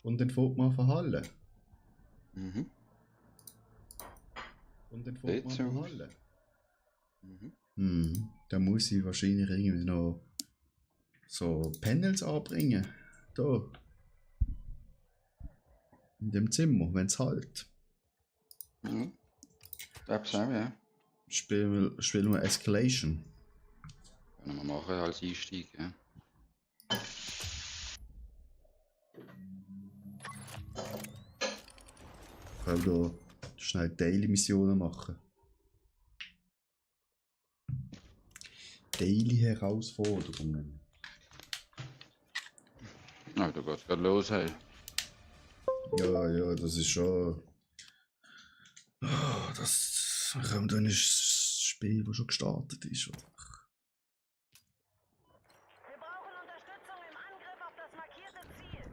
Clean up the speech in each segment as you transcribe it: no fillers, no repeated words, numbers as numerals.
Und dann fährt man verhallen. Mhm. Und dann fährt man Sieht so aus. verhallen. Mhm. Da muss ich wahrscheinlich irgendwie noch so Panels anbringen. Da. In dem Zimmer, wenn es halt. Mhm. Glaub's auch, ja. Spielen wir Escalation. Können wir machen als Einstieg, ja. Ich kann da schnell Daily-Missionen machen. Daily-Herausforderungen. Na, da geht's gerade los, hey. Ja, das ist schon. Oh, das kommt dann ist das Spiel, das schon gestartet ist, oder? Wir brauchen Unterstützung im Angriff auf das markierte Ziel.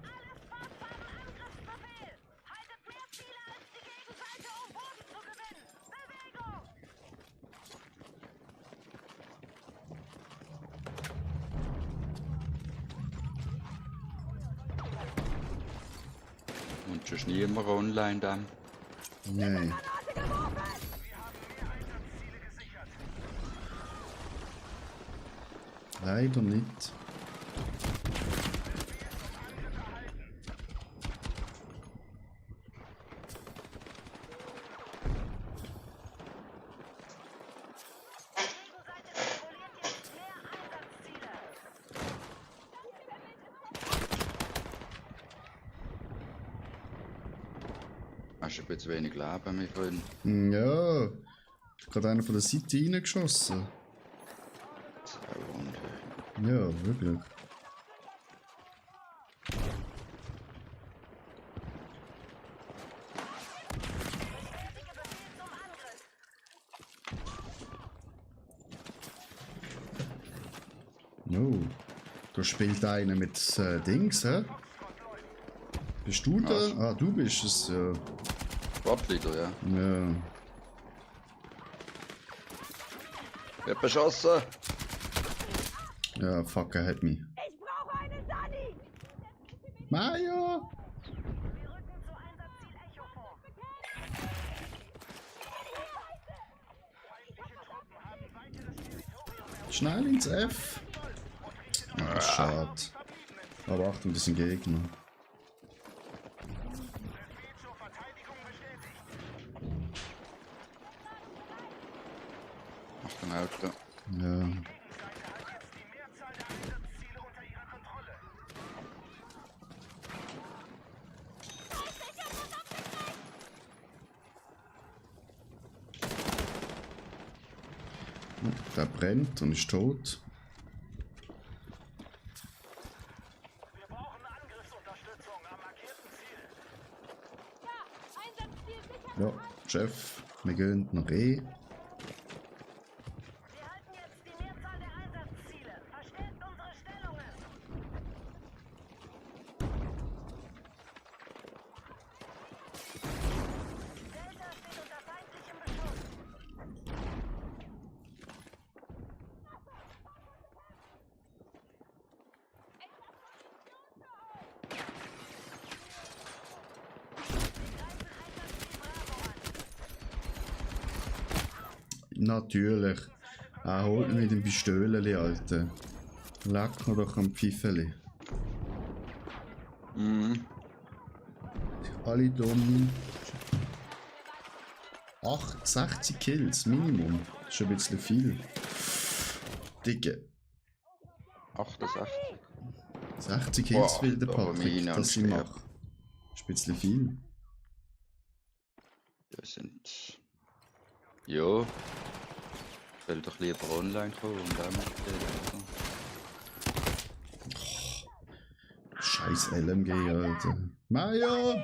Alles Spots haben Angriffsbefehl. Haltet mehr Ziele als die Gegenseite, um Boden zu gewinnen. Bewegung! Und schon niemand online dann. Nein. Granate geworfen! Leider nicht. Gegenseite kontrolliert jetzt mehr Einsatzziele. Hast du ein bisschen wenig Leben, mein Freund? Ja. Gerade einer von der Seite reingeschossen. Zwei Wunder. Ja, wirklich. Bestätige Befehl zum Angriff. No. Da spielt einer mit Dings, hä? Bist du da? Was? Ah, du bist es, ja. Sportleader, ja. Ja. Wird beschossen! Ja, fuck, er hat mich. Ich brauche einen Sunny! Mario! Wir rücken zu Einsatzziel Echo vor. Schnell ins F! Ah, schade. Aber Achtung, das sind Gegner. Mach den Auto. Ja. Der brennt und ist tot. Wir brauchen Angriffsunterstützung am markierten Ziel. Ja, Chef, wir gehen nach E. Wir halten jetzt die Mehrzahl der Einsatzziele. Verstärkt unsere Stellungen. Delta steht unter feindlichem Beschuss. Natürlich. Er holt mich mit dem Pistöleli, Alter. Leck mir doch am Pfiffeli. Mhm. Alle dumm. 60 Kills, Minimum. Das ist schon ein bisschen viel. Dicke. 68. 60 Kills Boah, will der aber Patrick, meine dass ich und mache. Das ist ein bisschen viel. Wir sind. Ja. Ich will doch lieber online kommen und auch mitspielen. Scheiß LMG, Alter. Mario!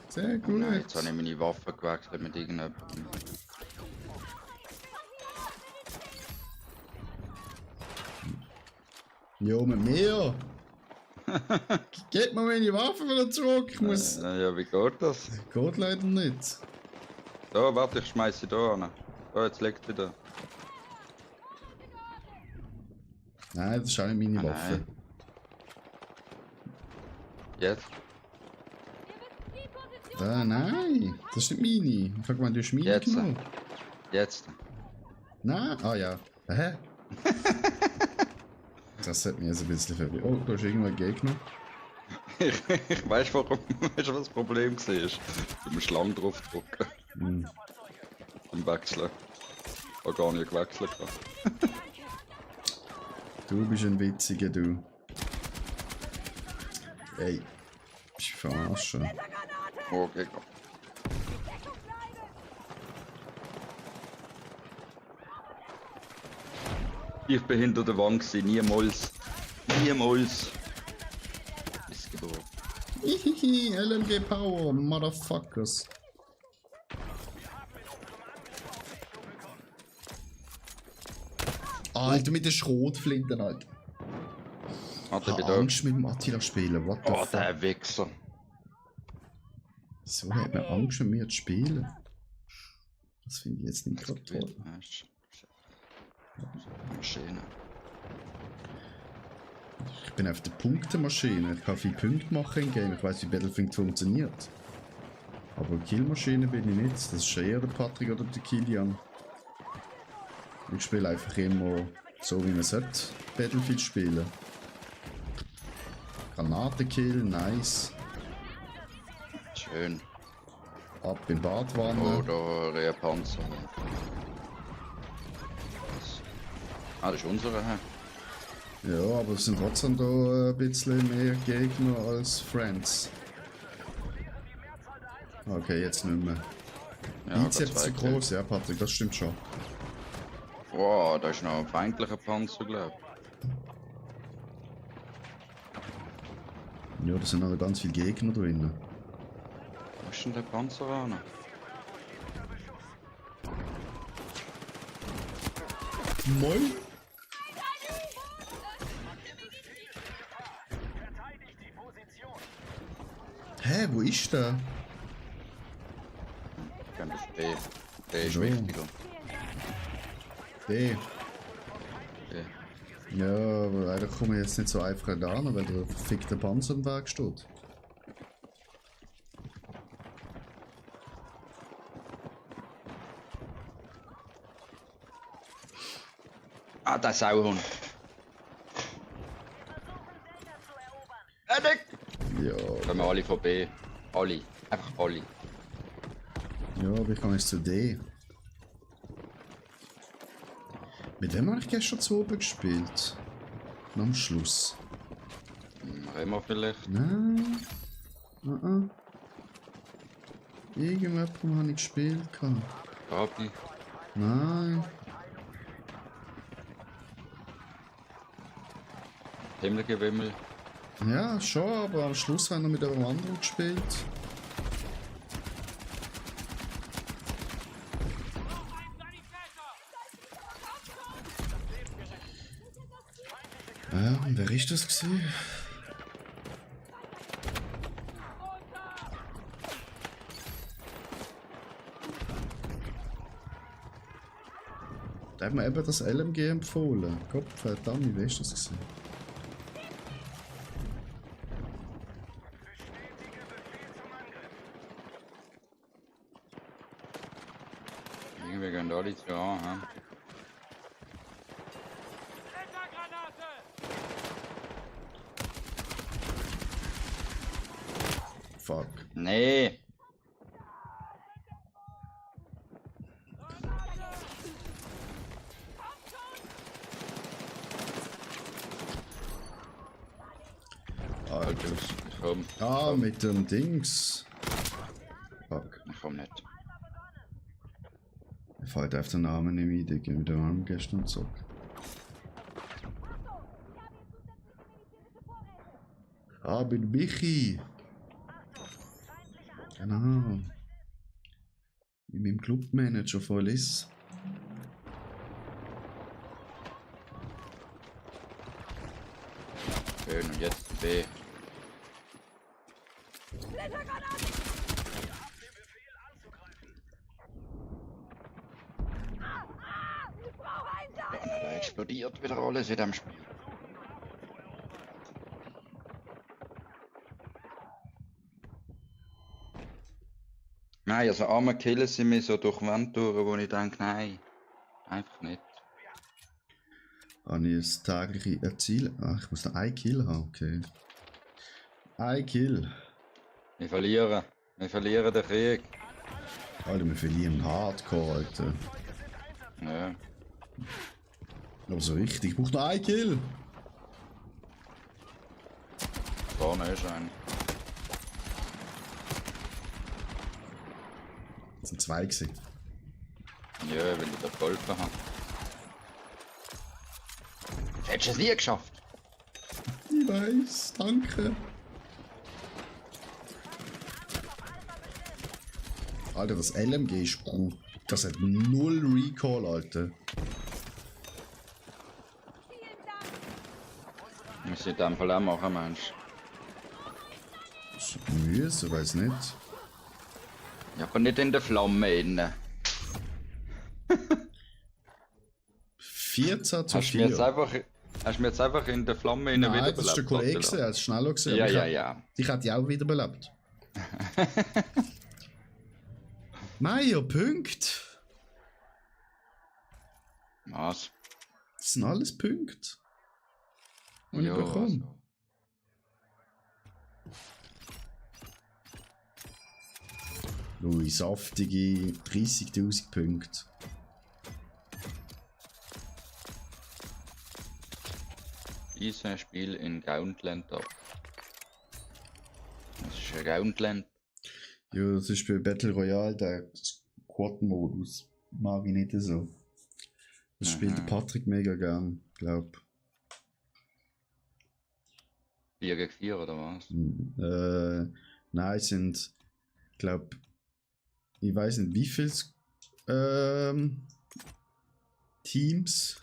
Sehr Oh gut. nein, jetzt habe ich meine Waffe gewechselt mit irgendjemandem. Jo, mit mir! Gebt mir meine Waffe wieder zurück! Ich muss. Ja, wie geht das? Geht leider nicht. Da, warte, ich schmeiß sie da an. Da, jetzt liegt sie da. Nein, das ist auch nicht meine Ah, Waffe. nein. Jetzt? Da, nein, das ist nicht meine. Ich habe gemeint, du hast meine Jetzt. genommen. Jetzt. Nein, ah ja. Hä? Das hat mich jetzt ein bisschen verwirrt. Oh, da ist irgendwo ein Gegner. Ich weiß warum. Weißt du, was das Problem war? Du musst lang drauf drücken. Im Wechseln. Ich habe gar nicht gewechselt. Du bist ein Witziger, du. Ey. Bist du verarschen? Oh, Gegner. Ich bin hinter der Wand gewesen, niemals. Niemals. Missgeburt. Hihihi, LMG Power, Motherfuckers. Alter, mit den Schrotflinten, Alter. Warte, Ich bitte. habe Angst mit dem Attila spielen, what the Oh, fuck. der Wichser. Wieso hat man Angst mit mir zu spielen? Das finde ich jetzt nicht gerade toll. Maschine. Ich bin auf der Punktemaschine. Ich kann viele Punkte machen im Game. Ich weiß, wie Battlefield funktioniert. Aber Killmaschine bin ich nicht. Das ist eher der Patrick oder der Kilian. Ich spiele einfach immer so, wie man sollte Battlefield spielen. Granatenkill, nice. Schön. Ab in Badwanne. Oh, da Rehrpanzer. Ah, das ist unsere, hä? Ja, aber es sind trotzdem da ein bisschen mehr Gegner als Friends. Okay, jetzt nicht mehr. Ja, Bizeps Gott sei zu Dank. groß, ja Patrick, das stimmt schon. Wow, da ist noch ein feindlicher Panzer, glaub ich. Ja, da sind noch ganz viele Gegner drin. Wo ist denn der Panzer an? Moin! Hä, wo ist der? Ich kann das B. B ist So. wichtiger. Der. B. Ja, aber leider komme ich jetzt nicht so einfach da an, weil der verfickte Panzer im Weg steht. Ah, der Sauhund. Medic! Ja, Kommen wir alle von B. Alle. Einfach alle. ja, aber ich kann jetzt zu D. Mit wem habe ich gestern zu oben gespielt? Noch am Schluss. Remo vielleicht. Nein. Irgendjemandem habe ich gespielt. Gabi. Nein. Himmelgewimmel. Ja, schon, aber am Schluss haben wir mit einem anderen gespielt. Ja, und wer ist das gewesen? Da hat mir eben das LMG empfohlen. Gott verdammt, wer ist das gewesen? Irgendwie gehen alle zu an, hä? Fuck. Nee. Alter. Ich komm. Ah, mit dem Dings. Fuck. Ich komm nicht. Mir fällt auf den Namen nicht ein, mit dem Arm gestern zurück. Ah, mit Michi. Genau. Mit meinem Clubmanager von Liss. Schön, und jetzt B. Ich brauche einen Teil! Da explodiert wieder alles in dem Spiel. Nein, also arme Killen sind mir so durch Wände durch, wo ich denke, nein, einfach nicht. Habe ich das tägliche Ziel? Ah, ich muss noch ein Kill haben, okay. Ein Kill. Wir verlieren den Krieg. Alter, wir verlieren Hardcore, Alter. Ja. Aber so richtig, ich brauche noch ein Kill. Vorne ist ein. Das sind zwei gewesen. Ja, weil ich da geholfen habe. Hättest du es nie geschafft? Ich weiß, danke. Alter, das LMG ist gut. Das hat null Recall, Alter. Muss ich in dem Fall auch machen, Mensch. Das ist mühsam, weiß nicht. Ja, aber nicht in der Flamme innen. 14 zu Hast du mir 4. jetzt einfach in der Flamme innen Nein, wiederbelebt? das ist der Kollege, er hat es schneller gesehen. Ja, aber ja, ich ja. Ich hätte die auch wiederbelebt. Meier, Punkt. Was? Das sind alles Punkte. Und ich Ja, bekomme. also. Ui, saftige 30.000 Punkte. Dieses Spiel in Gauntland ab. Das ist ein Gauntland. Ja, das ist bei Battle Royale der Squad-Modus. Mag ich nicht so. Das spielt der Patrick mega gern, glaub. 4 gegen 4 oder was? Nein, es sind, glaub, ich weiß nicht wie viel Teams,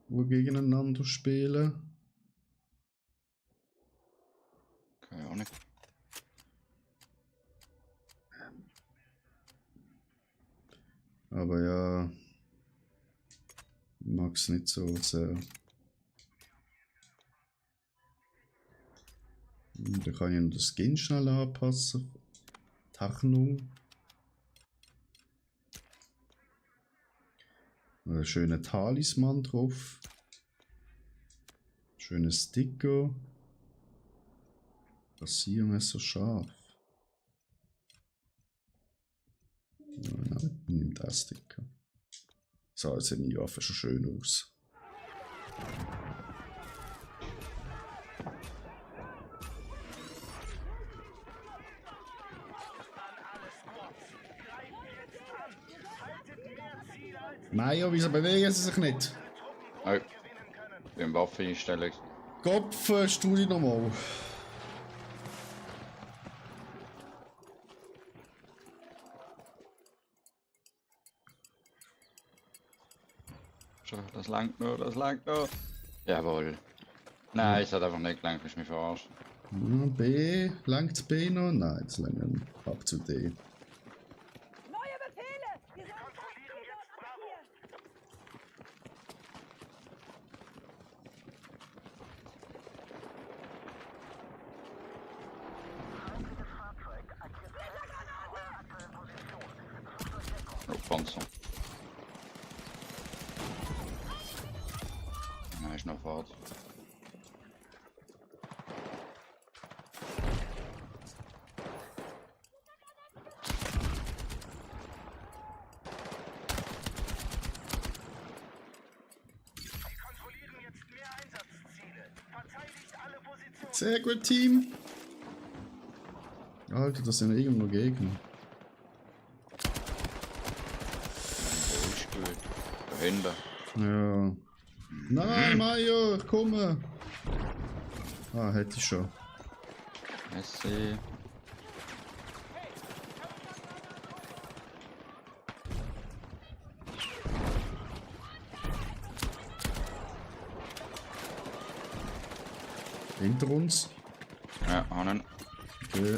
wo gegeneinander spielen. Keine Ahnung. Aber ja, ich mag es nicht so sehr. Da kann ich noch den Skin schnell anpassen. Tarnung. Ein schöner Talisman drauf. Schöner Sticker. Rasiermesser scharf. Ja, nein, nimm das Sticker. So, jetzt sehen die Waffe schon schön aus. Meier, wieso bewegen sie sich nicht? Oh. Ich bin im Waffeneinstellung. Kopf, Studie nochmal. Schon, das langt nur, das langt nur. Jawohl. Nein, es hat einfach nicht gelangt, ich mich verarscht. B, langt B noch? Nein, jetzt langen ab zu D. Neue Befehle! Wir sollen Postkoridor attackieren! Oh, Panzer. Nein, ist noch Fahrt. Sehr gut, Team. Alter, das sind irgendwo noch Gegner. Oh, ist gut. Dahinter. Ja. Nein, Mario, ich komme. Ah, hätte ich schon. Messi. Hinter uns. Ja, einen. Okay.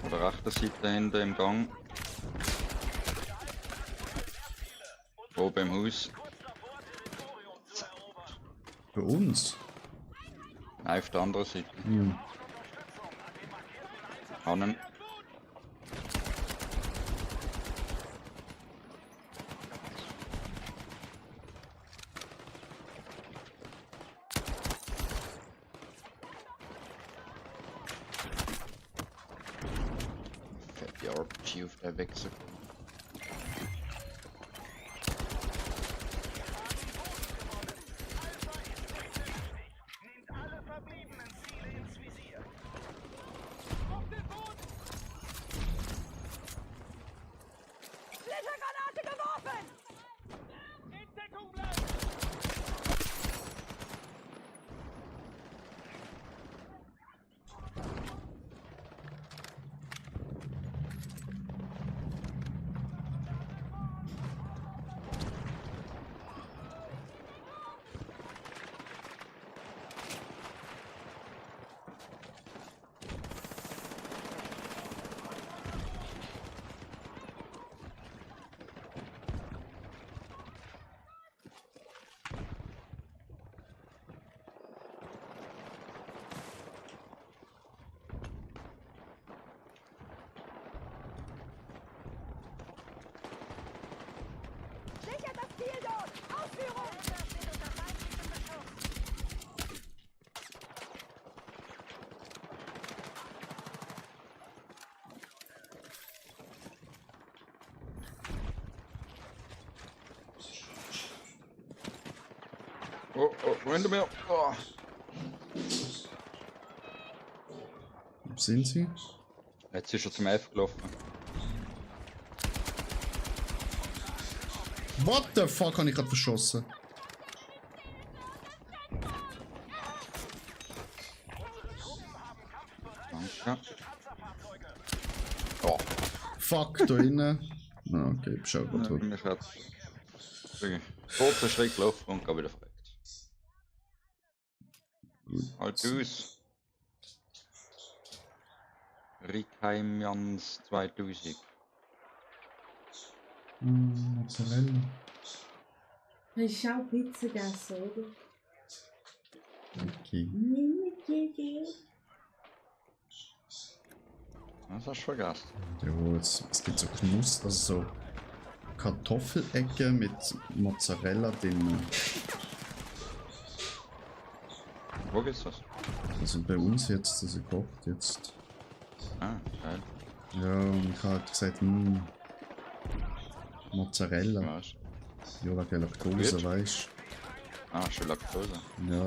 Von der rechten Seite hinten im Gang. Oben im Haus. Bei uns. Nein, auf der anderen Seite. Hm. Annen. Fett die RPG auf der Wechsel. Nehmt alle verbliebenen Ziele ins Visier. Splittergranate geworfen! In Deckung bleiben! Sichert das Ziel dort! Ausführung! Steht unter feindlichem Beschuss. Oh, hinter mir! Oh. Wo sind sie? Jetzt ist er zum F gelaufen. What the fuck, habe ich gerade verschossen? Danke. Oh, Fuck, da innen. Ah, okay, bist auch gut tot. mich hat kurzer Schritt gelaufen und geh wieder frei. Halt aus. Rickheim Jans 2000. Mozzarella. Hast du auch Pizza gegessen, oder? Okay. Was hast du vergessen? Ja, es gibt so Knuss, also so Kartoffelecke mit Mozzarella drin. Wo geht's das? Also bei uns jetzt, das gekocht jetzt. Ah, geil. Ja, und ich habe halt gesagt, Mozzarella. Was? Ja, wegen Laktose, Gut. weißt Ah, schon Laktose. du? Ja.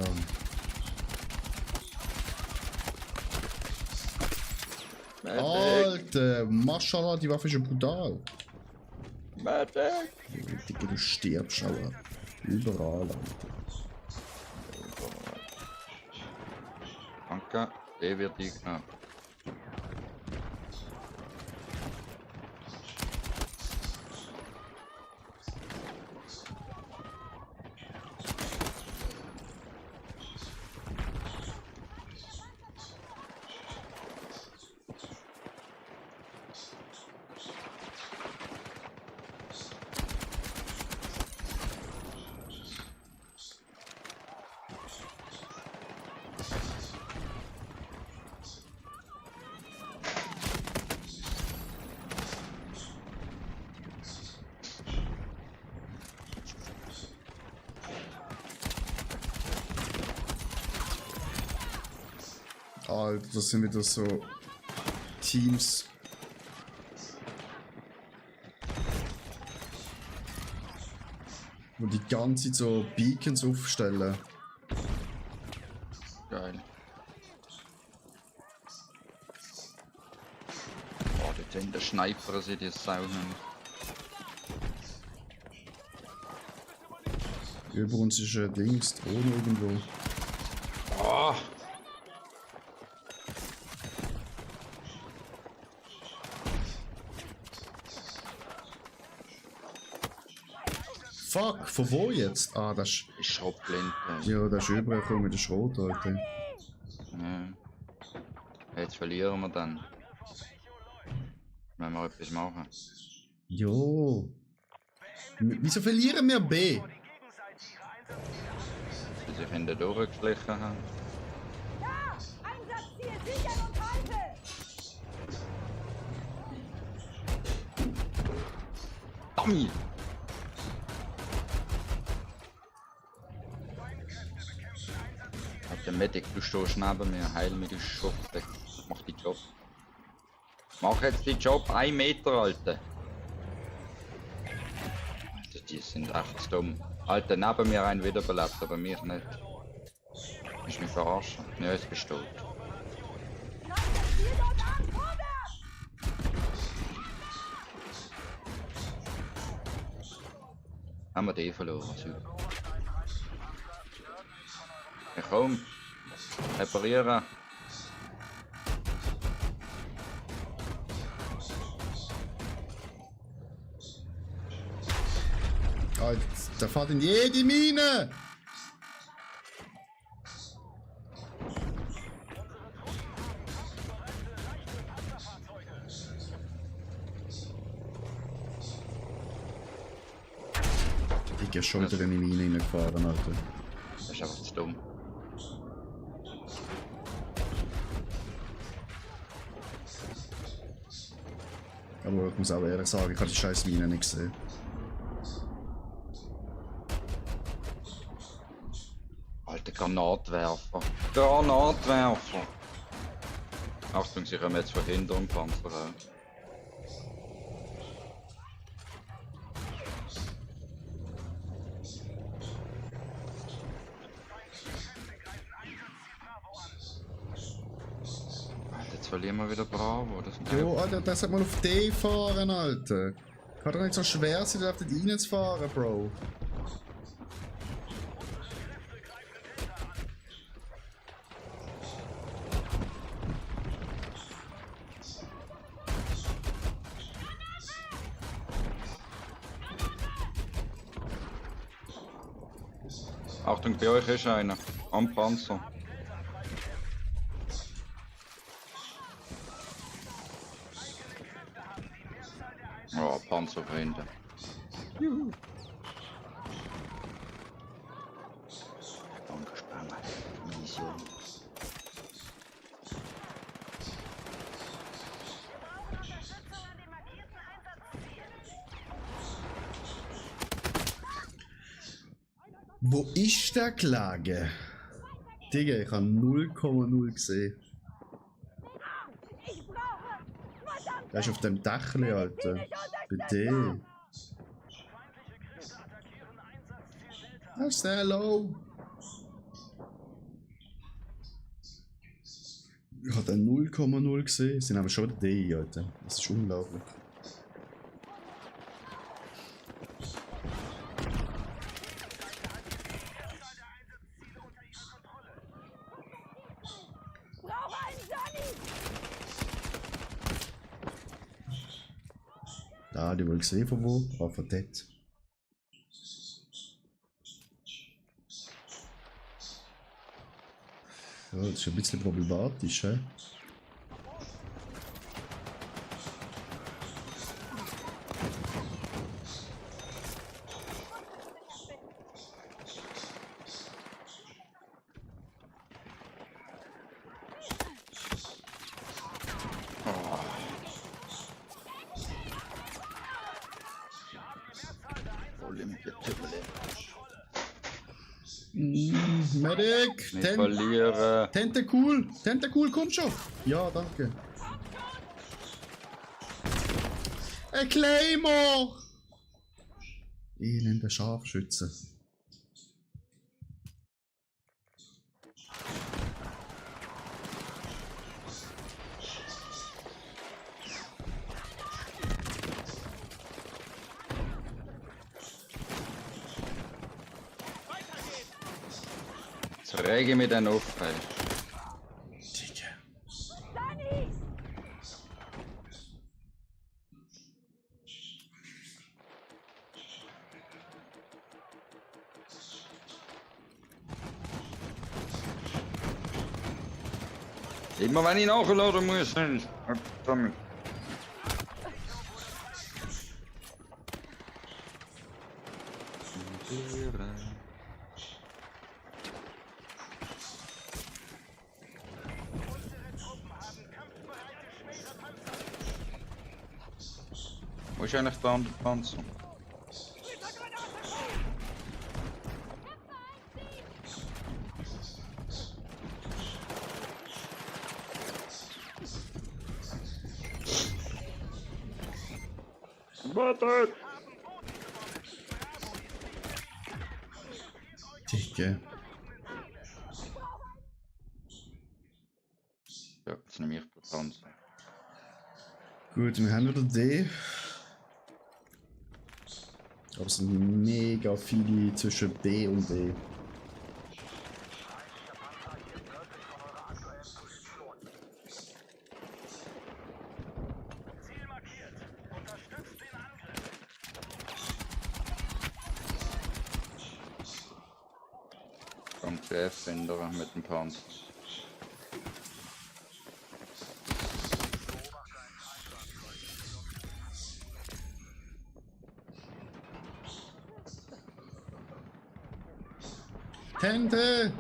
Alter, Maschallah, die Waffe ist ja brutal. Medic! Digga, du stirbst, aber überall, Alter. Danke, der wird eingenommen. Alter, das sind wieder so Teams. Wo die ganze Zeit so Beacons aufstellen. Geil. Oh, dort sind der Sniper, sind die Saunen. Über uns ist ein Dings, Drohne irgendwo. Oh! Fuck, von wo jetzt? Ah, das ist. Ich schrotblind. Ja, das ist übergekommen mit der Schrot, Alter. Ja. Jetzt verlieren wir dann. Wenn wir etwas machen. Jo. Wieso verlieren wir B? Die sich hinten durchgeschlichen haben. Dummy! Der Medic, du stehst neben mir, Heilmittel Schuss weg. Mach den Job. Mach jetzt den Job, 1 Meter, Alter. Alter, die sind echt dumm. Alter, neben mir einen wiederbelebt, aber mich nicht. Willst du mich verarschen? Ja, jetzt bist du tot. Haben wir den verloren, super. Ja, komm. Reparieren. Alter, der fährt in jede Mine! Ich bin schon wieder in die Mine reingefahren, Alter. Das ist einfach zu dumm. Aber ich muss auch ehrlich sagen, ich habe die scheiß Mine nicht gesehen. Alter Granatwerfer. Granatwerfer! Achtung, sie kommen jetzt von hinten am Panzer rein. Alter, jetzt verlieren wir wieder Bravo. Das Jo, Alter, das hat mal auf D fahren, Alter. Kann doch nicht so schwer sein, da auf den reinzufahren, Bro. Achtung, bei euch ist einer. Am Panzer. Oh, Panzer von hinten. Juhu. Angespannt. Mission. Unterstützung an den markierten Einsatzzielen. Wo ist der Klage? Digga, ich habe 0,0 gesehen. Ich brauche Der ist auf dem Dachli, Alter. Bei D. Er ist sehr low. Ich habe den 0,0 gesehen. Sie sind aber schon D, Alter. Das ist unglaublich. brauche einen Johnny! Da, die wohl gesehen von wo? Ah, von dort. Ja, das ist ein bisschen problematisch, hä? Medic! Nicht verlieren. Tentacool! Tentacool, komm schon! Ja, danke. Ein Claymore! Elender Scharfschütze. Jetzt rege ich mich dann auf. Ey. Digga. Johnny! Immer wenn ich nachladen muss. Verdammt. Wo ist eigentlich der andere Panzer? Warte! Digga. Ja, jetzt nehme ich den Panzer. Gut, wir haben wieder D. Aber es sind mega viele zwischen B und D. Kommt der F-Finder mit dem Panzer. Tente!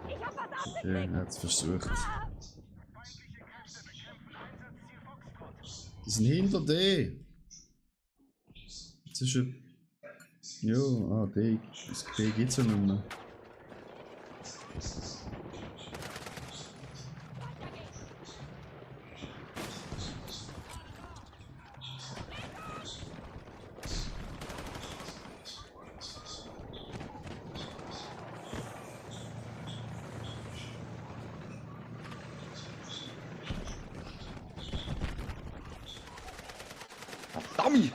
Ich hab was auf Okay, er hat's versucht. Die sind hinter D. Zwischen. Jo, D. Das D geht's ja nicht mehr. Dummy!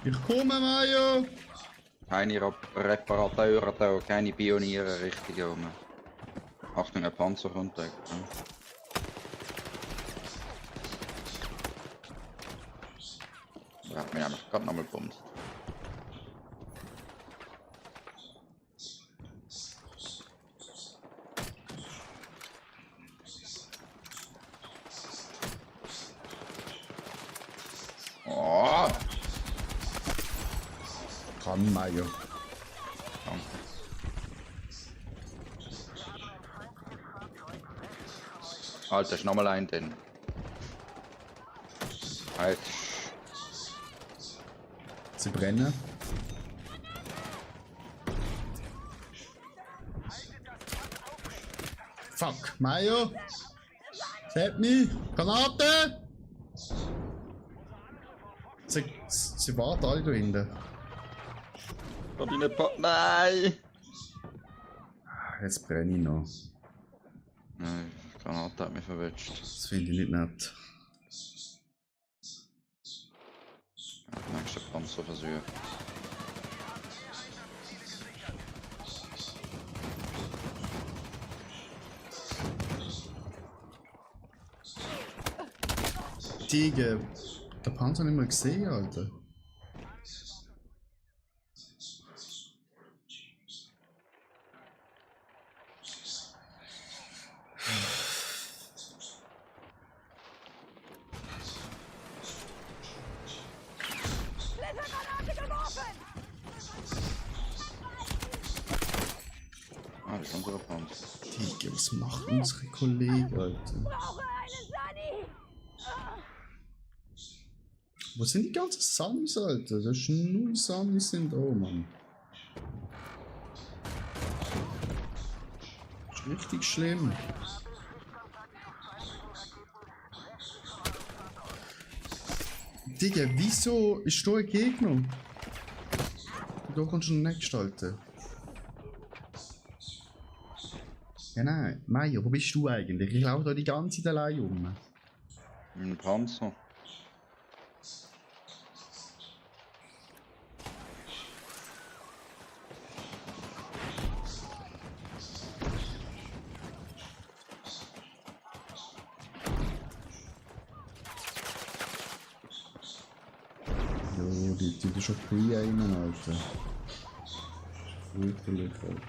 Ich komme, Mario! Keine Reparateure da, keine Pioniere richtig rum. Achtung, ein Panzer kommt weg. Der hat mich einfach gerade nochmal gebombt. Oh! Kann, Mario. Danke. Alter, ist nochmal ein denn. Halt. Sie brennen. Fuck, Mario! Help me! Granate! Sie warten alle da hinten. Nein! Jetzt brenne ich noch. Nein, die Granate hat mich verwetscht. Das finde ich nicht nett. Nächster Panzerversuch. Digga, der Panzer nicht mehr gesehen, Alter. Splittergranate geworfen! Ah, das ist unser Panzer. Digga, was macht unsere Kollegen, Alter? Brauche eine Sani! Wo sind die ganzen Samis, Alter? Das ist nur Samis sind da, Mann. Das ist richtig schlimm. Digga, wieso ist da ein Gegner? Und da kommst du nicht gestalten. Ja nein, Mario, wo bist du eigentlich? Ich laufe da die ganze Zeit allein rum. Ein Panzer. Jo, die sind schon pre-aimen, Alter. Fürchterlich, Alter.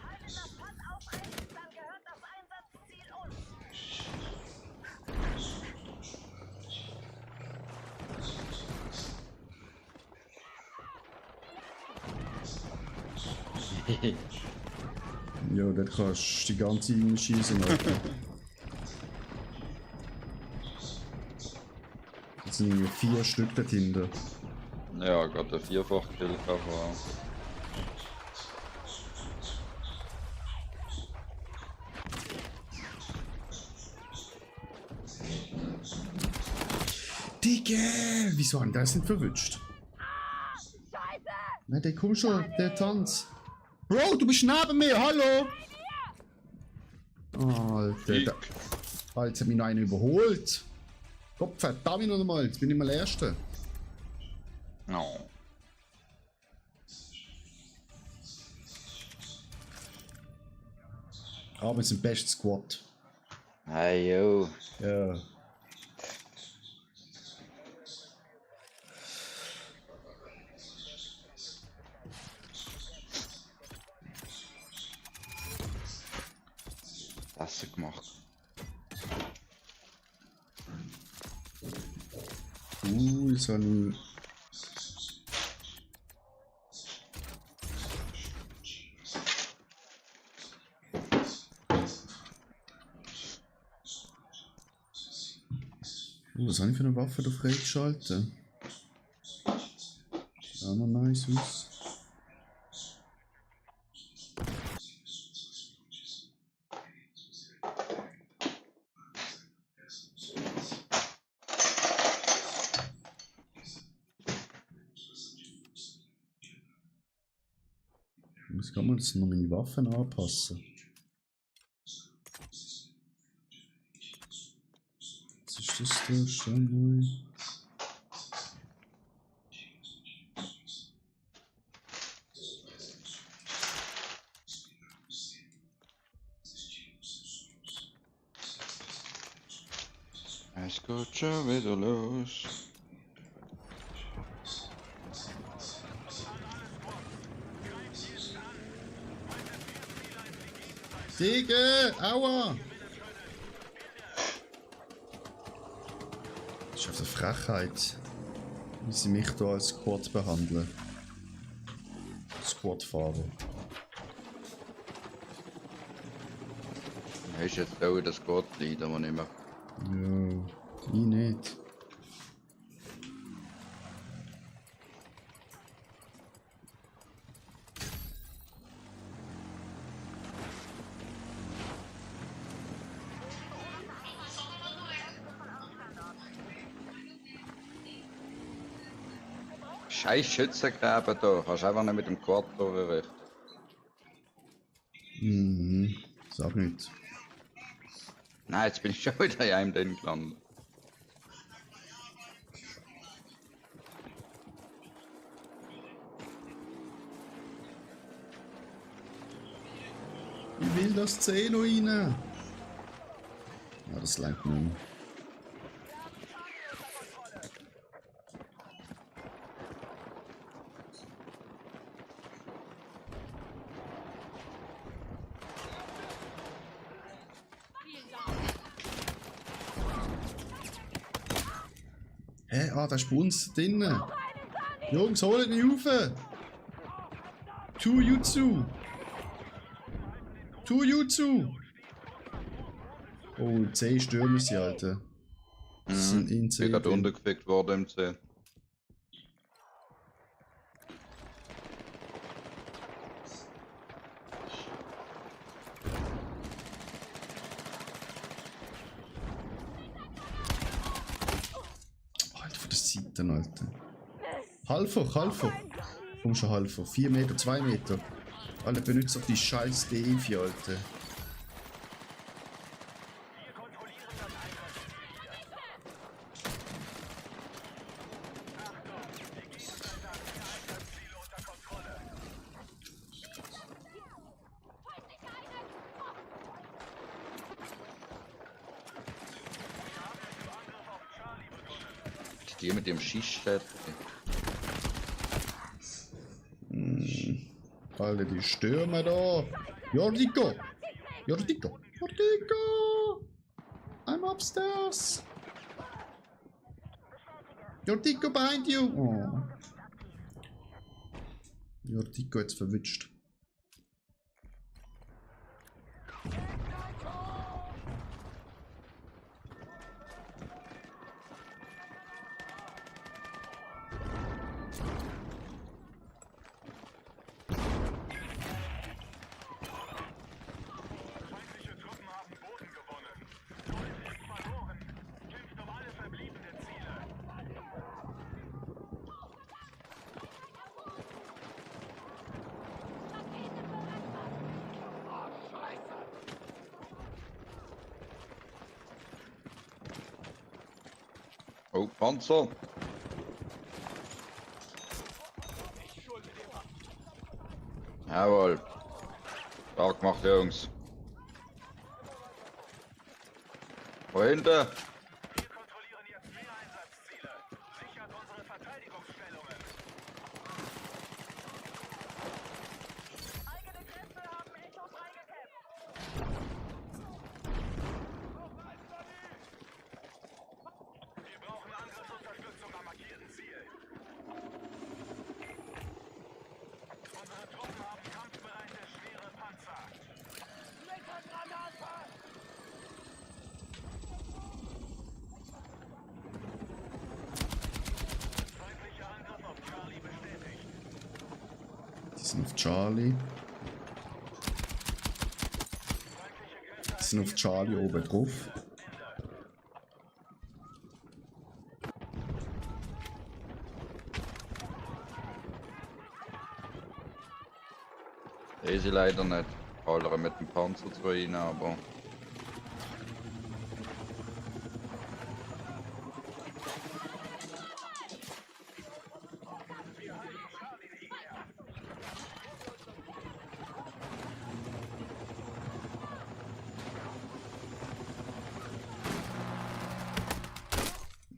Halten das Fass aufrecht, dann gehört das Einsatzziel uns. Ja, dort kannst du die ganze Zeit schießen, Alter. Das sind irgendwie 4 Stück dort hinten. Ja, gerade ein Vierfach-Kill war. Digga! Wieso haben die das nicht verwünscht? Nein, der komm schon, der Tanz. Bro, du bist neben mir, hallo! Alter, Dick. Alter, jetzt hat mich noch einer überholt. Gott verdammt noch mal, jetzt bin ich mal der Erste. No. Aber wir sind best Squad. Hey, yo. Ja. Das gemacht. Jetzt habe ich... Was habe ich für eine Waffe da freigeschaltet? Sah noch nice aus. Jetzt kann man jetzt noch meine Waffen anpassen. Was ist das da? Schon Es geht schon wieder los. Digga! Aua! Das ist auf der Frechheit, wie sie mich hier als Squad behandeln. Squad-Fahrer. Hast du jetzt auch das Gottlied, aber nicht mehr. Ja, ich nicht. Scheiß Schützengräben da, kannst einfach nicht mit dem Quad durchrichten. Mhm. Sag nicht. Nein, jetzt bin ich schon wieder in einem drin gelandet. Ich will das C noch rein. Ja, das langt nicht mehr. Hä? Ah, da ist bei uns drinnen. Jungs, holt mich rauf! Tu Jutsu! Tu Jutsu! Oh, 10 stürmen sie, Alter. Das sind in Ich bin 10 gerade drin. untergefickt worden im C. Alter, von der Seite, Alter. Halfer! Komm schon, Halfer. 4 Meter, 2 Meter. Alter, benutzt doch die scheiß D4, Alter. Die mit dem Schießstätte. Alter, die Stürme da. Jordico! Jordico! Jordico! I'm upstairs! Jordico behind you! Oh. Jordico jetzt verwitscht. Feindliche Truppen haben Boden gewonnen. Gold ist verloren. Kämpft um alle verbliebenen Ziele. Oh, Panzer. Jawohl. Stark gemacht, Jungs. Wo hinten? Wir kontrollieren jetzt mehr Einsatzziele. Sichert unsere Verteidigungsstellungen. Eigene Kräfte haben Echo freigekämpft. Wir brauchen Angriffsunterstützung am markierten Ziel. Unsere Truppen haben kampfbereite schwere Panzer. Feindlicher Angriff auf Charlie bestätigt. Die sind auf Charlie. Feindliche Kräfte Die sind auf Charlie oben drauf. Sehe sie leider nicht. Holler mit dem Panzer zu rein, aber.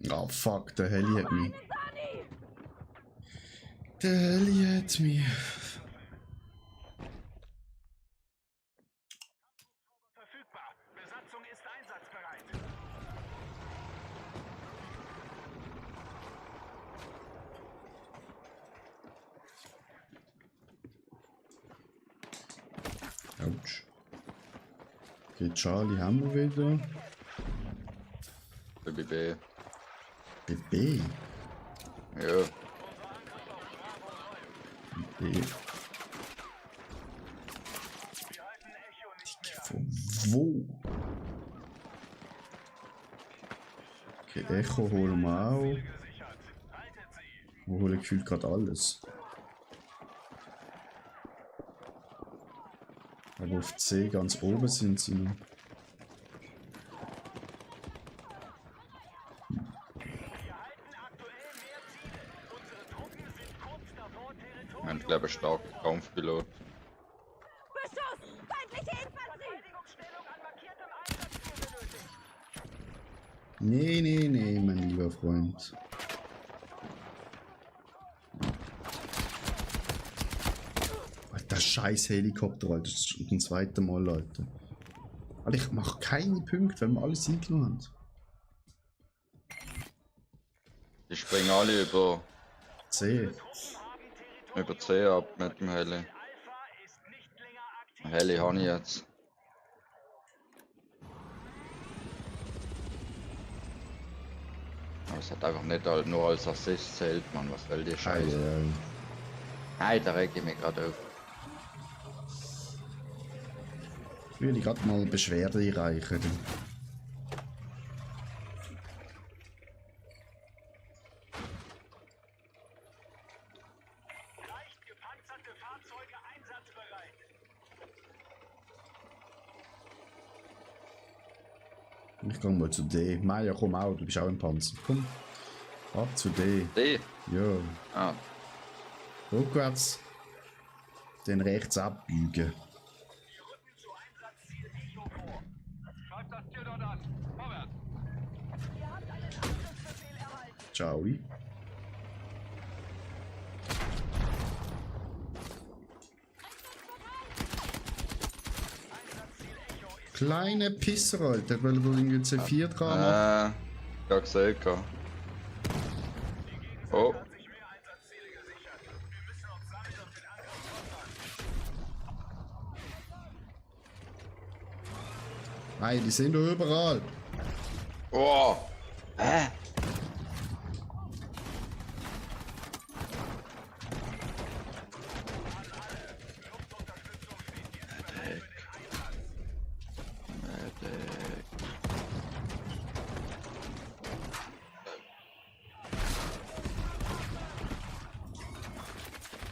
Ah, fuck, der Heli hat mich. Der Heli hat mich. verfügbar. Besatzung ist einsatzbereit. Autsch. Okay, Charlie haben wir wieder. BBB. BB. Ja. BB. Wir halten Echo nicht mehr. Von wo? Okay, Echo holen wir auch. Gesichert. Haltet sie. Wir holen gefühlt gerade alles. Aber auf C ganz oben sind sie noch. Wir halten aktuell mehr Ziele. Unsere Truppen sind kurz davor, Wir Territorium haben, glaube ich, einen starken Kampfpilot. Beschuss! Feindliche Infanterie! Verteidigungsstellung an markiertem Einsatzziel benötigt. Nee, mein lieber Freund. Alter, scheiß Helikopter, Alter. Das ist schon zum zweiten Mal, Leute. Alter, ich mach keine Punkte, wenn wir alles eingenommen haben. Die springen alle C. über C ab mit dem Heli. Alpha ist nicht länger aktiv. Heli habe ich jetzt. Aber es hat einfach nicht nur als Assist zählt, Mann. Was soll die Scheiße? Nein, da reg ich mich gerade auf. Ich würde gerade mal Beschwerde einreichen. Leicht gepanzerte Fahrzeuge einsatzbereit. Ich komm mal zu D. Maya, komm auch, du bist auch im Panzer. Komm. Ab zu D. Die? Ja. Ah, Rückwärts. Den rechts abbiegen. Schreibt das Ziel dort an. Vorwärts. Ihr habt einen Angriffsbefehl erhalten. Ciao. Kleine Pisser, Alter. Weil er irgendwie C4 dran macht. ja, gesehen. Oh, Hat sich mehr Einsatzziele gesichert. Wir müssen uns sammeln und den Angriff kontern. Nein, die sind doch überall. oh, hä?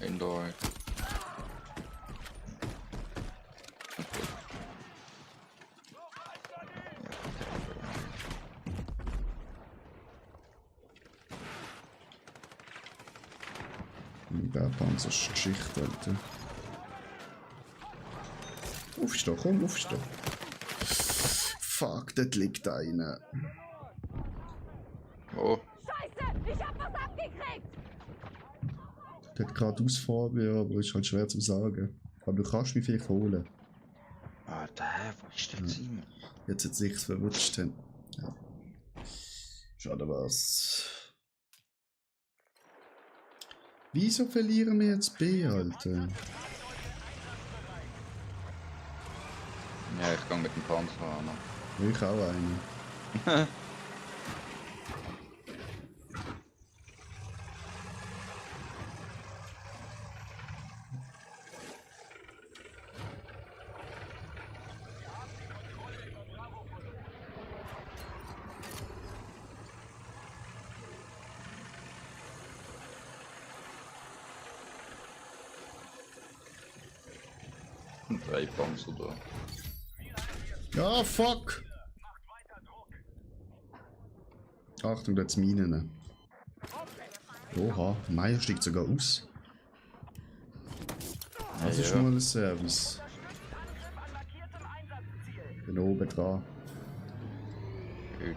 Android. Der Panzer ist Geschichte, Alter. Aufstehen, komm, aufstehen. Fuck, dort liegt einer. Oh, Scheiße, ich hab was abgekriegt! Der hat gerade ausfahren, aber ist halt schwer zu sagen. Aber du kannst mich vielleicht holen. ah, der, wo ist der Simon? Jetzt hat sich's verwutscht. Ja. Schade was. Wieso verlieren wir jetzt B, Alter? Ja, ich gehe mit dem Panzer an. Ich auch einen. Und 3 Panzer da. Ja, fuck! Achtung, da hat's Minen. Oha, Meier steigt sogar aus. Das ist schon mal ein Service. Bin oben dran. Gut.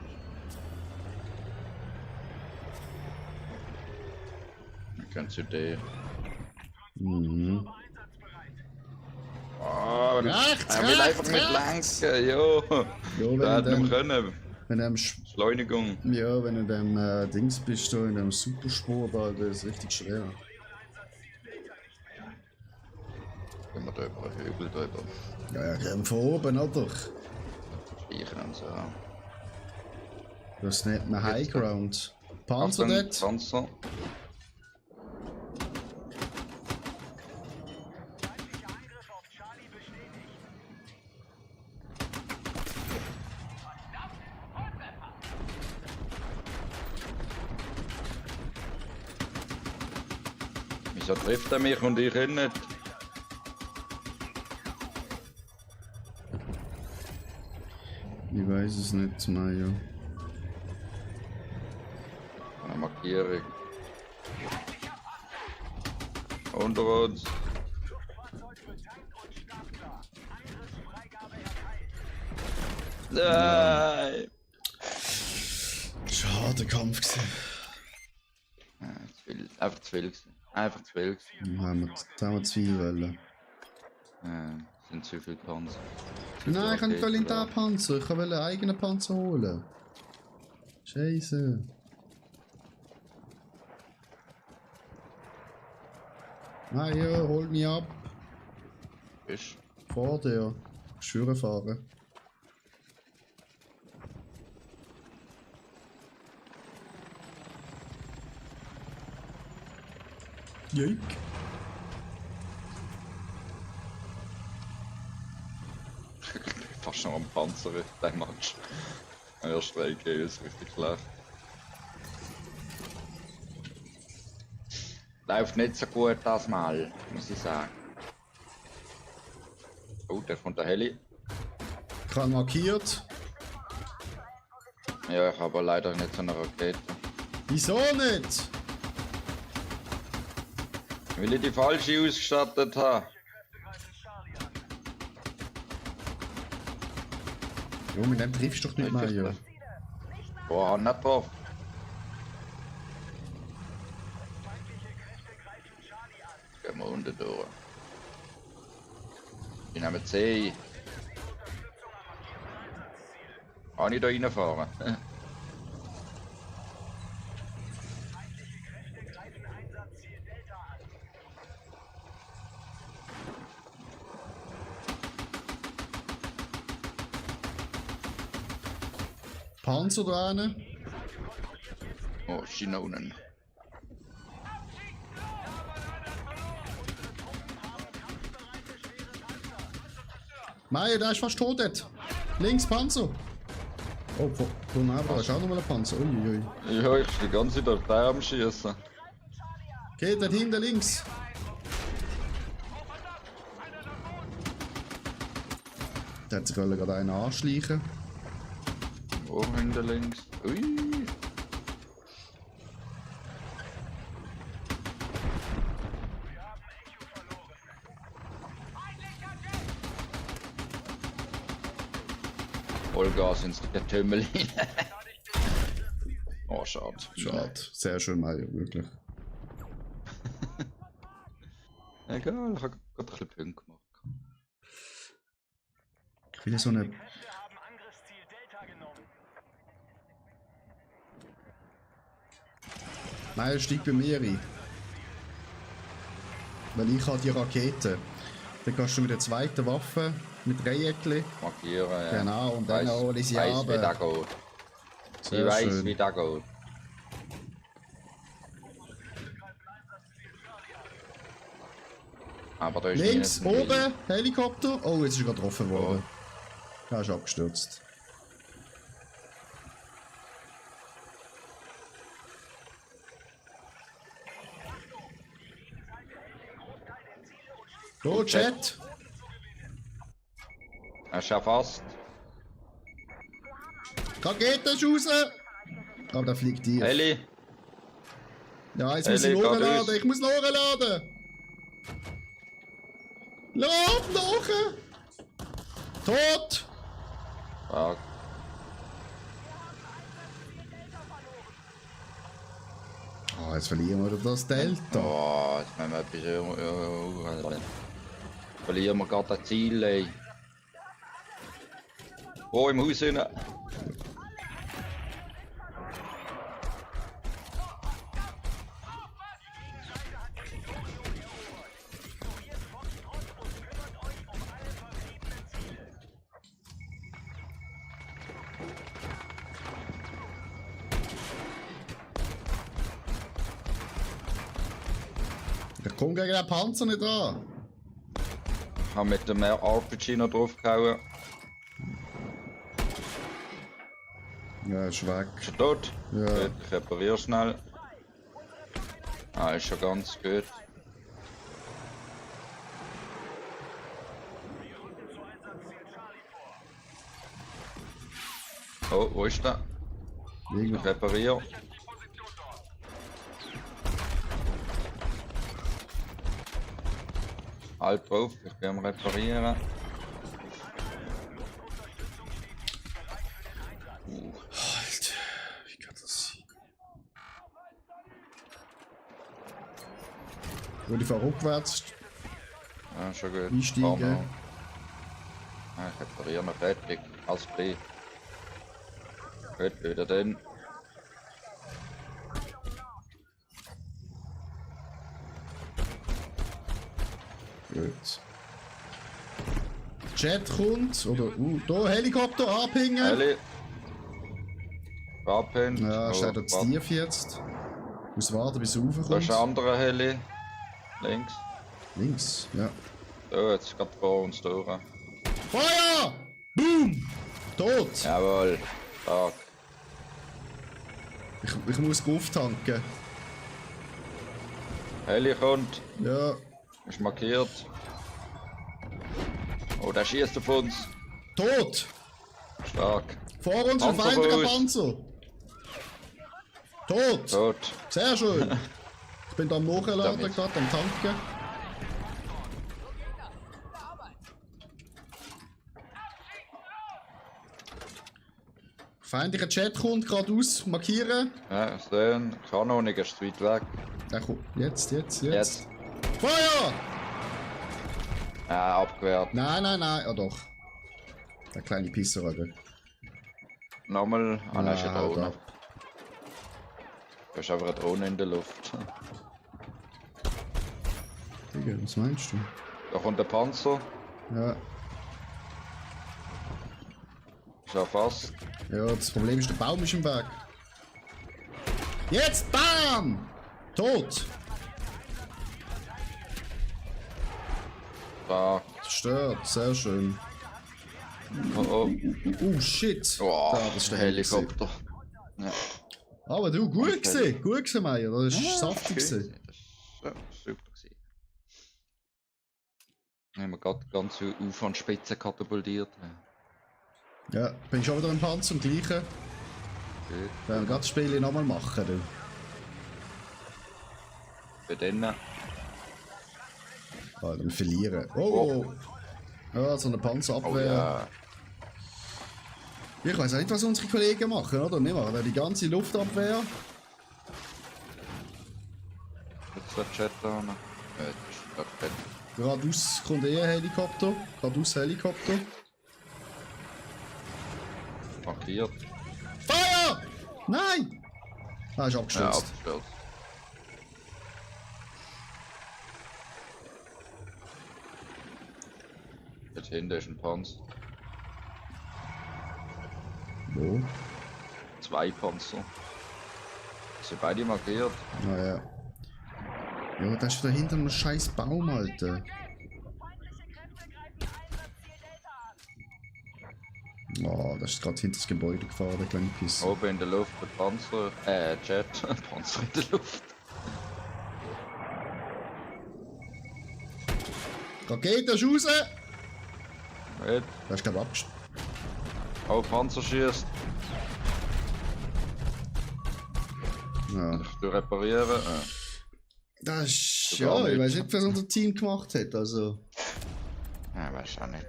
Wir können zu dir. Mhm. Ah, Rechts, er will rechts, einfach nicht lenken, jo. Ja, Der hat wenn nicht du können. wenn du Beschleunigung. ja, wenn du dem Dings bist, da in dem Supersport, da, das ist richtig schwer. Wenn wir da über einen Hügel drüber Ja, komm von oben, oder? speichern und so. Das nennt man High Ground. Panzer Achtung, dort? Panzer. Wieso trifft er mich und ich ihn nicht? Ich weiß es nicht, Maja. Eine Markierung. Unter uns. Nein! Schade Kampf gewesen. Ja, zu viel. Einfach zu viel gewesen. Einfach zu viel gewesen. Da haben wir zu viel wollen. Ja, sind zu viele Panzer. Nein, ich kann nicht in den Panzer. Ich wollte einen eigenen Panzer holen. Scheiße. Maja, hol mich ab. Ist. Vor dir. Schwöre fahren. Jeik. Fast noch am Panzer, der Match. Der erste Strecke ist richtig schlecht. Läuft nicht so gut das Mal, muss ich sagen. Oh, da kommt der Heli. Ich habe markiert. Ja, ich habe leider nicht so eine Rakete. Wieso nicht? Weil ich die falsche ausgestattet habe. Jo, mit dem triffst du doch nicht mehr, ja. Boah, hat nicht drauf. Gehen wir unten durch. Ich nehme C. Kann ich da reinfahren? Panzer da hinten. Oh, Schinonen. Meier, der ist fast tot dort. Links Panzer. Oh, von Nabra ist auch nochmal ein Panzer. Uiuiui. Ja, ich bin die ganze Zeit auf den am Schießen. Geht dort hinten links. Der hat sich gerade einen anschleichen. Oh, hinter links. Ui. Vollgas ins Getümmel. Oh, schade. Schade. Sehr schön, Mario, wirklich. Egal, ich habe gerade ein bisschen Punkte gemacht. Ich will so eine... Kräfte haben Angriffsziel Delta genommen. Mario, steig bei mir ein. Weil ich habe die Rakete. Dann kannst du mit der zweiten Waffe, mit Dreieckli. Markieren, ja. Genau, und dann hole ich sie weiss, runter. wie das geht. Sehr Ich weiss, schön. wie das geht. Aber da ist Links, nie ein- oben, Helikopter. Oh, jetzt ist er gerade getroffen worden. Er ist abgestürzt. So, Chat. Er ist ja fast. Rakete ist raus. Aber der fliegt tief. Heli, Ja, jetzt muss ich Heli, geht nachladen. uns. Ich muss nachladen. Lauf nach. Tot. ja, Ah, jetzt verlieren wir das Delta. oh, jetzt müssen wir etwas. Verlieren wir gerade das Ziel, ey. Oh, im Haus rein. Ich komme gegen den Panzer nicht an. Ich habe mit dem RPG noch draufgehauen. Ja, ist weg. Ist er tot? Ja. Gut, ich repariere schnell. Ah, ist schon ganz gut. Oh, wo ist der? Irgendwo. Ich repariere. Halt drauf, ich bin am Reparieren. Alter, wie kann das sein? Gut, ich fahre rückwärts. Ja, schon gut. Einsteigen. Fahren wir. Ah, ich repariere noch fertig. Alles klar. Gut, wieder den. Gut. Jet kommt. Oder, da, Helikopter abhängen. Heli. Abhängt. Ja, Oh, steht da zu warte. tief jetzt. Muss warten, bis er Da ist ein raufkommt. anderer Heli. Links. Links, ja. Da, jetzt ist gerade vor uns durch. Feuer! Boom! Tot! Jawohl. Stark. Ich muss Guff tanken. Heli kommt. Ja. Ist markiert. Oh, der schießt auf uns. Tot! Stark. Vor uns ein Panzer feindlicher vor uns. Panzer! Tot! Tot. Sehr schön! Ich bin da am Nachladen Damit. gerade, am Tanken. Feindlicher Chat kommt geradeaus, markieren. Ja, sehen. Kanonik ist zu weit weg. Der kommt. Jetzt. Jetzt. Feuer! Ja, abgewehrt. Nein. Ah doch. Der kleine Pisser, oder? Nochmal. Ah, da ist eine Ah, Drohne. Da ist einfach eine Drohne in der Luft. Digga, was meinst du? Da kommt der Panzer. Ja. Ist ja fast. Ja, das Problem ist, der Baum ist im Weg. Jetzt! BAM! Tot! Da. Zerstört, sehr schön. Oh, Shit! oh. Da, das ist der Helikopter. Helikopter. Ja. Aber du, gut gesehen, Meier. Das ist saftig Okay. gewesen. Das war super gewesen. Haben wir gerade ganz auf an Spitze katapultiert. Ja, bin ich schon wieder im Panzer, im gleichen. Okay. Wenn wir gerade das Spiel nochmal machen, dann. Für den. Ah, dann verlieren. Oh! Ja, so eine Oh Panzerabwehr. ja. Ich weiß auch nicht, was unsere Kollegen machen, oder? Wir machen da die ganze Luftabwehr. Jetzt der Chat da. Das ist der Chat. Geradeaus kommt ein Helikopter. Geradeaus Helikopter. Markiert. Feuer! Nein! Ah, ist Ja, abgestürzt. abgestürzt. Jetzt hinten ist ein Panzer. Wo? 2 Panzer. Sind beide markiert. Naja. Ja, das ist wieder hinter einem scheiß Baum, Alter. Feindliche Kräfte greifen Einsatzziel Delta an. Oh, das ist gerade hinter das Gebäude gefahren, der kleine Pisser. Oben in der Luft der Panzer. Jet. Panzer in der Luft. Rakete ist raus! Nicht. Das ist glaube ich abgestürzt. Oh, Panzer schießt. Ja. Du reparieren. Das ist. Sogar Ja, ich nicht. weiß nicht, was unser Team gemacht hat, also. Ja, weiß auch nicht.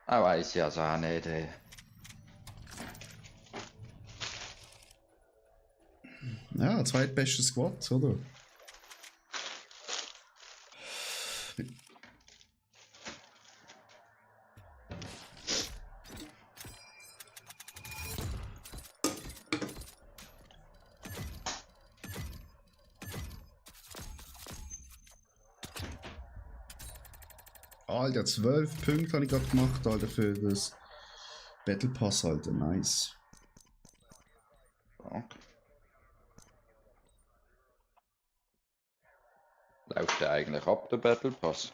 Ah, weiß ich also auch nicht, ey. Ja, zweitbeste Squad, oder? Alter, 12 Punkte habe ich gerade gemacht, Alter, für das Battle Pass, Alter, nice. Danke. Läuft der eigentlich ab, der Battle Pass?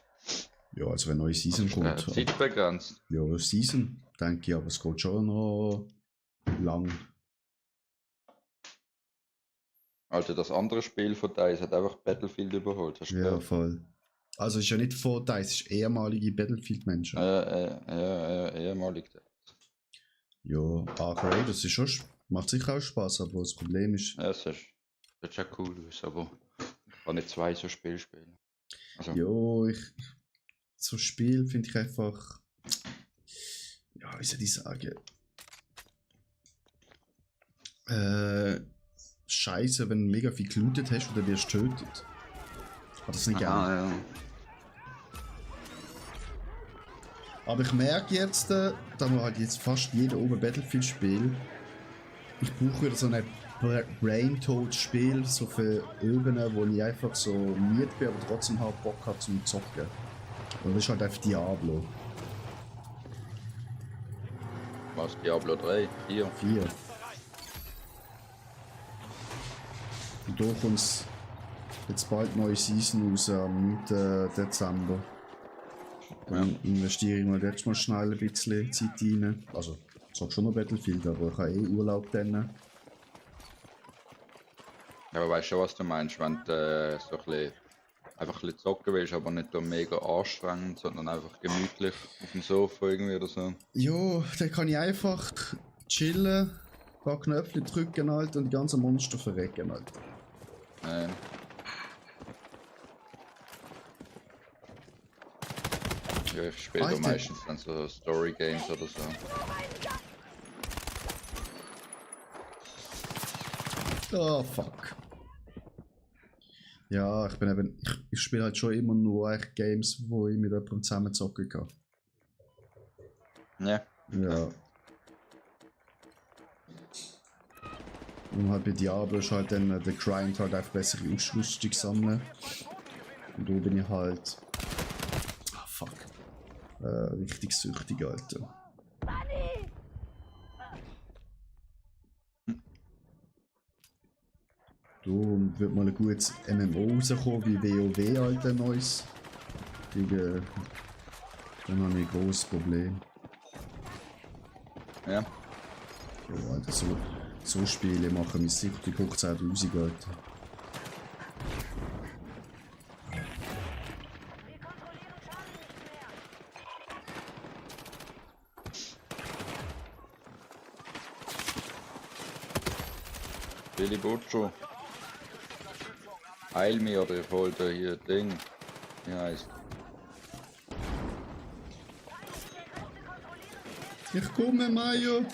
Ja, also wenn neue Season kommt. Zeitbegrenzt. Ja, Season, denke ich, aber es geht schon noch lang. Also das andere Spiel von DICE hat einfach Battlefield überholt, hast du Ja, gehört? voll. Also es ist ja nicht von DICE, es ist ehemalige Battlefield-Menschen. Ehemalig. Ja, Ark Raid, das ist schon, macht sicher auch Spaß, aber das Problem ist, Ja, das ist ja cool aus, aber ich kann nicht 2 so Spiele spielen. Also, ja, so Spiel finde ich einfach, ja, wie soll ich sagen, scheiße, wenn du mega viel gelootet hast oder wirst getötet. Hat das nicht gerne. ja. Aber ich merke jetzt, da wir halt jetzt fast jeder oben Battlefield spielt, ich brauche wieder so ein Brain-Toad-Spiel, so für Ebenen, wo ich einfach so müde bin, aber trotzdem halt Bock habe zum Zocken. Und das ist halt einfach Diablo Was, Diablo 3, 4? 4. Und da kommt jetzt bald neue Season raus am 9. Dezember. Dann investiere ich mal jetzt mal schnell ein bisschen Zeit rein. Also, ich sag schon noch Battlefield, aber ich habe Urlaub dann. Ja, aber weißt du, was du meinst, wenn du so ein bisschen, einfach ein bisschen zocken willst, aber nicht so mega anstrengend, sondern einfach gemütlich auf dem Sofa irgendwie oder so. Ja, dann kann ich einfach chillen, ein paar Knöpfe drücken halt und die ganzen Monster verrecken halt. Ja, ich spiele da Alter. meistens dann so Story Games oder so. Oh fuck. Ja, ich bin eben, ich spiele halt schon immer nur eigentlich Games, wo ich mit jemandem zusammen zocken kann. Ja. Ja. Und halt bei Diablo ist halt dann der Grind halt einfach bessere Ausrüstung sammeln. Und da bin ich halt. Ah fuck. Richtig süchtig, Alter. Da wird mal ein gutes MMO rauskommen, wie WoW, Alter, neues. Gegen. Dann habe ich ein grosses Problem. Ja. Ja, Alter, so Spiele machen mich süchtig hoch 10.000, Alter. Wir kontrollieren Charlie nicht mehr. Billy Butcher. Heil mir oder ich hol dir hier Ding. Wie heißt? Ich komme, Mayo.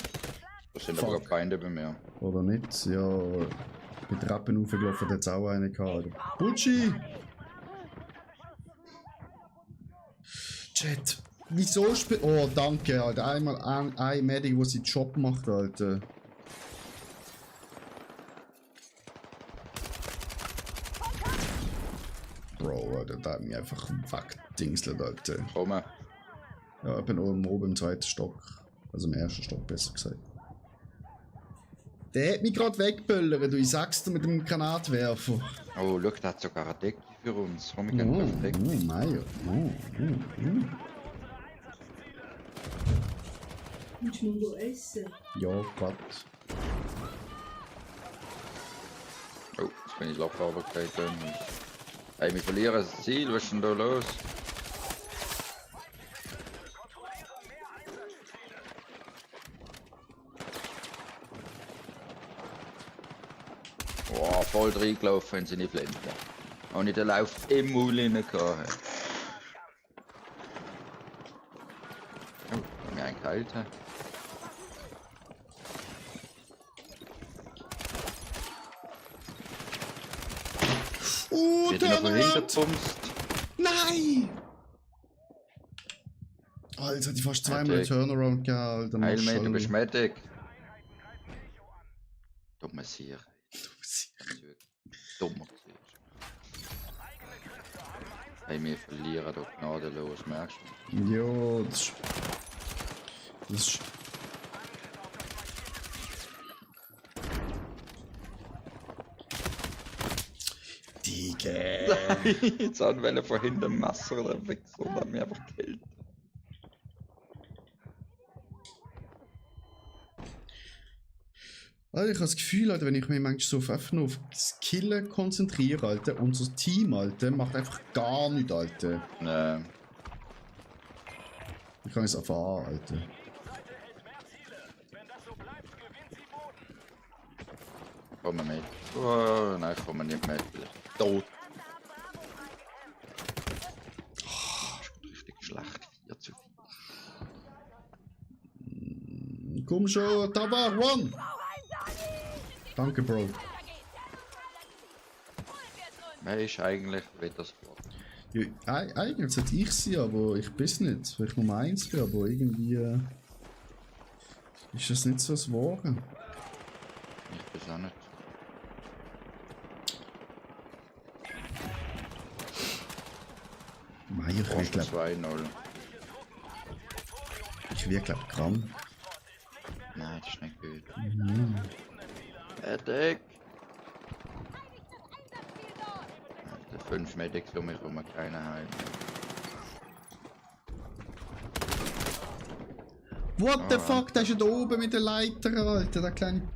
Das sind aber Fuck. Feinde bei mir. Oder nicht? Ja, mit Treppen hochgelaufen, hat es auch einen gehabt. Butschi! Chat, wieso spielt. Oh, danke, Alter. Einmal ein Medic, der seinen Job macht, Alter. Bro, Alter, da hat mich einfach weggedingselt, Alter. Komme. Ja, ich bin oben im zweiten Stock. Also im ersten Stock, besser gesagt. Der hat mich gerade weggeböllert, du. Ich sag's dir mit dem Granatwerfer. Oh, schau, der hat sogar eine Decke für uns. Komm, wir gehen auf die Decke. Mayo. Willst du mal essen? Ja, grad. Oh, jetzt bin ich Lockerarbeit. Hey, wir verlieren das Ziel. Was ist denn da los? Boah, voll reingelaufen, wenn sie nicht blenden. Und ich den Lauf im Maul rein gehabt. Oh, da mir einen geheilt. Wird noch von hinten gepumst. Nein! Alter, die fast zweimal Medic. Turnaround gegeben, Alter. Heilmeter, du bist Maschallah. Medic. Dummer Sieg. Dummer Sieg. Hey, wir verlieren doch gnadenlos, merkst du? Ja, das ist. Digga. Jetzt haben wir von hinten ein Messer oder weg, so haben wir einfach gekillt. Alter, ich habe das Gefühl, Alter, wenn ich mich manchmal so einfach nur auf das Killen konzentriere, Alter, unser Team, Alter, macht einfach gar nichts, Alter. Ich kann es erfahren, Alter. Komm mit. Oh, nein, ich komme nicht mit. Tot. Oh, richtig schlecht. 4:4. Komm schon, da war one! Danke, Bro. Wer ist eigentlich wieder das Wort? Ja, eigentlich sollte ich sein, aber ich bin es nicht. Weil ich Nummer 1 bin, aber irgendwie ist das nicht so das Wahre. Ich bin's auch nicht. Mei, ich Und glaube 2-0. krank. Nein, das ist nicht gut. Medic! Der 5 Medics um mich herum, keiner heim. What the Ah, fuck, der ist ja da oben mit der Leiter, Alter, der kleine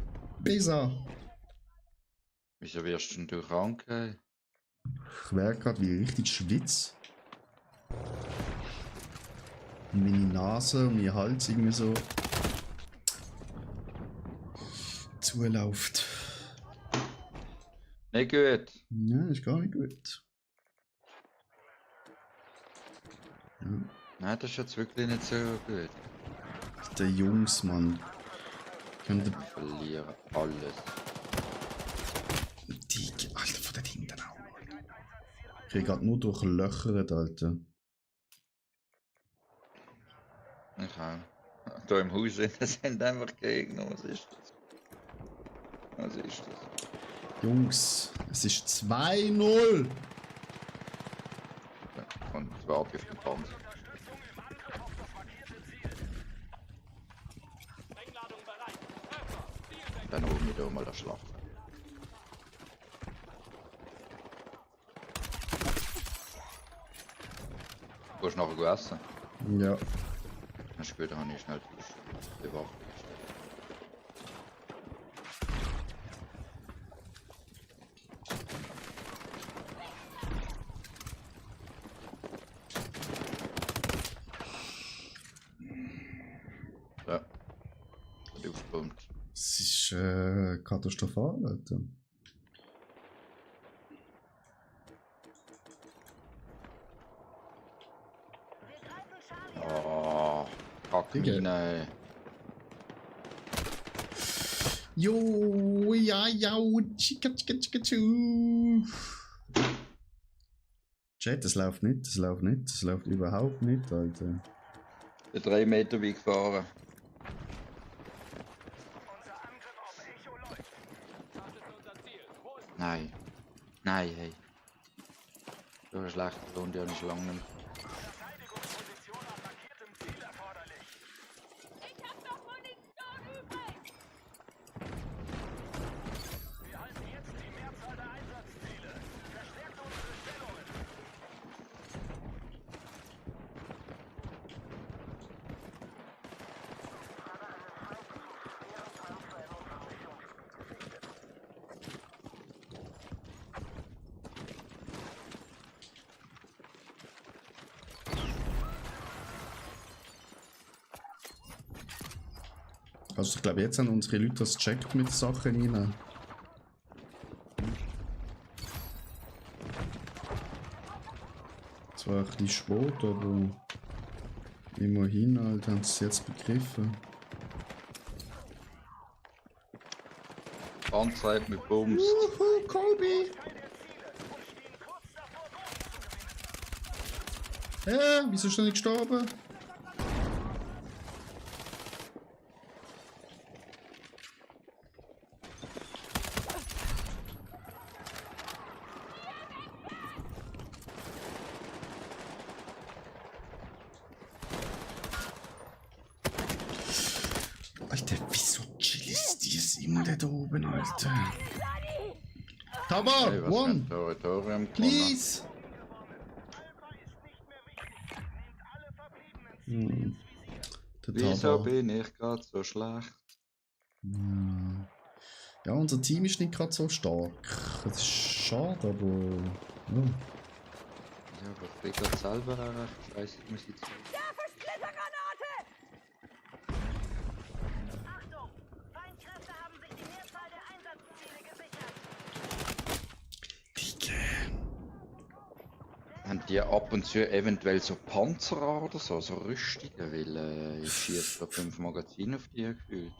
Pisa. Wieso wirst denn du krank? Ey? Ich wäre gerade wie richtig schwitz. Meine Nase und mein Hals irgendwie so zuläuft. Nicht gut. Ja, ist gar nicht gut. Ja. Nein, das ist jetzt wirklich nicht so gut. Der Jungs, Mann. Könnte Wir verlieren alles. die. Alter, von dort hinten auch. Ich krieg grad nur durchlöchert, Alter. Ich auch. Da im Haus sind einfach Gegner. Was ist das? Was ist das? Jungs, es ist 2-0. Und ich warte auf den Panzer. Dann holen wir da mal das Schlacht. Du hast nachher gegessen. Ja. Dann später habe ich schnell die Waffe gestellt. Ja. Hat aufgepumpt. Es ist katastrophal, Alter. Wir greifen Charlie an. Oh, Kackmine. Jo, ja, tschika, tschika, tschika, tschu. Chat, das läuft nicht, das läuft nicht, das läuft überhaupt nicht, Alter. Der 3 Meter weit gefahren. Unser Angriff auf Echo läuft. Nein. Nein, hey. So eine schlechte Runde habe ich schon lange nicht. Verteidigungsposition an markiertem Ziel erforderlich. Ich hab noch Munition übrig. Wir halten jetzt die Mehrzahl der Einsatzziele. Verstärkt unsere Stellungen. Also ich glaube, jetzt haben unsere Leute das gecheckt mit Sachen rein. Zwar ein bisschen spät, aber immerhin halt, haben sie es jetzt begriffen. Panzer hat mich bumst. Wuhu, Kobe! Wieso ist er nicht gestorben? Alter, wieso chillst die es immer da oben, Alter? Cover! Hey, was für One! ein Territorium gewonnen. Please! Alpha ist nicht mehr wichtig. Nehmt alle verbliebenen Ziele Hm. ins Der Wieso Taba. bin ich gerade so schlecht? Ja, unser Team ist nicht gerade so stark. Das ist schade, aber. Ja. Ja, aber ich bin gerade selber auch recht scheiße Musik. Werfe Splittergranate! Achtung! Feindkräfte haben sich die Mehrzahl der Einsatzziele gesichert. Digga. Haben die ab und zu eventuell so Panzer an oder so, so Rüstungen? Weil ich schieße gerade 5 Magazine auf die gefühlt.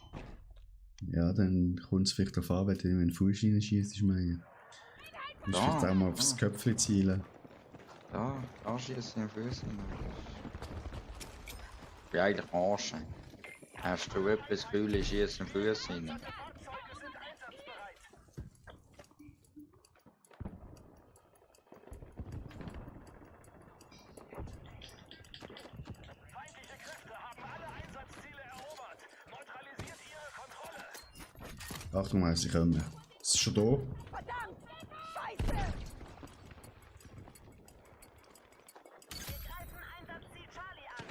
Ja, dann kommt es vielleicht darauf an, wenn du in den Fuß reinschießt, ich meine. Du musst Ja, vielleicht auch mal aufs ja. Köpfchen zielen. Ja, anschießen auf Füße. Ich bin eigentlich Arsch. Hast du etwas Gefühl, ich schieße auf Füße rein? Fahrzeuge sind einsatzbereit. Feindliche Kräfte haben alle Einsatzziele erobert. Neutralisiert ihre Kontrolle. Achtung mal, sie kommen. Es ist schon da. Verdammt! Scheiße! Wir greifen Einsatzziel Charlie an.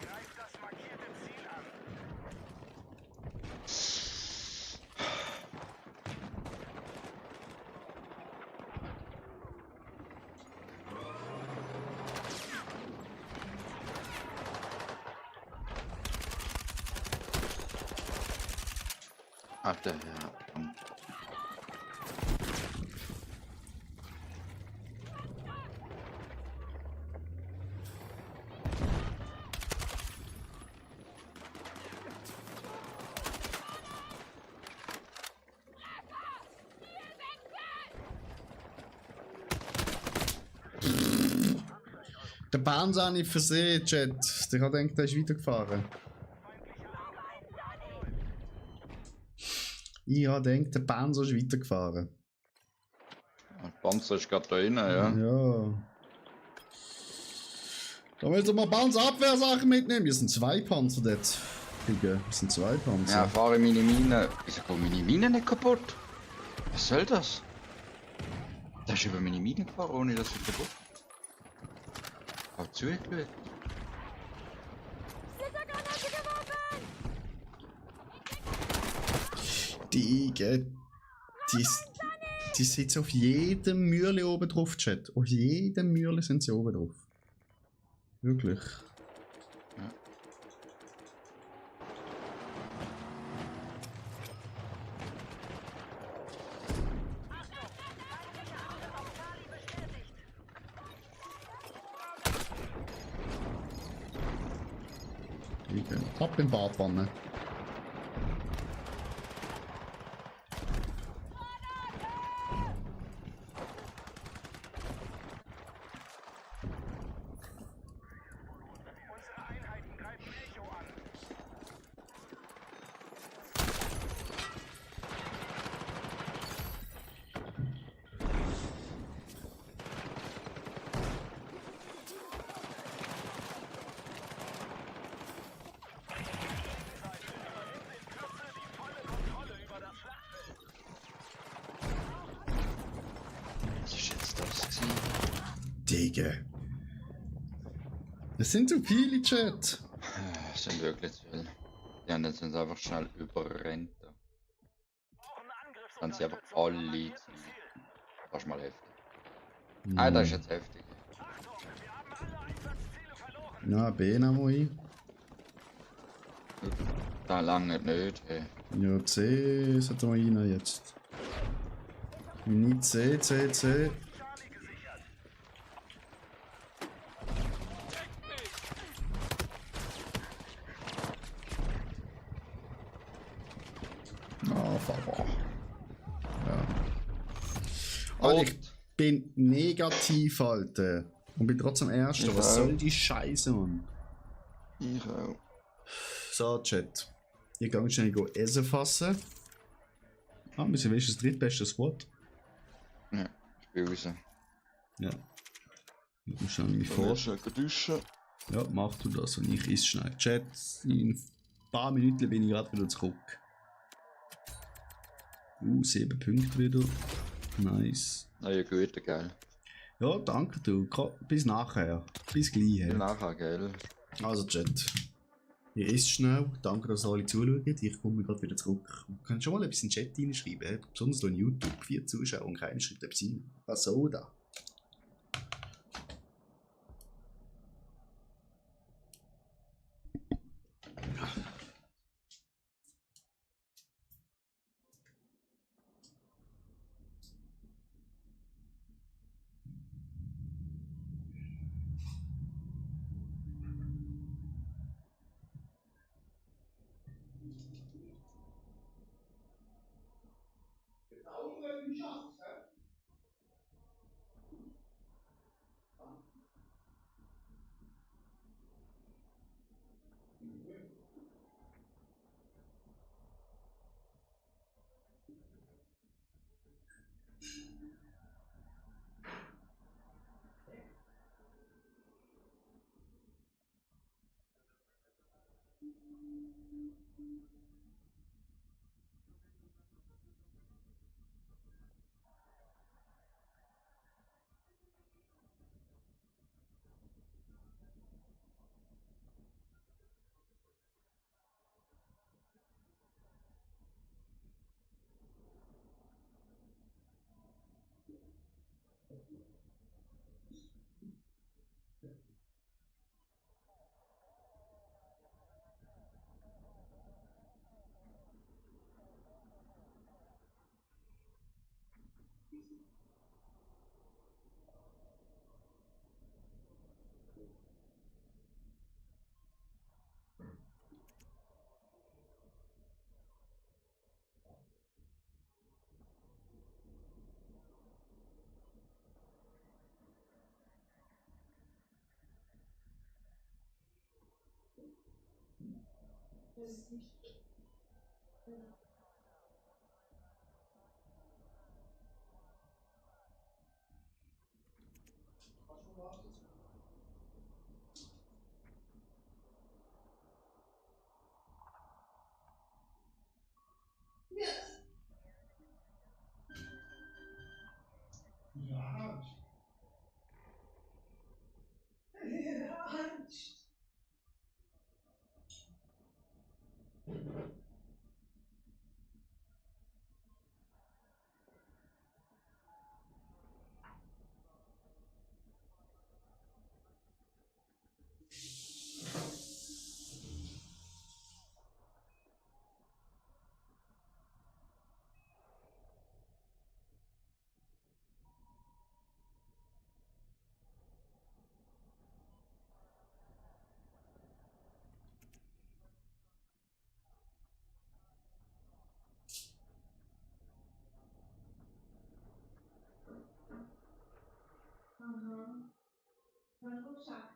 Greift das markierte Ziel an. Ach, der Herr. Der Bounce habe ich versehen, Chat. Der hat gedacht, der ist weitergefahren. Ich habe gedacht, der Bounce ist weitergefahren. Der Panzer ist gerade da rein, ja. Ja. Da willst du mal Bounce-Abwehrsachen mitnehmen? Wir sind 2 Panzer dort. Digga, wir sind 2 Panzer. Ja, fahre meine Mine. Wieso geht meine Mine nicht kaputt? Was soll das? Da ist über meine Mine gefahren, ohne dass sie kaputt ist. Hab zugeschaut. Splittergranate geworfen! Digga, die sitzen auf jedem Mürli oben drauf, Chat. Auf jedem Mürli sind sie oben drauf. Wirklich. Ich gehe ab in die Badwanne. Unsere Einheiten greifen Echo an. Was ist jetzt das gewesen? Digga. Es sind zu viele, Chat. Es sind wirklich zu viele. Die haben jetzt uns einfach schnell überrennt. Da haben sie einfach alle Ziele. Das ist mal heftig. Ah, das ist jetzt heftig. Na, B nehmen wir ein. Da lange nicht. Hey. Ja, C sollten wir rein jetzt. Nicht C, C, C. Ah, Fabra. Ja. Alter, ich bin negativ, Alter. Und bin trotzdem Erster. Ich Was auch. soll die Scheiße, Mann? Ich auch. So, Chat. Ich gehe schnell Essen fassen. Ah, wir sind wenigstens das drittbeste Squad. Ja, ich bin raus. Ja. Ich muss schnell mich vor. Schnell duschen. Ja, mach du das und ich esse schnell. Chat, in ein paar Minuten bin ich gerade wieder zurück. 7 Punkte wieder. Nice. Na ja, gut, geil. Ja, danke du. Bis nachher. Bis gleich. Bis nachher, gell. Also Chat. Ich esse schnell. Danke, dass alle zuschauen. Ich komme gerade wieder zurück. Du kannst schon mal etwas in den Chat reinschreiben. Besonders hier in YouTube. 4 Zuschauer und keiner schreibt etwas rein. Was soll da? Quando começar.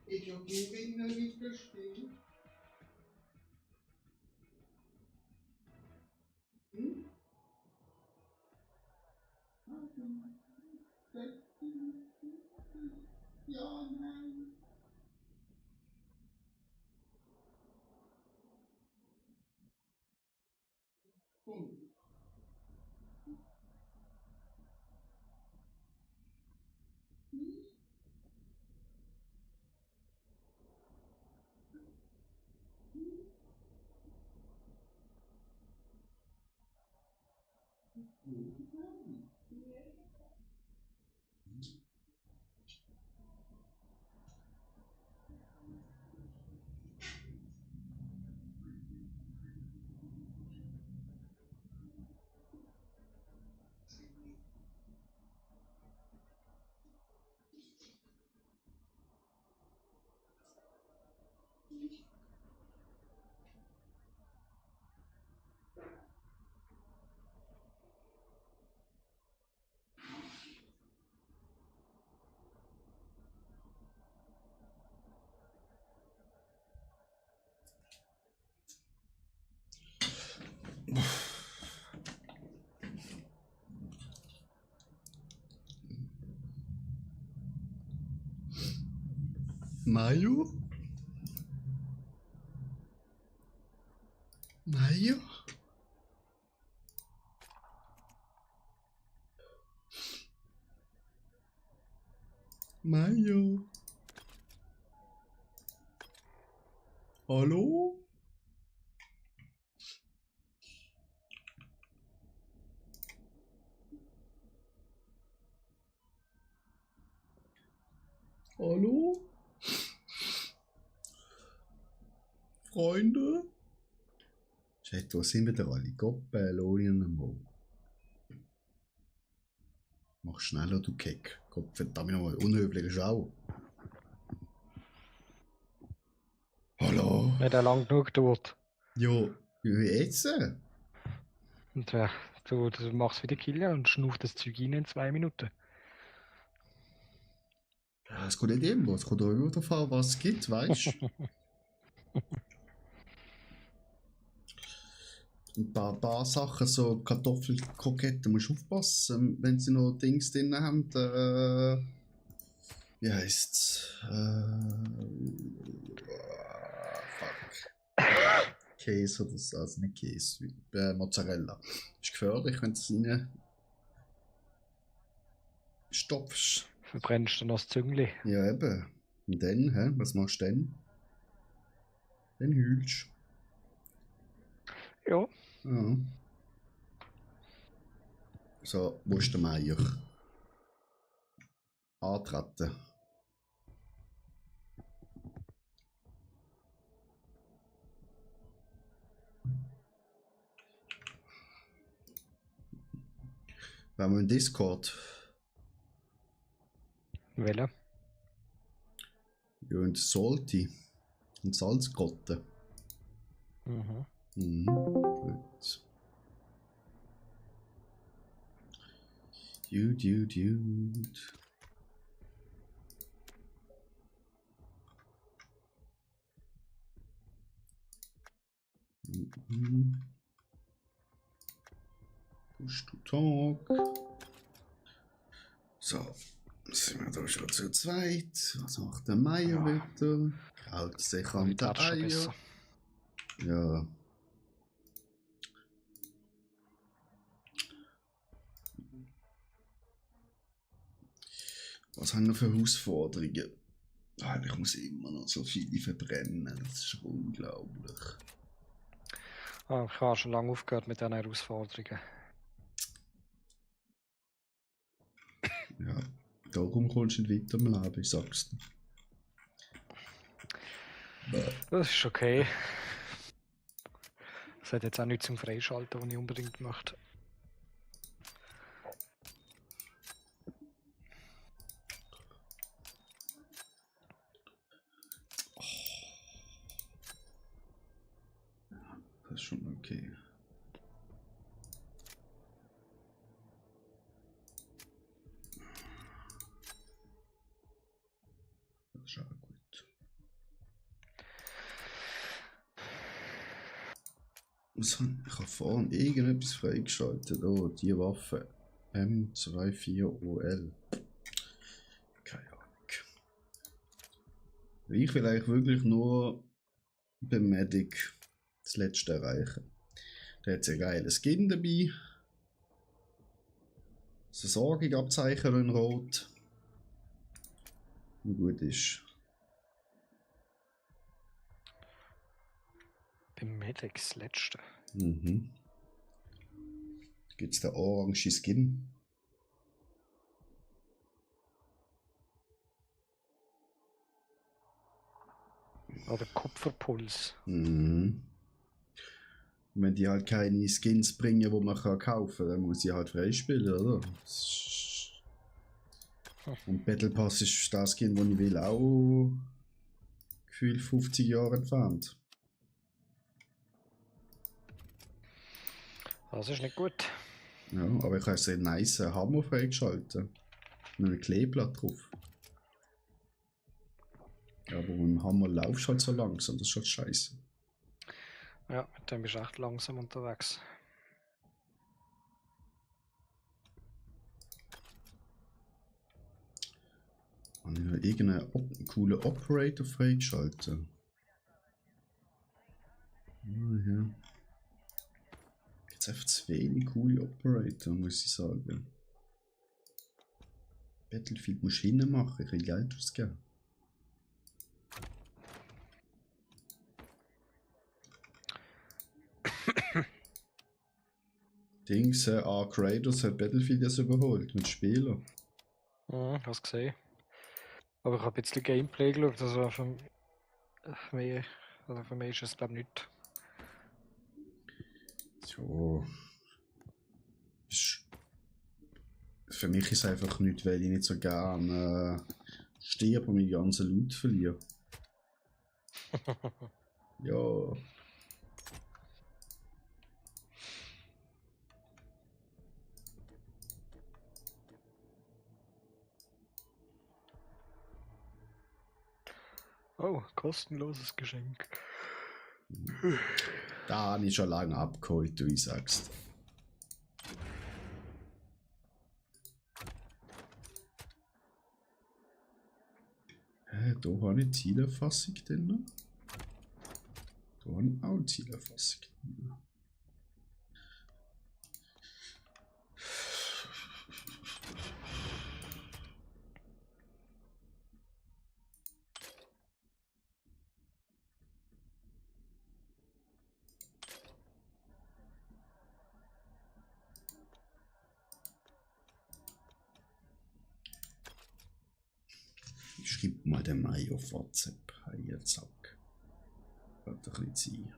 Ich habe Gewinner nicht verstehen. Hm? Ja, nein. Mayo? Mayo? Mayo? Hallo? Hallo? Freunde? Chat, wo sind wir denn alle? Goppelonien mal. Mach schneller, du Keck. Gott verdammt nochmal, unhöfliche Schau. Hallo? Nicht lang genug gedauert. Ja, wie jetzt? Und du machst wieder Killer und schnauft das Zeug rein in 2 Minuten. Ja, es geht nicht immer, es kommt auch immer darauf an, was es gibt, weißt du? Ein paar Sachen, so Kartoffelkroketten, musst du aufpassen, wenn sie noch Dings drin haben. Wie heisst's? Fuck. Käse oder so, also nicht Käse, Mozzarella. Ist gefährlich, wenn du es rein stopfst. Verbrennst du noch das Züngli. Ja, eben. Und dann, hä? Was machst du dann? Dann heulst Ja. du. Ja. So, wo ist der Meier? Antreten. Wenn wir im Discord. Welcher? Ja, und Salty. Und Salzgrotte. Mhm. Mhm. Gut. Dude. Mhm. Push to talk. So, sind wir da schon zu zweit. Was macht der Meier wieder? Kaut sich an Heute der hat's schon Eier. besser. Ja. Was haben wir für Herausforderungen? Ah, ich muss immer noch so viele verbrennen. Das ist unglaublich. Ich habe schon lange aufgehört mit diesen Herausforderungen. Ja, darum kommst du nicht weiter im Leben, ich sag's dir. Das ist okay. Das hat jetzt auch nichts zum Freischalten, was ich unbedingt möchte. Das ist schon okay. Das ist auch gut. Ich habe vorhin irgendetwas freigeschaltet. Oh, die Waffe. M24OL. Keine Ahnung. Ich will eigentlich wirklich nur beim Medic das letzte erreichen. Der hat ein geiles Skin dabei. Das Versorgung-Abzeichen in Rot. Und gut ist. Beim Medic das letzte. Mhm. Gibt es den orange Skin? Oder Kupferpuls. Mhm. Und wenn die halt keine Skins bringen, die man kaufen kann, dann muss ich halt freispielen, oder? Und Battle Pass ist das Skin, den ich will, auch gefühlt 50 Jahre entfernt. Das ist nicht gut. Ja, aber ich habe so einen nice Hammer freigeschaltet. Mit einem Kleeblatt drauf. Ja, aber mit dem Hammer laufst du halt so langsam, das ist halt scheiße. Ja, mit dem bist du echt langsam unterwegs. Habe ich noch irgendeinen coolen Operator freigeschaltet? Ah, ja. Jetzt einfach zu wenig coole Operator, muss ich sagen. Battlefield musst du hinmachen, ich will Geld ausgeben. Dings, Ark Raiders hat Battlefield jetzt überholt mit Spielern. Hast gesehen. Aber ich habe ein bisschen Gameplay geschaut, also für mich ist es glaube ich nicht. Ja. Für mich ist es einfach nicht, weil ich nicht so gerne sterbe und meine ganzen Loot verliere. Ja. Oh, kostenloses Geschenk. Da habe ich schon lange abgeholt, du, ich sag's dir. Da habe ich Zielerfassung drin. Da habe ich auch Zielerfassung drin. Ich schreibe mal den Mai auf WhatsApp. Hey, zack. Wird ein bisschen sein.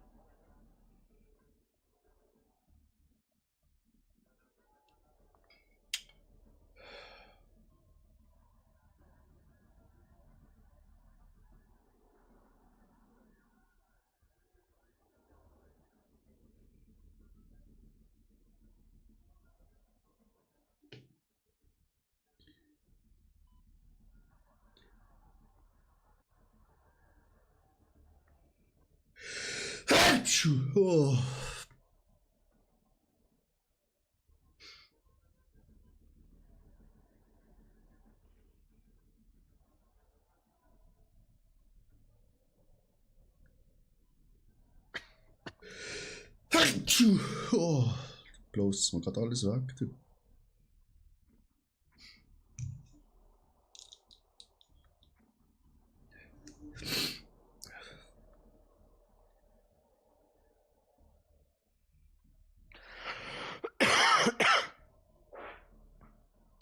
Oh. Oh. Bloß ist mir gerade alles weg. Du.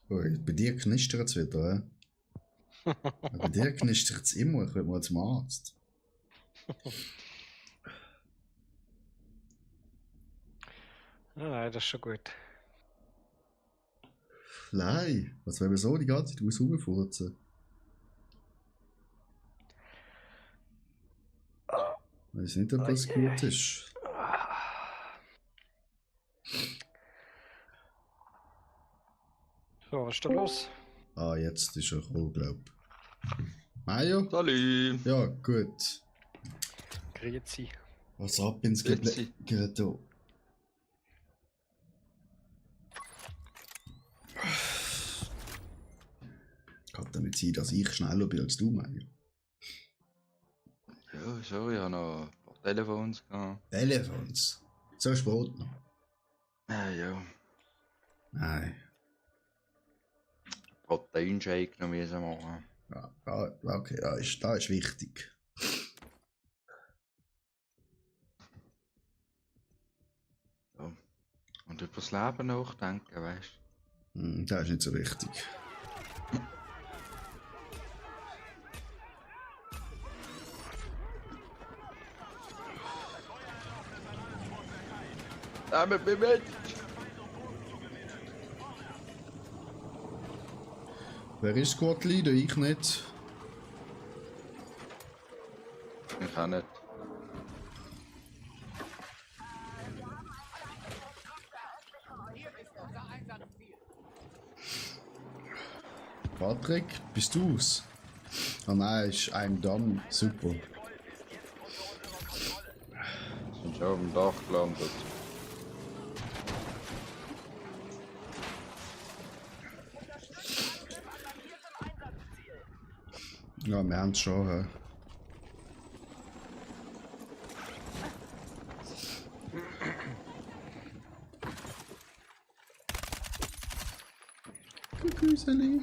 Oh, bei dir knistert es wieder, bei dir knistert es immer, ich will mal zum Arzt. Nein, das ist schon gut. Nein, was wenn wir so die ganze Zeit rumfurzen? Ich weiß nicht, ob das gut ist. was ist da los? Ah, jetzt ist er gekommen, glaub. Mario? Salut! Ja, gut. Grüezi. Was ab ins Grüezi. Ghetto? Kann doch nicht sein, dass ich schneller bin als du, Mario. Ja, so, ich habe noch ein paar Telefons gehabt. Telefons. So spät noch. Ja. Nein. Proteinshake noch müssen machen. Ja, okay, das ist wichtig. Ja. Und über das Leben nachdenken, weißt Das ist nicht so wichtig. du? Nehmt mich mit! Wer ist Squad Leader? Ich nicht. Ich auch nicht. Patrick, bist du's? Ah nein, ist I'm done. Super. Sind schon auf dem Dach gelandet. Ja, wir haben's schon. Hä? Grüßeli.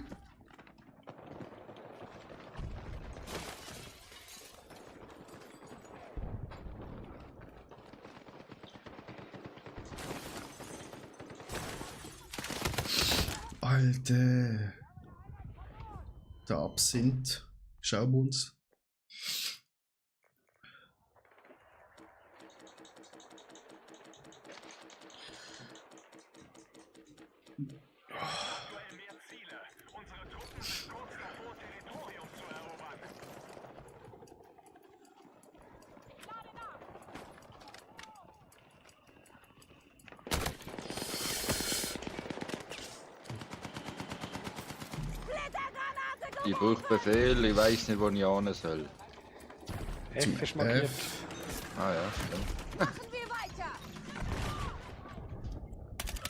Alter. Der Absinth. Schauen wir uns. Aktuell mehr Ziele. Unsere Truppen sind kurz davor, Territorium zu erobern. Ich brauche Befehl, ich weiß nicht, wo ich hin soll. F ist markiert. F. Ah ja, stimmt. Machen wir weiter!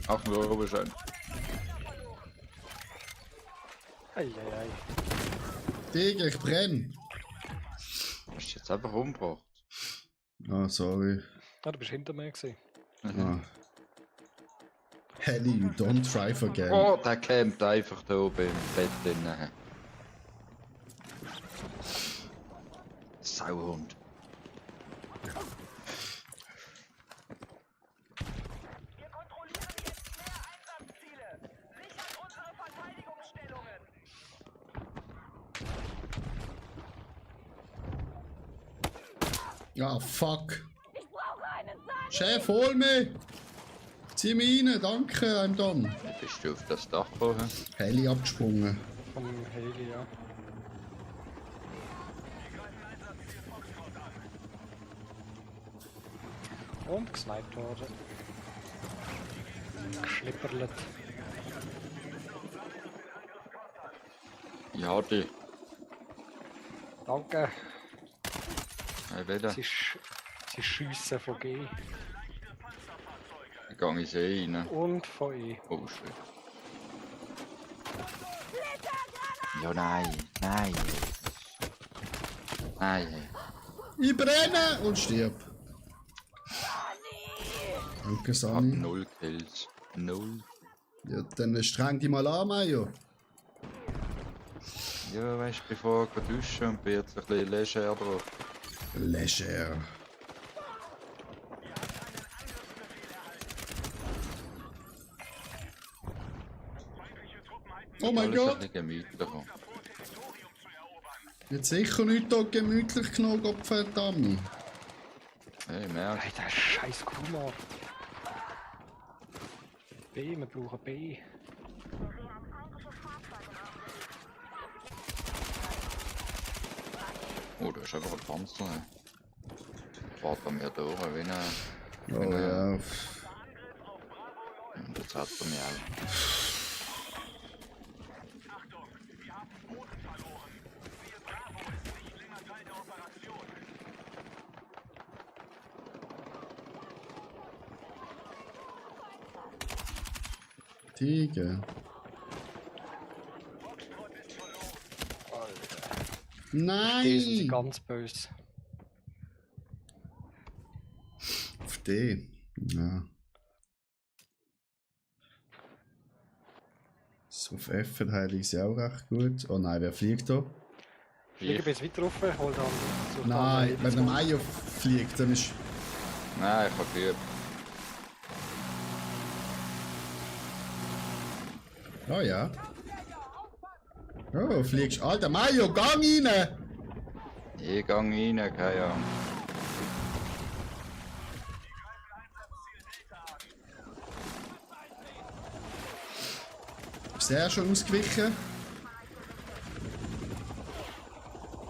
Ach, nur oben schon. Eieiei. Digga, ich brenn. Hast du jetzt einfach umgebracht? Ah, sorry. Ah, du bist hinter mir gewesen. Ah. Helly, you don't try again. Oh, der campt einfach da oben im Bett drin. Sauhund. Wir kontrollieren jetzt mehr Einsatzziele. Sichert unsere Verteidigungsstellungen. Ah, fuck. Ich brauche einen Sand! Chef, hol mich! Zieh mich rein, danke, I'm done. Bist du auf das Dach gekommen? Heli abgesprungen. Vom Heli, ja. Und gesniped worden. Geschlipperlet. Ja, die. Danke. Hey, wieder. Sie schiessen von G. Dann gehe ich eh rein. Und von E. Oh, shit. Ja, nein. Nein. Nein. Ich brenne und stirb. Danke, Ich hab Sani. 0 Kills. 0. Ja, dann streng dich mal an, Mayo. Ja, weißt du, bevor ich duschen und bin jetzt ein bisschen leger drauf. Leger. Oh mein Alles Gott. ein bisschen gemütlicher. Jetzt sicher nicht da gemütlich genug, Gottverdammt. Hey, merkst Hey, der scheiß Kuma. B, wir brauchen B. oh, da ist einfach ein Panzer. Fahrt an mir durch, wie eine... Oh ja. Und jetzt hat er mich auch. Digga. Die sind sie Nein! ganz böse. Auf D. Ja. So, auf F verteidige ich sie auch recht gut. Oh nein, wer fliegt da? Fliege bis weiter rauf, hol dann. such dann Nein, jedes wenn der Mal. Mayo fliegt, dann ist... Nein, ich hab geübt. Oh ja. Oh, fliegst. Alter, Mayo, gang rein! Ich gang rein, keine Ahnung. Sehr schon ausgewichen.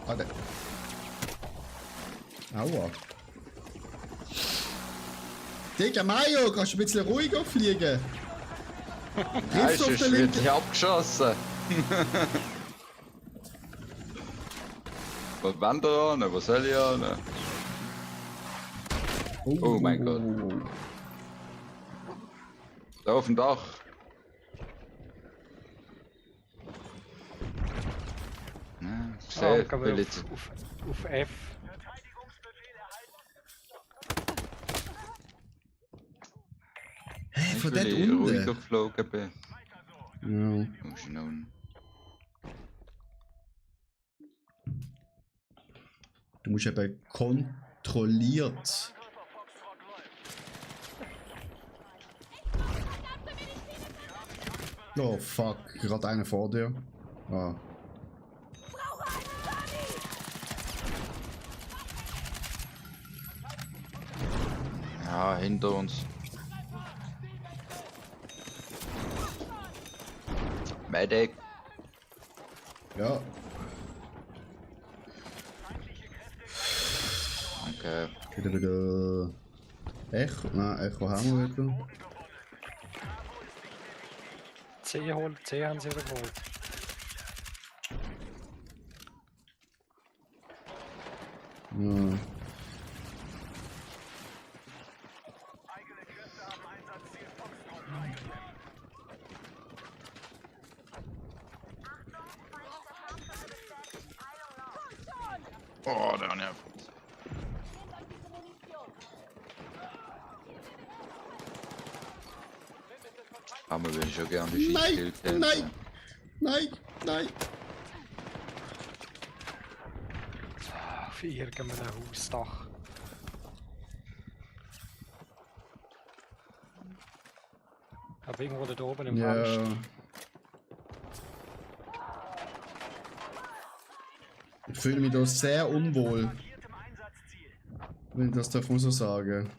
Alter. Aua. Digga, Mayo, kannst du ein bisschen ruhiger fliegen? Nein, Triffst du auf sonst den wird linken... ich abgeschossen. Was wollt ihr an? Was soll ich an? Oh mein Gott. Da auf dem Dach. Ja, ich Ah, sehe, gehen will wir jetzt... auf F. Hey, von weil dort ich ruhiger unten. geflogen bin. Ja. Muss ich noch... Du musst eben kontrolliert. Oh fuck, gerade einer vor dir. Ah. Ja, hinter uns. Medic. Ja, Okay. wieder Echo. Nein, Echo haben wir wieder. C holen, C haben sie wieder geholt. Ja. Oh, der nervt. Aber will ich schon gerne die Nein, Schießskill nein, nein, nein. Auf irgendeinem Hausdach. Aber irgendwo da oben im Ja. Fenster. Ich fühle mich da sehr unwohl. Wenn das darf man so sagen.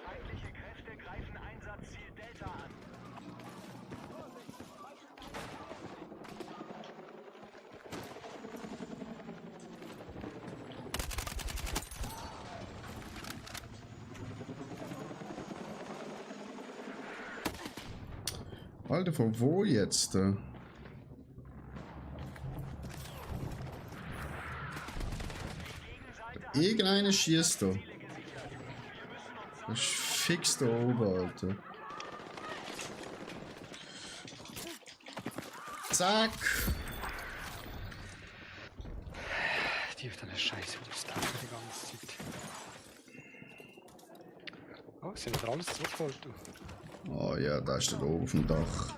Feindliche Kräfte greifen Einsatzziel Delta an. Alter, von wo jetzt? Irgendeiner schießt da. Das ist fix da oben, Alter. Zack! Die auf diesen Scheiß wieder aufs Dach die ganze Zeit. Oh, sind wieder alles zurückgeholt, du. Oh ja, da ist der da oben auf dem Dach.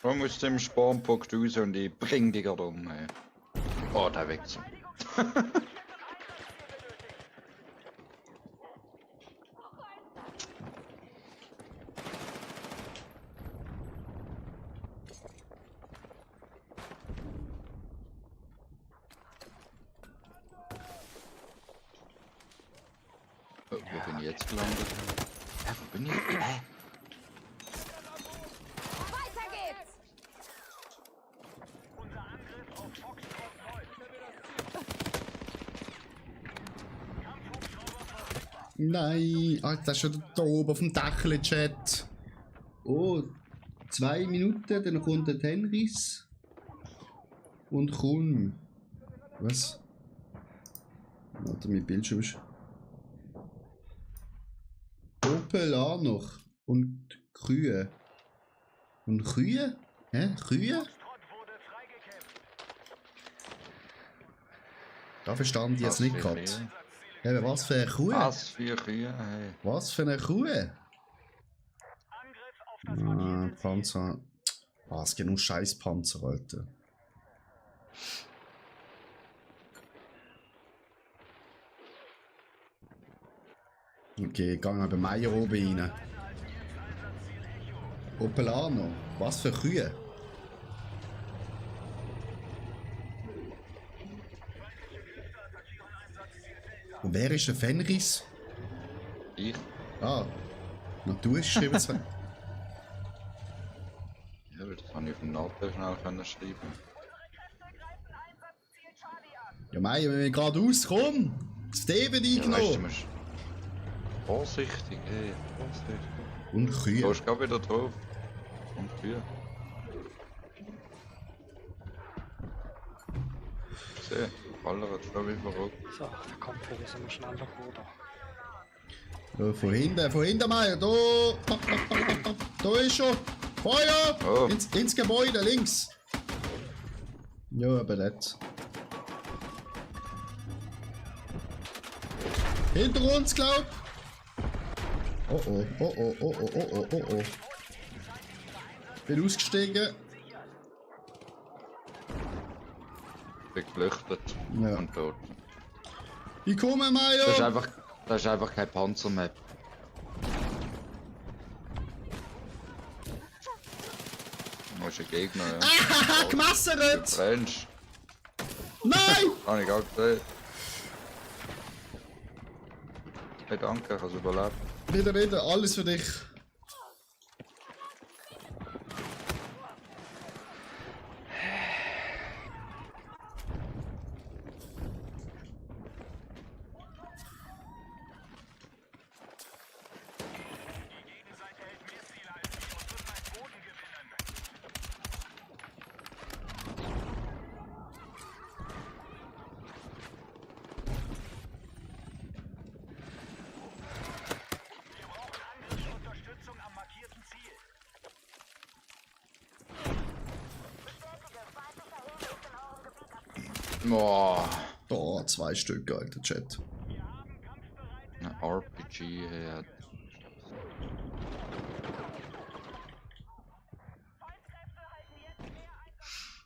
Man muss dem Spawnpunkt raus und ich bring dich gerade um. Ey. Oh, da weg. Oh, wo bin ich jetzt gelandet? Ja, wo bin ich? Weiter geht's! Unser Angriff auf Foxtrot läuft. Nein! Alter, das ist schon da oben auf dem Dachle, Chat. Oh, 2 Minuten, dann kommt der Tenris. Und komm. Was? Warte, mein Bildschirm ist. Opel auch noch. Und Kühe. Und Kühe? Hä? Kühe? Trott wurde freigekämpft. Da verstand ich jetzt Was nicht für gehabt. Kühe? Eben, was für eine Kuh? Was für Kühe? Hey. Was für eine Kuh? Angriff auf das Ah, markierte Ziel. Panzer. Was, genug Scheiß-Panzer, Alter. Okay, gehen wir bei Meier oben rein. Opelano. Was für Kühe? Und wer ist der Fenris? Ich? Ah, na du hast geschrieben. Ja, das kann ich auf dem Noten schnell können schreiben. Kräfte greifen Einsatzziel Charlie an. Ja, Meier, wir müssen geradeaus, komm! Steven Ja, weißt du, eingenommen! musst vorsichtig, hey, vorsichtig. Und Du Kühe. gehst gerade wieder drauf. Und Kühe. Ich sehe, ballert schon wie verrückt. So, der Kampf ist immer schneller geworden. Ja, von hinten, Meier, da! Da ist schon! Feuer! Oh. Ins Gebäude, links! Ja, aber nicht. Hinter uns, glaub! Oh oh, oh oh, oh oh, oh oh, oh oh. Bin ausgestiegen. Bin geflüchtet Ja. und tot. Ich komme, Das Meier! ist einfach kein Panzermap. Du musst einen Gegner, ja. Haha, gemessert! Brennst. Nein! Habe ich auch gesehen. Hey, danke, ich habe es überlebt. Wieder, alles für dich. Die Gegenseite hält mehr Ziele als wir und wird meist Boden gewinnen. Wir brauchen Angriffsunterstützung am markierten Ziel. Boah. Da, 2 Stück, alter Chat. Wir haben kampfbereite Ein RPG her. Feindkräfte halten jetzt mehr Einsatz.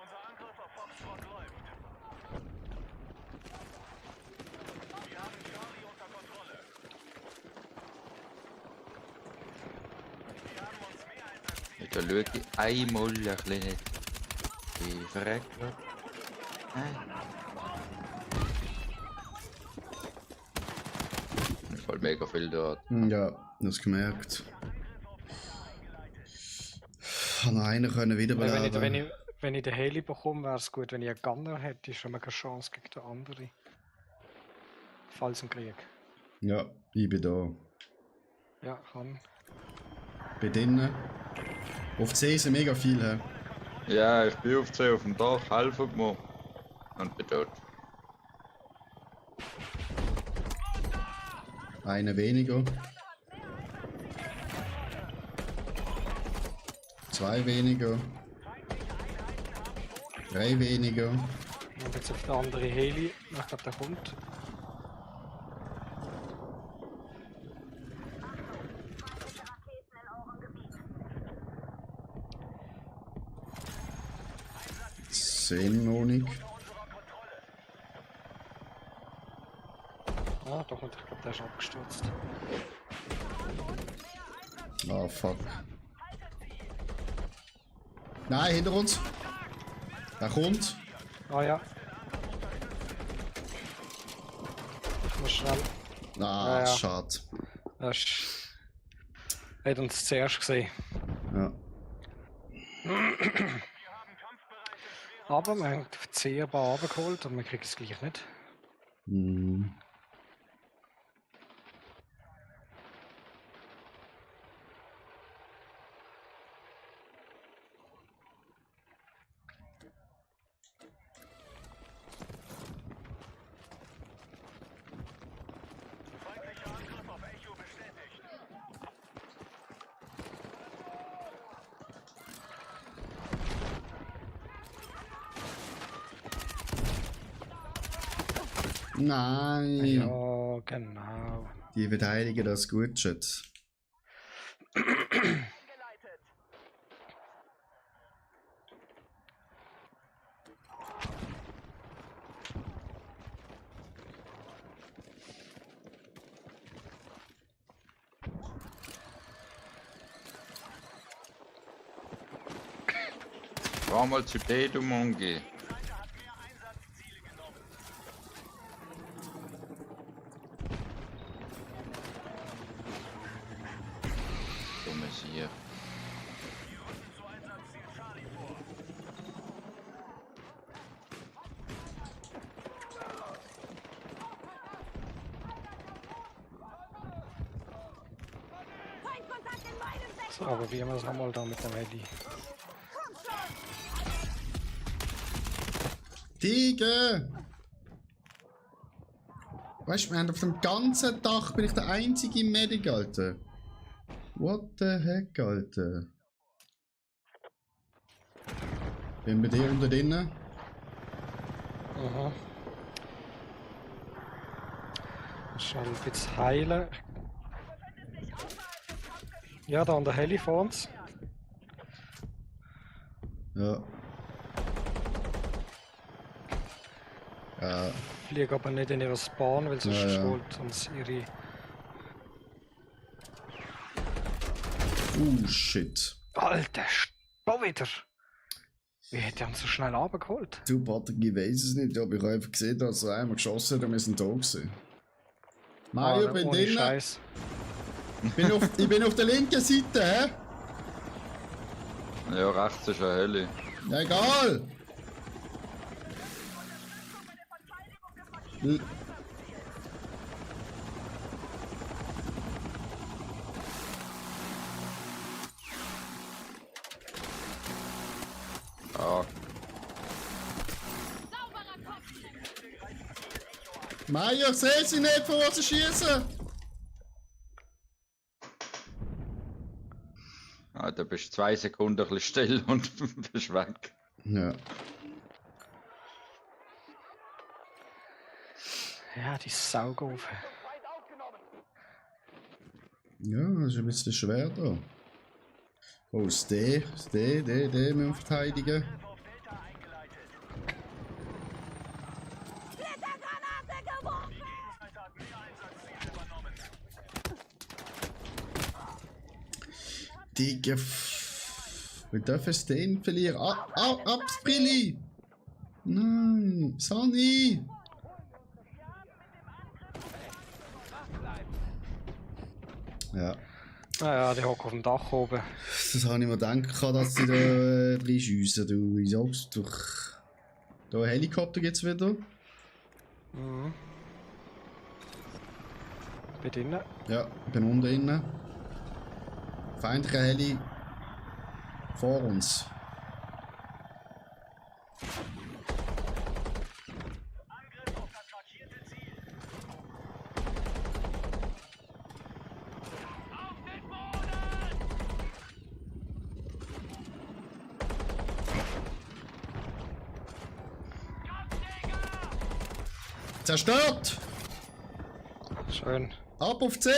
Unser Angriff auf Foxtrot läuft. Wir haben Charlie unter Kontrolle. Wir haben uns mehr Einsatzziele. Da schaue ich einmal ein bisschen nicht. Wie verreckt wird. Ich fall mega viel dort. Ja, das gemerkt. Kann einer können wiederbeleben. Wenn ich den Heli bekomme, wäre es gut, wenn ich einen Gunner hätte, ist schon mal keine Chance gegen den anderen. Falls im Krieg. Ja, ich bin da. Ja, kann. Bin drinnen. Auf C sind mega viel, hä? Ja, ich bin auf C auf dem Dach, helfen mir. Und bin tot. Einer weniger. 2 weniger. 3 weniger. Und jetzt auf der andere Heli. Ich glaube, der kommt. Raketen in eurem Gebiet. 10 noch nicht. Ah, doch, und ich glaube, der ist abgestürzt. Ah, fuck. Nein, hinter uns. Der kommt. Ah ja. Ich muss schnell. Ah, Ja. schade. Das ist... Hat uns zuerst gesehen. Ja. Aber wir haben die C aber runtergeholt und wir kriegen es gleich nicht. Hm. Nein! Ja, genau. Die verteidigen das gut, Schatz. Eingeleitet. Fahr mal zu dir, du Mongi. Dummes hier. Feindkontakt in meinem Sektor. So, aber wie wir es nochmal da mit dem Heli. Tiger! Weißt du, wir haben auf dem ganzen Dach bin ich der einzige im Medic, Alter. What the heck, Alter? Bin bei dir unter drinnen? Aha. Schon ein bisschen heilen. Ja, da an der Heli vor uns. Ja. Ja. Fliege aber nicht in ihre Spawn, weil sonst Ja, ja. holt uns ihre. Shit. Alter, da wieder! Wie hätte er uns so schnell runtergeholt? Du, Patrick, ich weiß es nicht, aber ich habe einfach gesehen, dass er einmal geschossen hat und wir sind da gewesen. Mario, ich bin ohne drinnen. Scheiß. Ich bin auf der linken Seite, hä? Ja, rechts ist ein Heli. Ja, egal! L- Ja, Sauberer Kopf. Mario, ich sehe sie nicht, von wo sie schießen! ah, da bist du 2 Sekunden ein bisschen still und bist weg. Ja. Ja, die Saugofen. Ja, das ist ein bisschen schwer da. Oh, das D müssen wir verteidigen. Splittergranate geworfen. Digga. Wir dürfen es den verlieren. Abs, Brilli! Nein, Sonny! Ja, Naja, die hocken auf dem Dach oben. das habe ich mir gedacht, dass die da reinschiessen. Du, ich sag's doch. Da ein Helikopter gibt's wieder. Mhm. Bin drinnen. Ja, ich bin unten innen. Feindlicher Heli vor uns. Zerstört! Schön. Ab auf C!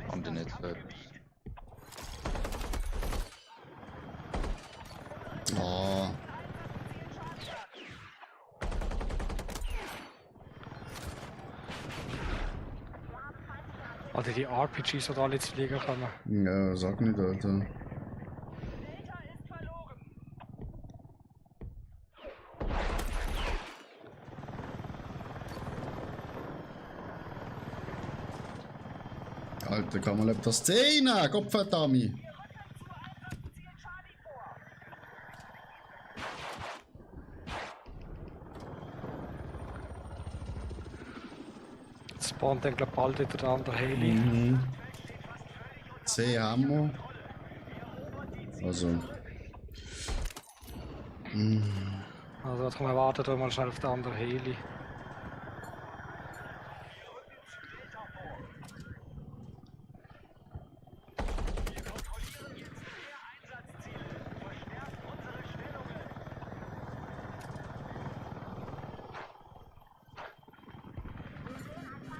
Kommt ihr nicht so etwas? Oh. Alter, die RPGs, die da alle zu fliegen kommen. Ja, sag nicht, Alter. Alter, kann man etwas das Zähne? Gottverdammt! Jetzt spawnt dann glaub bald wieder der andere Heli. C haben wir. Also. Also jetzt wir warten wir mal schnell auf den anderen Heli.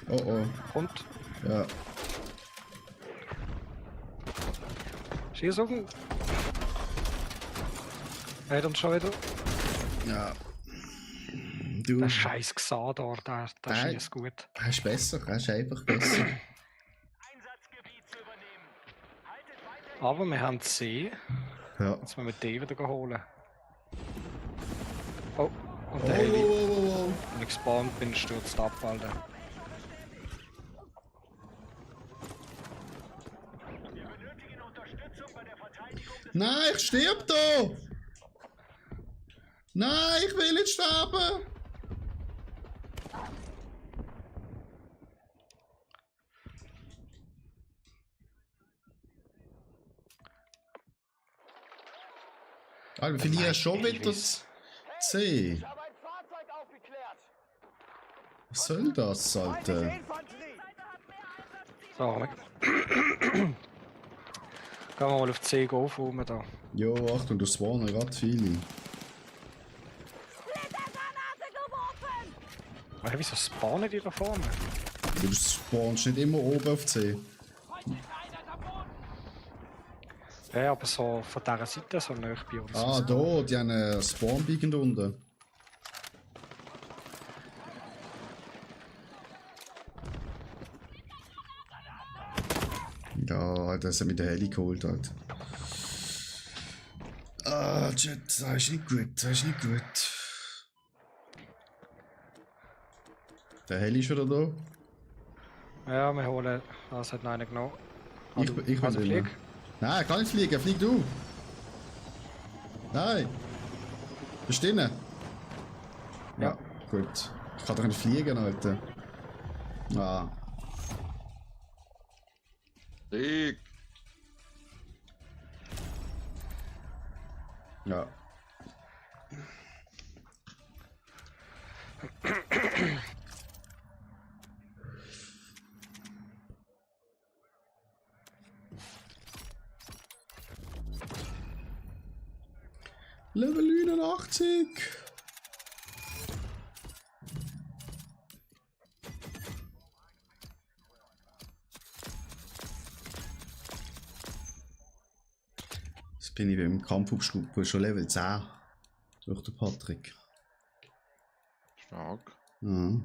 Oh oh. Kommt. Ja. Schieß auf ihn. Er hat uns schon wieder. Ja. Du. Der scheiß Xadar, der Nein. schießt gut. Er ist besser, er ist einfach besser. Einsatzgebiet zu übernehmen. Haltet weiter. Aber wir haben C. Ja. Jetzt müssen wir D wieder holen. Oh, und Oh, der Heli. oh. Wenn ich gespawnt bin, stürzt ab, Alter. Wir benötigen Unterstützung bei der Verteidigung des Nein, ich stirb da! Nein, ich will nicht sterben! Alter, wir verlieren schon wieder Elvis. C. Ich habe ein Fahrzeug aufgeklärt. Was soll das, Alter? Infanterie. So, gehen wir mal auf C rum da. Jo, Achtung, du spawnen gerade viele. Splittergranate geworfen! Hey, wieso spawnen die da vorne? Du spawnst nicht immer oben auf C. Ja, aber so von dieser Seite so nahe bei uns. Ah, da, die haben einen Spawnbeacon unten. Ja, das hat mit der Heli geholt, halt. Ah, Chat, das ist nicht gut, das ist nicht gut. Der Heli ist wieder da. Ja, wir holen. Das hat noch einer genommen. Ich will also immer. flieg. Nein, ich kann nicht fliegen, flieg du. Nein. Bist du drinnen? Ja, gut. Ich kann doch nicht fliegen, Alter. Ah. Sieg! Ja. Level 89. Jetzt bin ich beim Kampfhubschrauber schon Level 10. Durch den Patrick. Stark. Ja.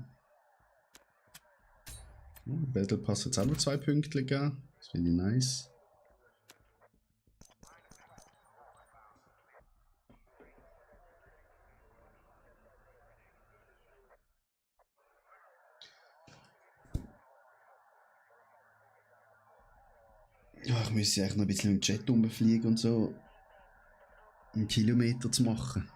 Battle Pass hat jetzt auch noch 2 Punkte gegeben. Das finde ich nice. Ja, ich müsste eigentlich noch ein bisschen im Jet rumfliegen und so. Einen Kilometer zu machen.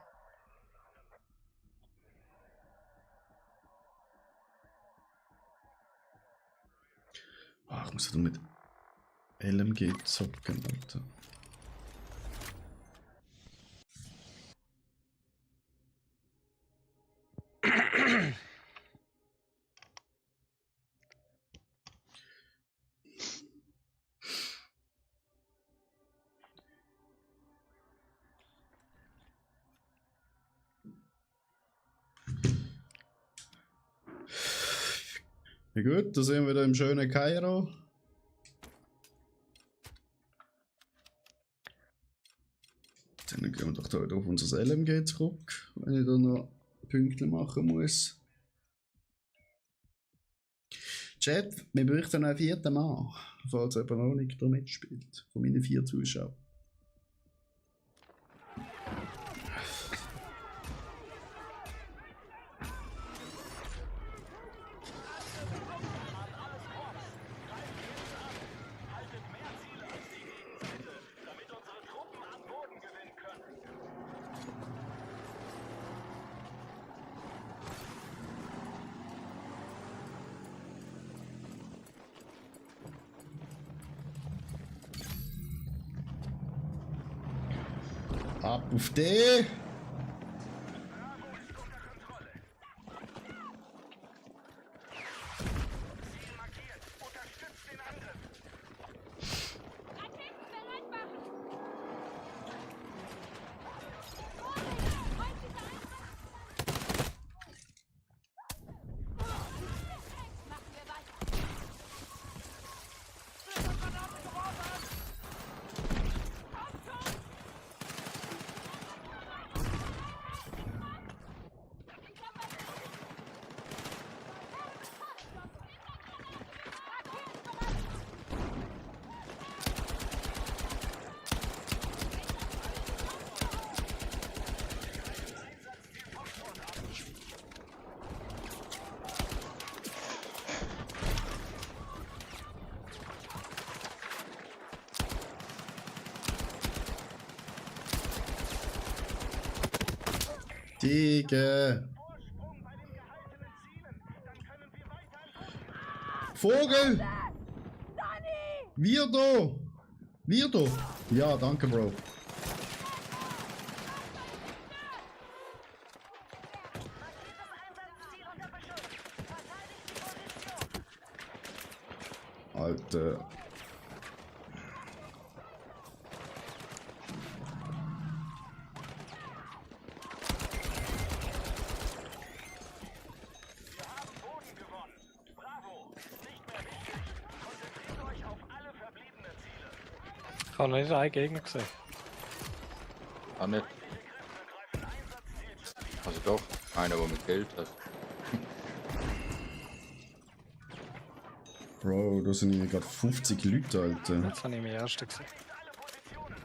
Ah, ich muss wieder mit LMG zocken, Alter. Ja gut, da sind wir wieder im schönen Kairo. Dann gehen wir doch da wieder auf unser LMG zurück, wenn ich da noch Punkte machen muss. Chat, wir bräuchten noch einen 4. Mann, falls jemand noch nicht da mitspielt, von meinen 4 Zuschauern. damit unsere Truppen am Boden gewinnen können. Ab auf D! Ziel markiert. Unterstützt den Angriff. Raketen bereit machen! Vorsicht! Freundliche Angriff! Machen wir weiter! Digga! Vorsprung bei den gehaltenen Zielen. Dann können wir weiter. Vogel! Weirdo! Weirdo! Ja, danke, Bro. Markiertes Einsatzziel unter Beschuss. Verteidigt die Position. Alter. Boden gewonnen. Bravo. Nicht mehr wichtig. Konzentriert euch auf alle verbliebenen Ziele. Ich habe noch nicht einen Gegner gesehen. Auch nicht. Greifen Einsatzziel. Also doch, einer, der mit Geld hat. Bro, da sind gerade 50 Leute, Alter. Jetzt habe ich meinen ersten gesehen. Alle Positionen.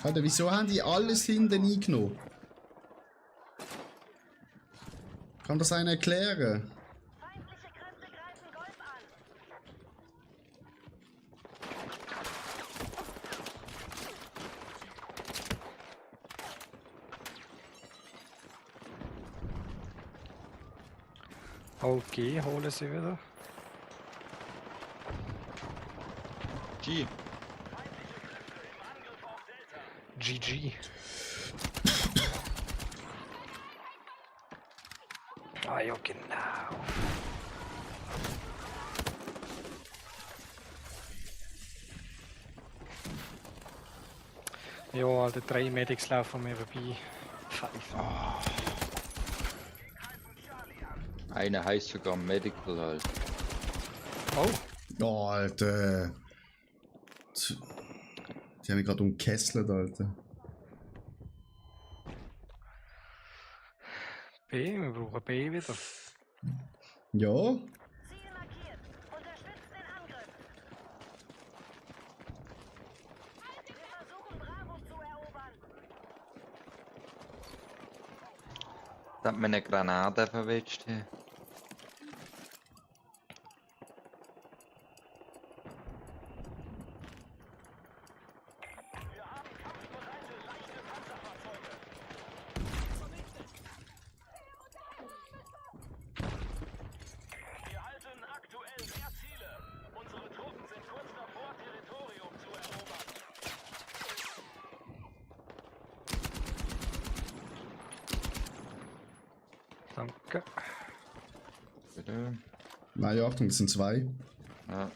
Alter, wieso haben die alles hinten eingenommen? Kann das einer erklären? Feindliche Kräfte greifen Golf an. Okay, hole sie wieder. G. GG. Ah ja, genau. Ja, Alter, 3 Medics laufen mir vorbei. Scheiße. Einer heißt sogar Medical halt. Oh, Oh, Alter. Die haben mich gerade umkesselt, Alter. B, wir brauchen B wieder. Ja? Ziel markiert. Unterstützt den Angriff. Wir versuchen Bravo zu erobern. Da hat mir eine Granate verwetscht. Hey. Wir halten aktuell mehr Ziele. Unsere Truppen sind kurz davor, Territorium zu erobern. Danke. Bitte. Nein, Achtung, das sind zwei. Ja.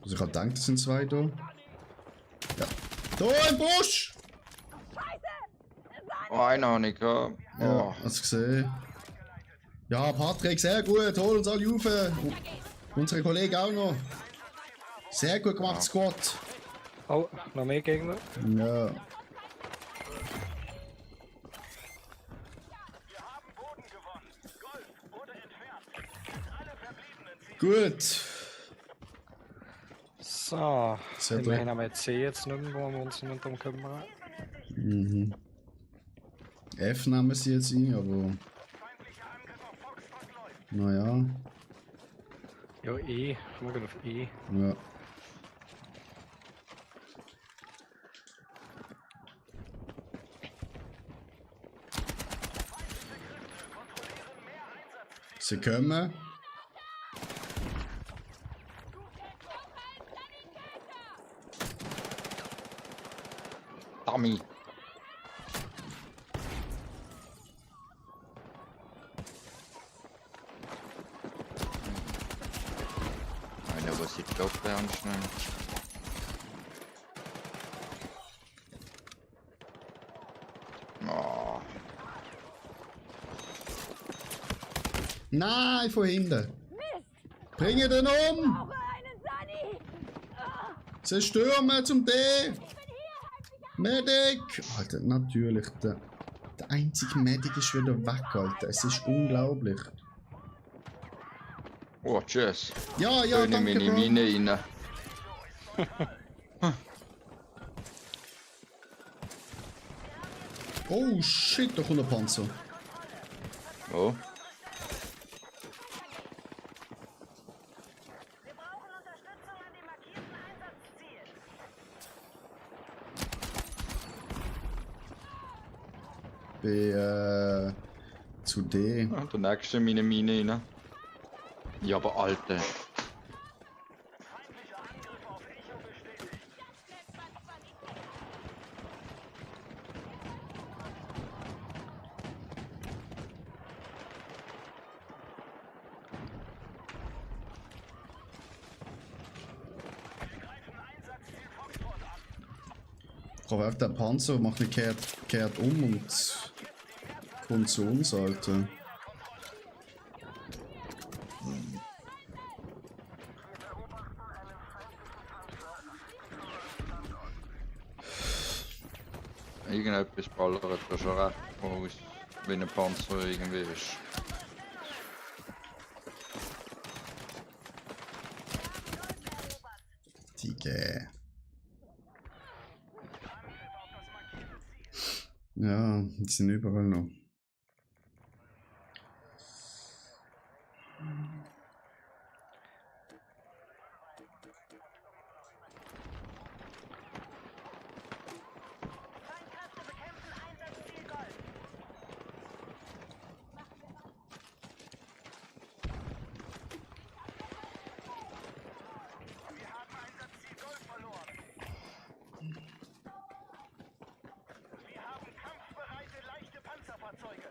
Also ich habe gedacht, das sind zwei da. Ja. Da im Busch! Oh, einen habe ich gehabt. Ja, Oh. hast du gesehen? Ja, Patrick, sehr gut. Hol uns alle rauf. Unsere Kollegen auch noch. Sehr gut gemacht, Squad. Oh, noch mehr Gegner. Ja. Wir haben Boden gewonnen. Golf wurde entfernt. Sind alle verbliebenen Ziele. Gut. So, Sehr immerhin gut. haben wir jetzt C jetzt nicht mehr, wo wir uns nicht darum kümmern. Mhm. F nehmen sie jetzt ein, aber Feindlicher Angriff auf Foxtrot läuft. naja. Ja, E. Wir gehen auf E. Ja. Sie kommen. Dummy. Einer, was die Glocke anschneiden. Oh. Nein, von hinten. Bringe den um! Brauche einen Sani! Sie stürmen zum D! Medic! Alter, natürlich, der einzige Medic ist wieder weg, Alter. Es ist unglaublich. Oh, tschüss. Ja, ja, Schön in danke, meine Bro. Mine rein. Oh, shit, da kommt ein Panzer. Oh. Wir brauchen Unterstützung an dem markierten Einsatzziel. Zu D. Ja, der nächste in meine Mine rein. Ja, aber Alter. Feindlicher Angriff auf Echo bestätigt. Wir greifen Einsatzziel Foxtrot an. Aber auch der Panzer macht nicht kehrt um und kommt zu uns, Alter. Irgendetwas ballert da schon recht aus, wie ein Panzer irgendwie ist. Digga. Ja, die sind überall noch. Feinkräfte bekämpfen Einsatzziel Gold. Wir haben Einsatzziel Gold verloren. Wir haben kampfbereite leichte Panzerfahrzeuge.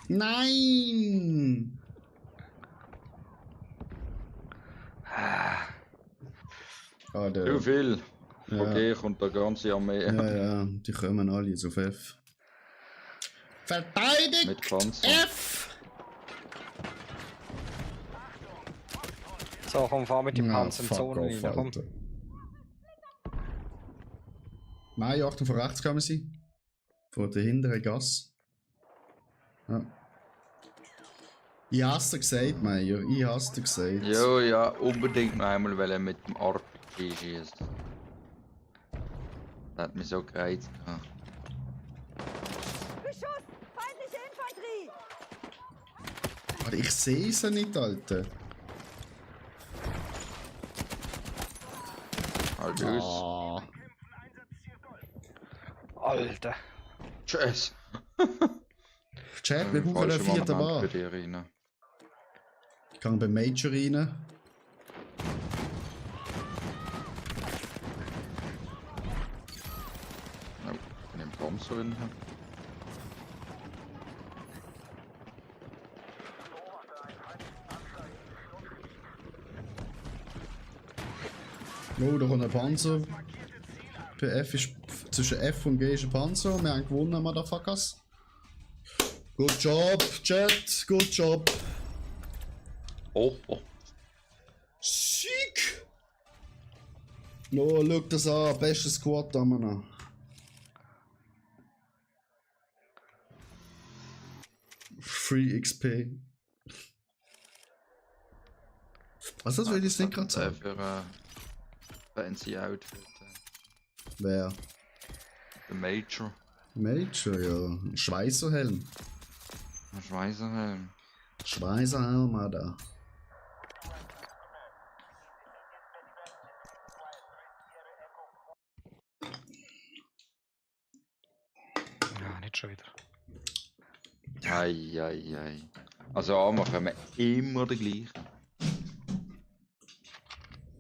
Nein! Ah, der, Zu viel. Ja. Okay, kommt der ganze Armee ja, die kommen alle jetzt auf F. Verteidigt mit Panzer. F! So, komm, fahr mit dem Na, Panzer in die fuck Zone off, rein, komm. Alter. Nein, Achtung, von rechts kommen sie. Von der hinteren Gasse. Ja. Ich hast dir gesagt, Meier. Ich hast dir gesagt. Jo, ja, unbedingt noch einmal mit dem RPG schießen. Das hat mich so gereizt. gehabt. Beschuss! Feindliche Infanterie! Aber ich sehe sie nicht, Alter. Halt aus. Ah. Alter. Tschüss. Chat, wir brauchen einen vierten Mann für Bar. die Arena. Ich kann beim Major rein. Ja, in dem Panzer drin. Oh, da kommt ein Panzer. Bei F ist, zwischen F und G ist ein Panzer. Wir haben gewonnen, Motherfuckers. Good job, Chat. Good job. Oh, oh. Sick! Oh, schau das an. Bester Squad haben wir noch. Free XP. Was das will ich jetzt nicht gerade sagen? Für ein fancy Outfit. Wer? Der Major. Major, ja. Schweißerhelm. Ein Schweißerhelm. Schweißerhelm, Alter. jetzt schon wieder. Ei. Also Armer kommen immer die gleichen.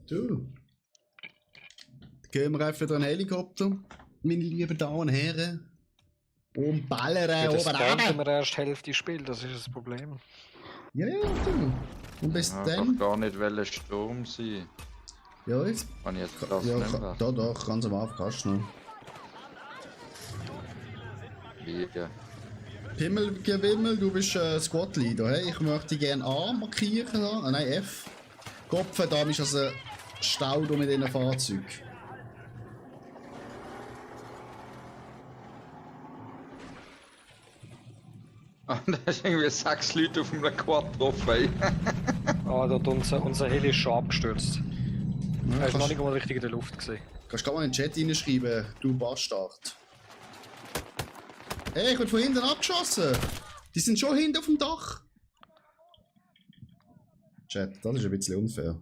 Du. Gehen wir einfach wieder einen Helikopter, meine lieben Damen und Herren. Und ballern Ja, das oben spawnt runter. immer erst Hälfte Spiel, das ist das Problem. Ja, du. Und bis Ja, dann. darf gar nicht wollen Sturm sein. Ja, jetzt. Wenn ich jetzt das Ja, nicht mehr. doch, ganz am Anfang kannst du noch. Wie? Pimmelgewimmel, du bist Squad Leader. Hey? Ich möchte gerne A markieren. Ah, nein, F. Kopf, da ist also Stau mit diesen Fahrzeugen. Ah, da ist irgendwie 6 Leute auf einem Quad getroffen. Ah, dort unser Heli ist schon abgestürzt. Ja, Er ist noch kannst nicht mal richtig in der Luft gesehen. kannst du mal in den Chat reinschreiben, du Bastard. Hey, ich wurde von hinten abgeschossen. Die sind schon hinten auf dem Dach. Chat, das ist ein bisschen unfair.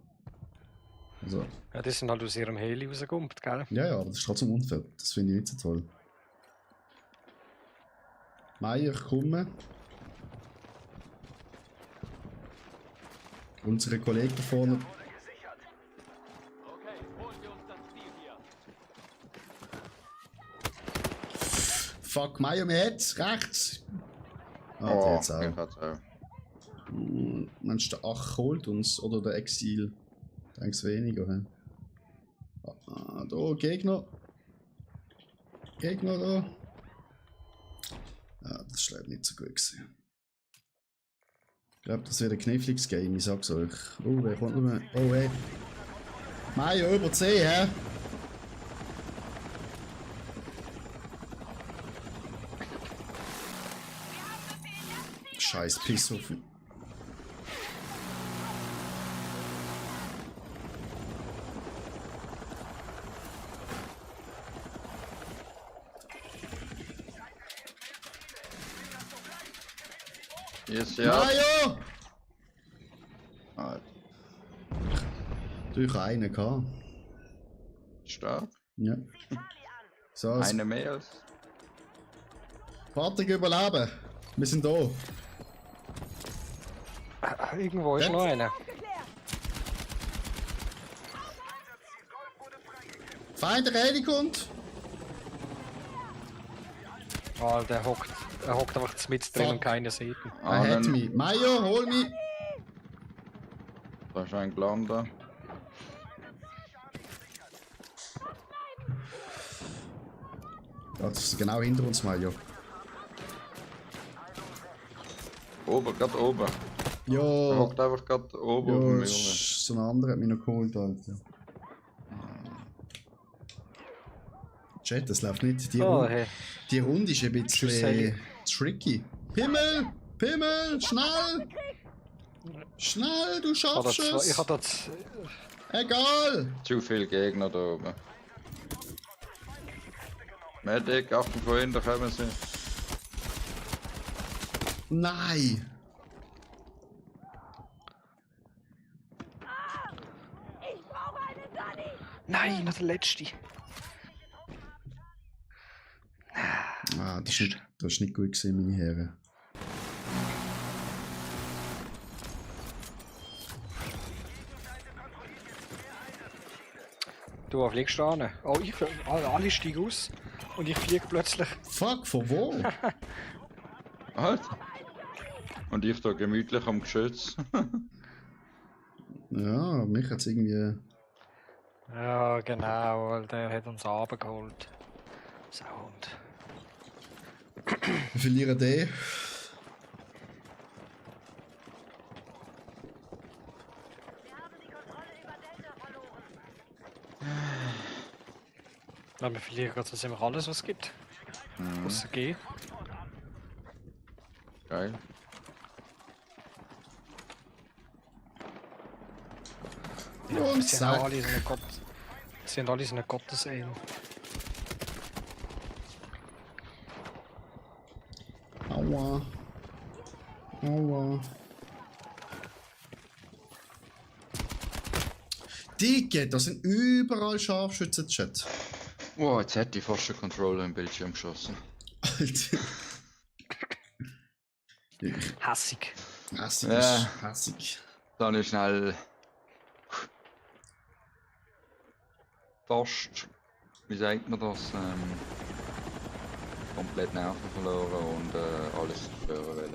Also, Ja, die sind halt aus ihrem Heli rausgekommen, gell? ja, aber das ist trotzdem unfair. Das finde ich nicht so toll. Meier, komme. Unsere Kollegen da vorne. Fuck, Meier, mir hat's rechts. Ah, der Oh, hat's auch. ich hat's auch. Meinst du, der Ach holt uns? Oder der Exil? Denkst weniger, hä? Ah, da, Gegner. Gegner da. Ah, das ist leider nicht so gut gewesen. Ich glaube, das wird ein kniffliges Game, ich sag's euch. Oh, wer kommt noch mehr? Oh, hey. Meier, über 10, hä? Scheiß Pissofen. Yes, ja. Meier! Ah, durch einen gehabt. Stark. Ja. So, Eine mehr als. Patrick überleben. Wir sind da. Irgendwo ist Ja. noch einer. Feind der Heli kommt. Ah, er hockt einfach mit drin Fuck. und keiner sieht ihn. Er hat dann- mich. Meier, hol mich. Da ist ein gelandet. Ja, das ist genau hinter uns, Meier. Oben, gerade oben. Er Ja. hockt einfach gerade oben auf Ja, dem Junge. so ein anderer hat mich noch geholt, Alter. Chat, das läuft nicht. Die, Oh, hey. die Runde ist ein Tschüss, Heli. bisschen tricky. Pimmel! Pimmel! Schnell! Schnell, du Ich habe schaffst da, ich es! hab da Egal! Zu viele Gegner da oben. Medic, Achtung von hinten, da kommen sie. Nein! Ich brauche einen Sunny! Nein, noch der letzte. Ah, das ist nicht gut gesehen, meine Herren. Du, wo fliegst du an? Oh, alle steigen aus. Und ich fliege plötzlich. Fuck, von wo? Halt! Und ich da gemütlich am Geschütz. Ja, mich hat's irgendwie. Ja, genau, weil der hat uns runtergeholt. Sound. Wir verlieren den. Wir haben die Kontrolle über Delta verloren. Ja, wir verlieren gerade so ziemlich alles, was es gibt. Außer G. Geil. Und Sie sind auch zack. alle so eine Gott. Sie sind alle so eine Gottesein. Aua. Aua. Dicke, da sind überall Scharfschützen, Chat. Wow, jetzt hätte ich fast den Controller im Bildschirm geschossen. Alter. Hässig. Hässig Ja. ist hässig. Dann ist schnell fast, wie sagt man das, komplett Nerven verloren und alles zerstören wollen.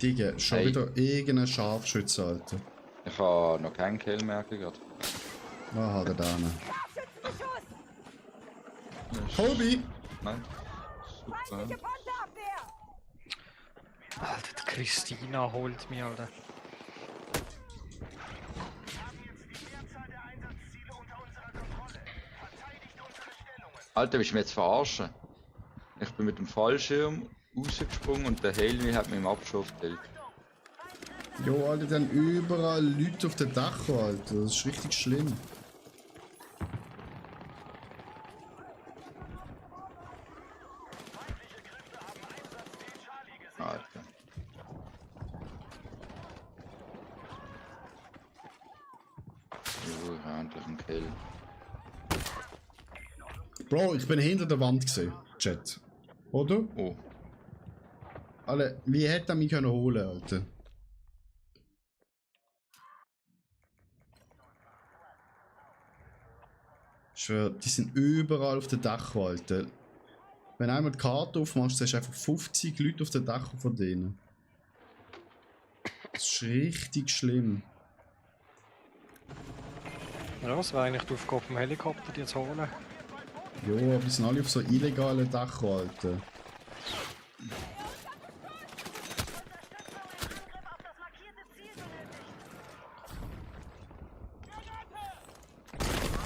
Digga, schon Hey. wieder irgendein Scharfschütze, Alter. Ich habe noch keinen Kill merken gerade. Aha, der Dame. Colby! Nein. Super. Panzerabwehr! Alter, die Christina holt mich, Alter. Alter, willst du mich jetzt verarschen? Ich bin mit dem Fallschirm rausgesprungen und der Haley hat mich im Abschuss gekillt. Jo, Alter, dann überall Leute auf den Dach, Alter. Das ist richtig schlimm. Alter. Jo, ich habe endlich einen Kill. Bro, ich bin hinter der Wand gesehen, Chat. Oder? Oh, Alter, wie hätte er mich können holen, Alter? Ich schwör, die sind überall auf dem Dach, Alter. Wenn du einmal die Karte aufmachst, hast du einfach 50 Leute auf dem Dach von denen. Das ist richtig schlimm. Ja, was wäre eigentlich die Aufgabe vom Helikopter, die zu holen? Jo, aber die sind alle auf so illegalen Dach, Alter.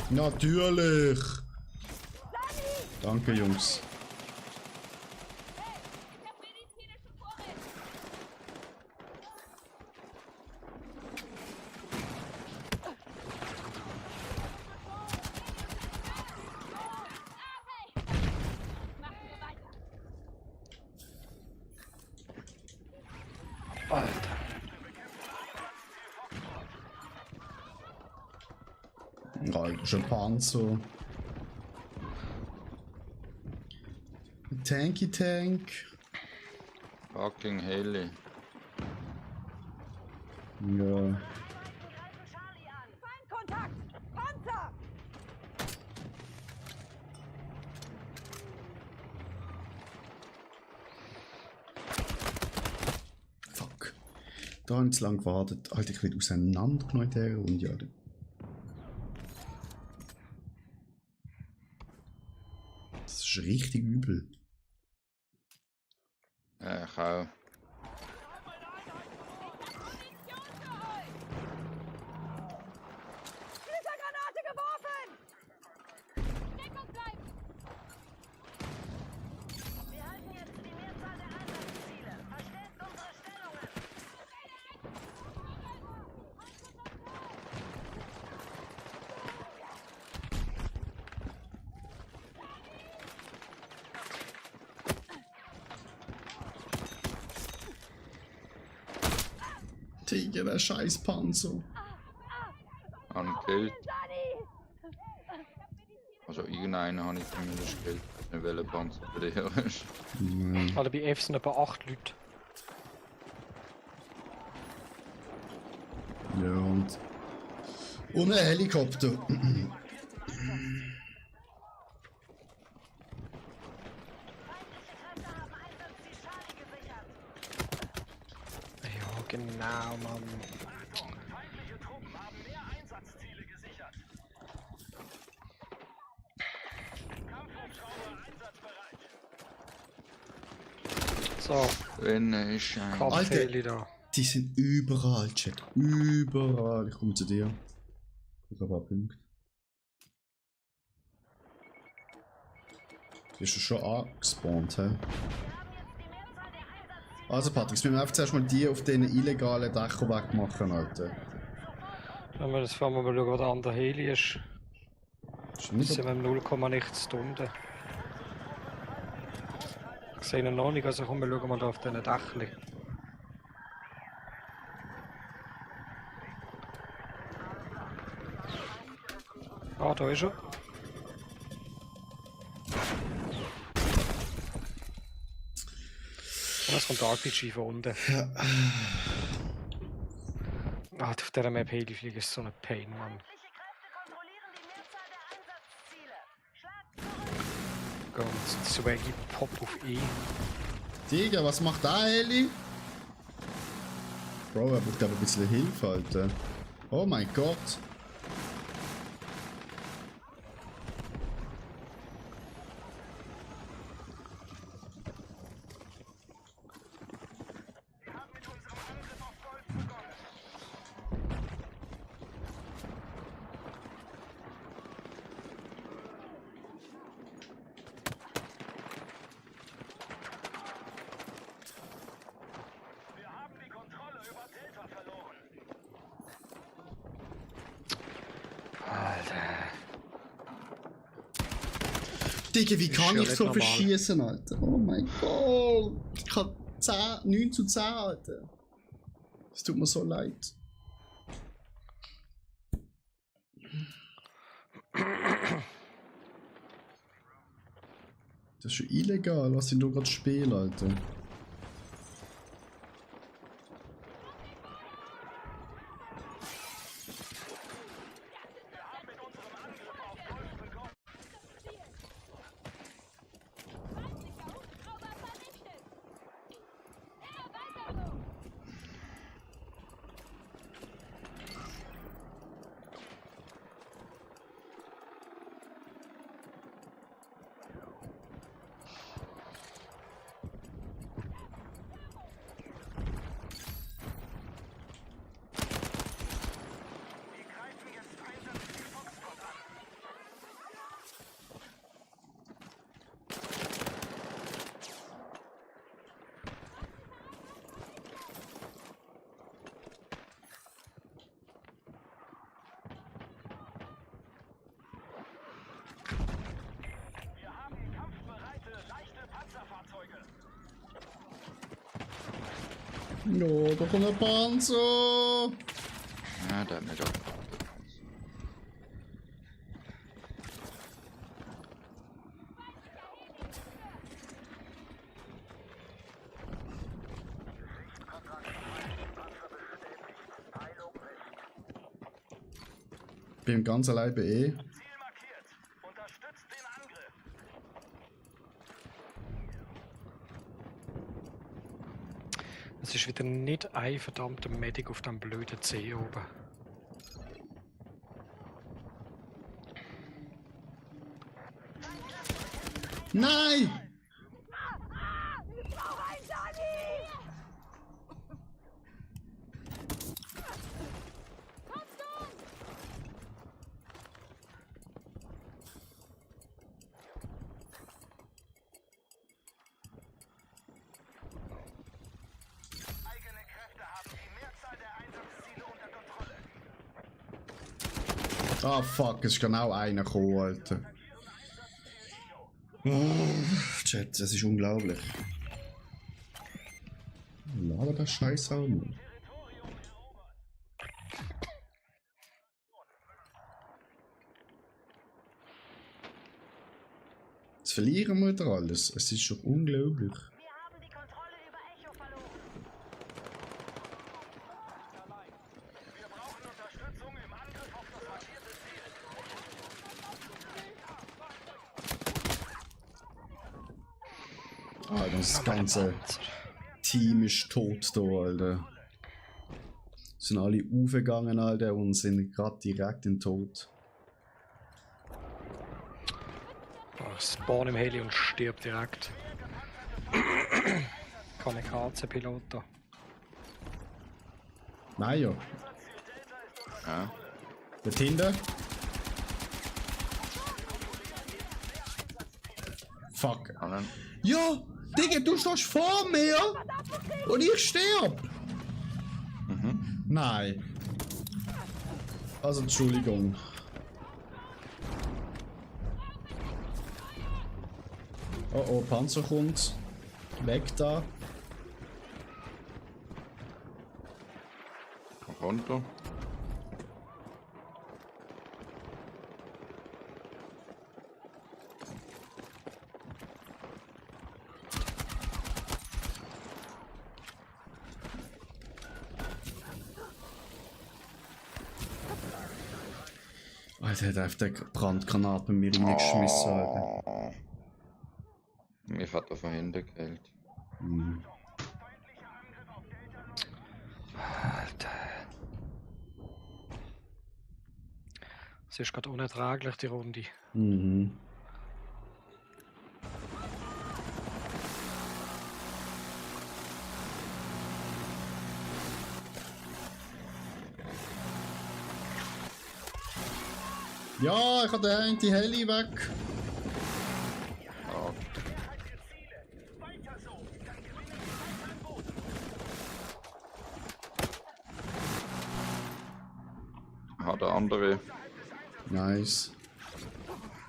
Natürlich! Danke, Jungs. Alter. Alter, schon Panzer. Tanky Tank. fucking Haley. Ja. Charlie an! Feindkontakt! Panzer! Fuck. Da habe ich zu lange gewartet. Alter, ich werde auseinandergenommen in dieser Runde, Alter. Das ist richtig übel. Ja, ich auch. Splittergranate geworfen! Deckung bleiben! Wir halten jetzt die Mehrzahl der Einsatzziele. Verstärkt unsere Stellungen! Digga, der scheiß Panzer. Angekillt. Also irgendeinen habe ich zumindest gekillt. Ich weiß nicht, welcher Panzer bei dir ist. Ja. Alle bei F sind etwa 8 Leute. Ja, und ein Helikopter. Feindliche Kräfte haben Einsatzziel Charlie gesichert. Ja, genau, Mann. Feindliche Truppen haben mehr Einsatzziele gesichert. Kampfhubschrauber einsatzbereit. So, Wenn ist ein... Kampfheli da. Die sind überall, Chat. Überall. Ich komme zu dir. Ich habe ein paar Punkte. Du bist ja schon angespawnt, hä? Wir haben jetzt die Mehrzahl der Einsatzziele. Also Patrick, jetzt müssen wir einfach zuerst mal die auf diesen illegalen Dächern wegmachen, Alter. Wenn wir das fahren wir mal schauen, wo der andere Heli ist. Ist Das nicht sind wir im 0, nichts Stunden. Ich sehe ihn noch nicht, also komm, wir schauen mal da auf diesen Dächli. Ah, da ist er. Und es kommt RPG von unten. Ah, auf dieser Map Heliflieg ist so ein Pain, Mann. Feindliche Kräfte kontrollieren die Mehrzahl der Einsatzziele. Schlag zurück. Ganz swaggy Pop auf E. Digga, was macht der Heli? Bro, er braucht aber ein bisschen Hilfe, Alter. Oh mein Gott. Wir haben die Kontrolle über Delta verloren. Alter. Digga, wie Ist kann ja ich nicht so normal. verschießen, Alter? Oh mein Gott. Ich kann 9 zu 10, Alter. Es tut mir so leid. Das ist schon illegal, was ich da gerade spiele, Alter. Die greifen jetzt Einsatz wie Foxtrot an. Wir haben kampfbereite, leichte Panzerfahrzeuge. No, da kommt ein Panzer. Ja, der hat mir doch. Bin ganz allein bei E. Ziel markiert. Unterstützt den Angriff. Es ist wieder nicht ein verdammter Medic auf dem blöden C oben. Nein! Ich brauche einen Johnny! Eigene Kräfte haben die Mehrzahl der Einsatzziele unter Kontrolle. Ah fuck, es ist genau einer gekommen, Alter. Oh, Chat, das ist unglaublich. Laber das Scheiß auch mal. Territorium erobert. Jetzt verlieren wir wieder alles. Es ist schon unglaublich. Wir haben die Kontrolle über Echo verloren. Wir brauchen Unterstützung im Angriff auf das markierte Ziel. Ah, das ganze Team ist tot da, Alter. Sind alle aufgegangen, Alter, und sind gerade direkt in den Tod. Spawn im Heli und stirbt direkt. Kamikaze-Pilot da. Nein, ja. Ja. Dort hinten. Fuck. Allen. Ja, Digga, du stehst vor mir und ich sterb. Nein. Also, Entschuldigung. Oh oh, Panzer kommt. Weg da. Komm runter. Alter, der hat einfach die Brandgranate bei mir reingeschmissen. Alter. Oh. Mir hat er von hinten gekillt. Mhm. Alter. Es ist gerade unerträglich, die Runde. Mhm. Ja, ich habe den einen Heli weg. Ja. Hat der andere. Nice.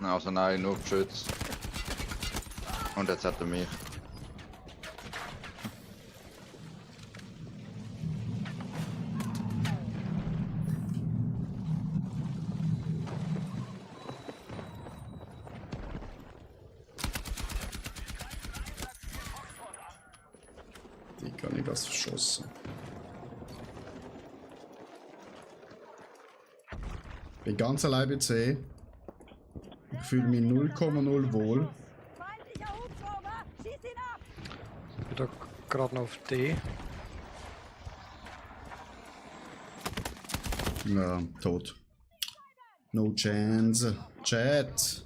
Also nein, nur geschützt. Und jetzt hat er mich. Die kann ich das verschossen. Bin ganz allein bei C. Ich fühle mich 0,0 wohl. Feindlicher Hubschrauber! Schieß ihn ab! Ich bin da gerade noch auf D. Ja, tot. No chance. Chat.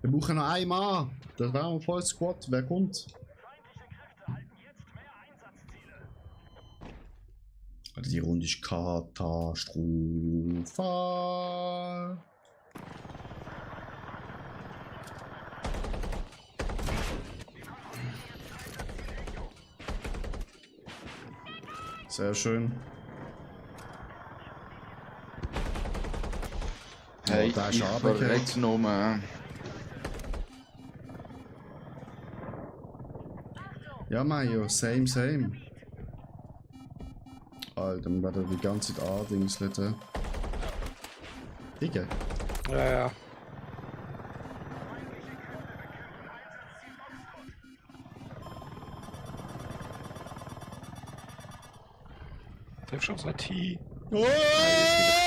Wir brauchen noch einen Mann. Das wäre ein volles Squad. Wer kommt? Alter, die Runde ist katastrophal. Sehr schön. Hey, da ist ich er runtergefallen. verreck nochmal. Ja, Mario, same, same. Alter, wir werden die ganze Zeit andingselt. Digga. Ja, ja. Triffst du uns nicht hin? Oh!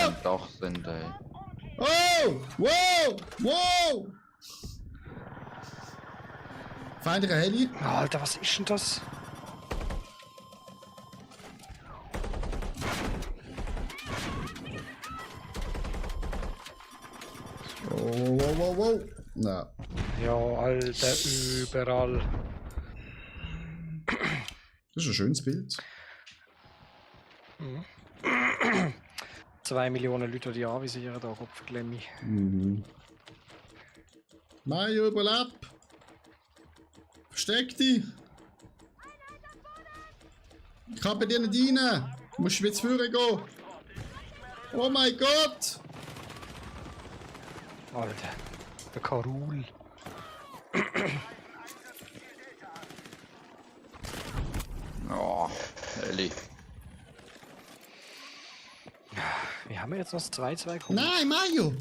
Am Dach sind, ey. Oh! Wow! Wow! Feindlicher Heli. Alter, was ist denn das? Oh, wow, wow, wow. Na, Ja, Alter, überall. das ist ein schönes Bild. 2 Millionen Leute, die anvisieren, da Kopfklemmi. Mhm. Mario, überleb! Versteck dich! Ich kann bei dir nicht rein! Du musst wieder vorne gehen! Oh mein Gott! Alter, der Karul. Oh, Elli. Wie haben wir jetzt noch das 2-2 gekommen? Nein, Mario!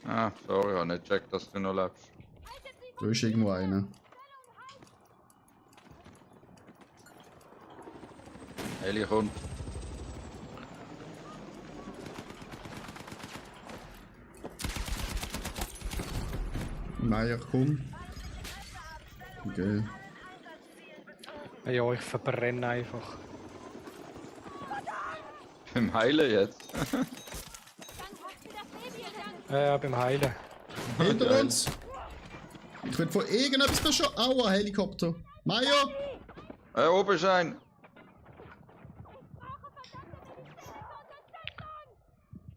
Ah, sorry, ich hab nicht gecheckt, dass du noch lebst. Da ist irgendwo einer. Elli kommt. Mario, komm. Okay. Ja, ich verbrenne einfach. Im Heilen jetzt. Ja, beim Heilen. Hinter uns! Ich will von irgendetwas da schon. Aua, Helikopter! Mario! Oben ist ein.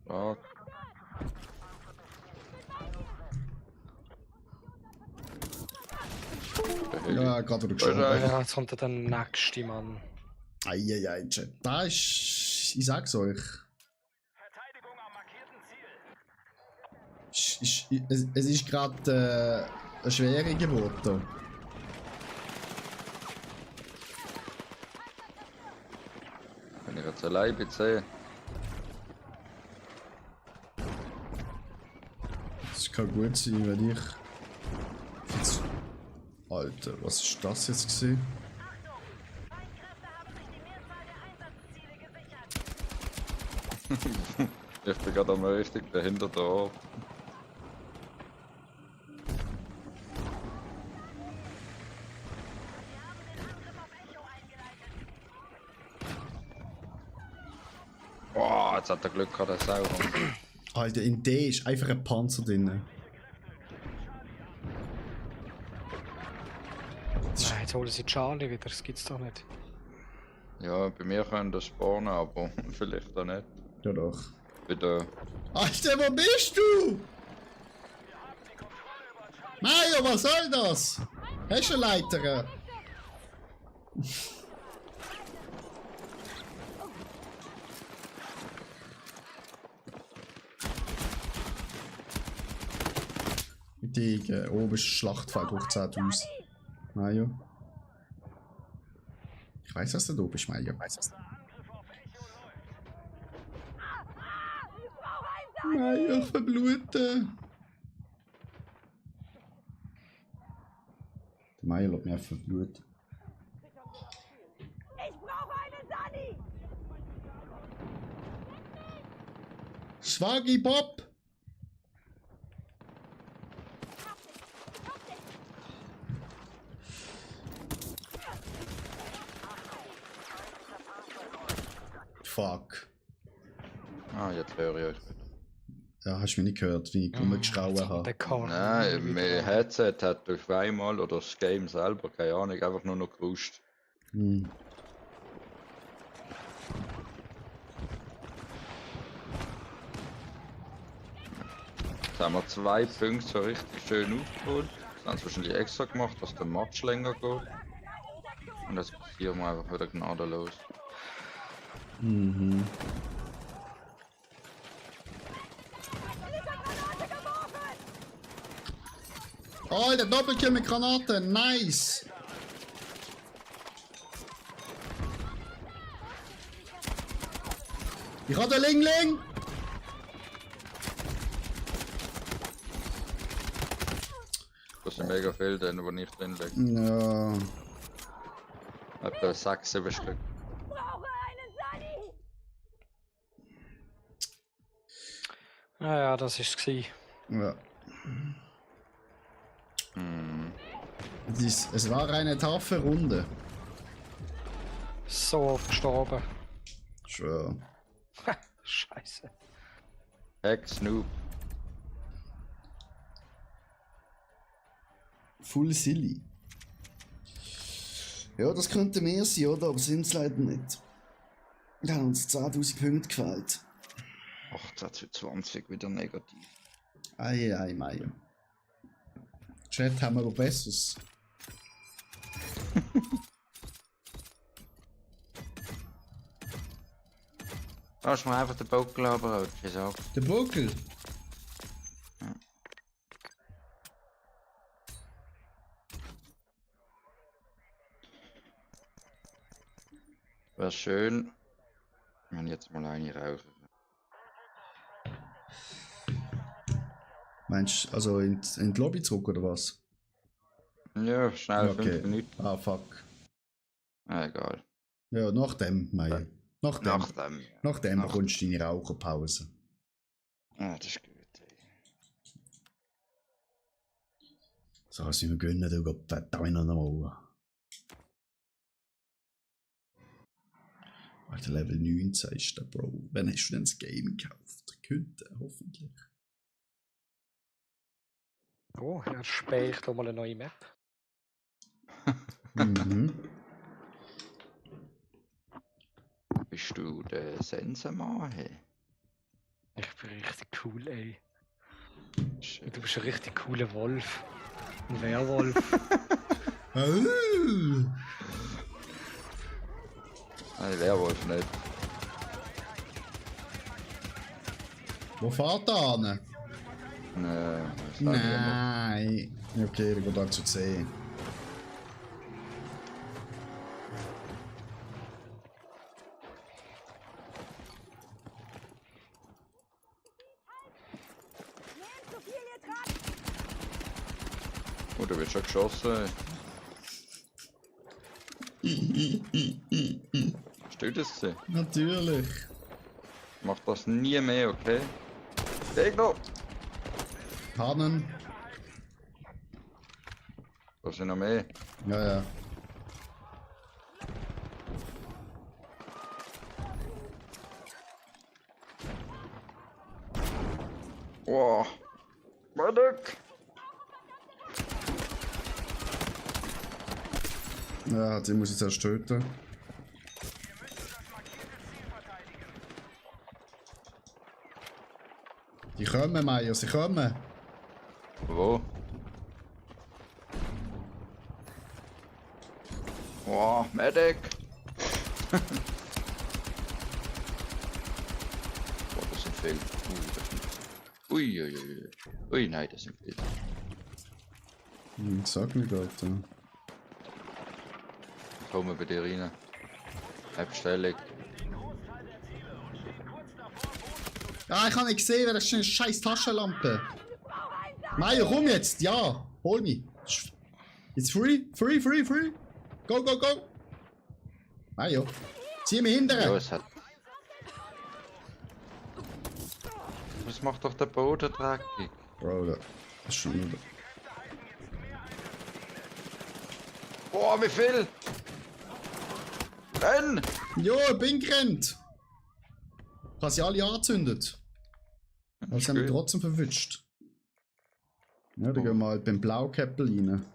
Fuck. Der Heli. Ja, gerade wieder Da ist geschoben. einer. Ja, jetzt kommt der nächste Mann. Eieiei, Chat. Da ist. Ich sag's euch. Verteidigung am markierten Ziel. Es ist gerade eine schwere Geburt. Da. jetzt allein bei 10. Das kann gut sein, wenn ich... Jetzt... Alter, was ist das jetzt gewesen? Achtung! Streitkräfte haben sich die Mehrzahl der Einsatzziele gesichert. Ich bin gerade am richtig dahinter der Ort. Wir haben den Angriff auf Echo eingeleitet. Boah, jetzt hat er Glück gehabt, der Sauron. Alter, in D ist einfach ein Panzer drin. Nein, jetzt holen sie Charlie wieder, das gibt's doch nicht. Ja, bei mir können das spawnen, aber vielleicht auch nicht. Ja doch. Bei der... Alter, wo bist du? Mario, was soll das? Hast du eine Leiter? Die oben ist Schlachtfeld hoch 10.000. Mario. Ich weiß, dass du da bist, Mario. Ich weiß, dass du Mario, ich verblute. Der Mario lässt mich einfach verbluten. Ich brauche einen Sunny! Swaggy Bob! Fuck. Ah, jetzt höre ich euch wieder. Ja, hast du mich nicht gehört, wie ich rumgeschrauen Der habe. Korn. Nein, mein Headset hat durch einmal oder das Game selber, keine Ahnung, einfach nur noch gerusht. Hm. Jetzt haben wir 2 Punkte so richtig schön aufgeholt. Das haben sie wahrscheinlich extra gemacht, dass der Match länger geht. Und jetzt passieren wir einfach wieder gnadenlos. Mhm. Oh, der Doppelkill mit Granate, nice! Ich habe den Lingling! Das sind mega viele, die nicht drin liegen. Ja. Etwa 6, 7 Stück. Ich brauche einen Sunny! Ja, das ist es. Ja. Hm. Es war eine taffe Runde. So oft gestorben. Schwör. Scheiße. Hack Snoop. Full silly. Ja, das könnte mehr sein, oder? Aber sind es leider nicht. Wir haben uns 10.000 Punkte gefällt. 18 zu 20 wieder negativ. Ei, Meier. Chat haben wir aber Besseres. Lass mal einfach den Buckel aber gesagt. Der Buckel? Wäre schön, wenn ich jetzt mal eine rauche. Meinst du, also in die Lobby zurück oder was? Ja, schnell, Okay. 5 Minuten. Ah, fuck. Egal. Ja, nach dem, Meier. Nach dem. Nachdem. Ja. Nach dem Nach- bekommst du deine Raucherpause. Ah, das ist gut. Ey. So, was wir gönnen, du Gott, verdammt nochmal. Alter, Level 19 ist der Bro. Wann hast du denn das Game gekauft? Könnte, hoffentlich. Oh, er speichert mal eine neue Map. Mhm. Bist du der Sensenmann? Hey? Ich bin richtig cool, ey. Schön. Du bist ein richtig cooler Wolf. Ein Werwolf. Oh. Nein, Werwolf nicht. Wo fährt er an? Nein. Okay, dann geht er zu C. Oh, da wird schon geschossen. Hast du das gesehen? Natürlich. Mach das nie mehr, okay? Gegner! Hannen. Da sind noch mehr. Ja, ja. Wow. Medic! Ja, die muss ich zuerst töten. Die kommen, Meier, sie kommen. Wo? Wow, Medic! Boah, das sind viele. Ui, ui, ui. Ui, nein, das sind viele. Sag nicht, Alter. Ich komme bei dir rein. Abstellung. Ah, ich habe nicht gesehen, wer das ist eine scheiß Taschenlampe. Meier, komm jetzt, ja, hol mich. It's free, free, free, free. Go, go, go. Meier, zieh mich Ja, hinterher. es hat. Was macht doch der Boden dreckig? Bro, das ist schon nur... Boah, wie viel! Renn! Jo, ich bin gerannt. Ich habe sie alle angezündet. Aber sie haben mich gut. trotzdem verwünscht. Ja, dann gehen wir mal beim Blaukäppel rein.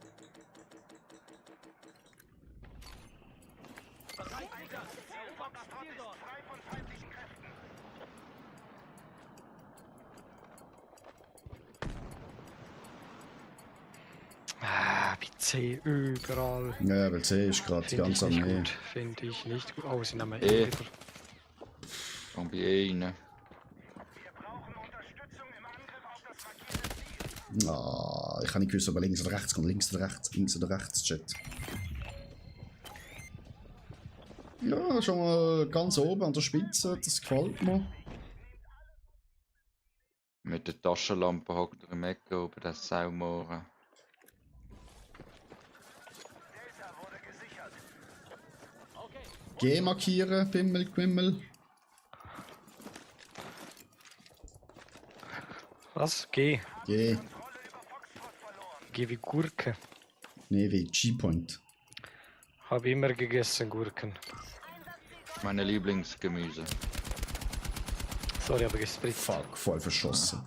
Ah, bei C überall. Ja, weil C ist gerade Finde ganz ich am nicht Meer. gut. Finde ich nicht gut. Oh, sie nehmen Eh. wieder. Komm bei E rein. Ah, ich kann nicht wissen, ob er links oder rechts kommt. Links oder rechts, links oder rechts, Chat. Ja, schon mal ganz oben an der Spitze, das gefällt mir. Mit der Taschenlampe hockt er im Ecke oben, der Saumohren. G markieren, Pimmel, Quimmel. Was? G. G. G wie Gurke. Nee, wie G-Point. Habe immer gegessen Gurken. Meine Lieblingsgemüse. Sorry, aber gespritzt. Fuck, voll verschossen.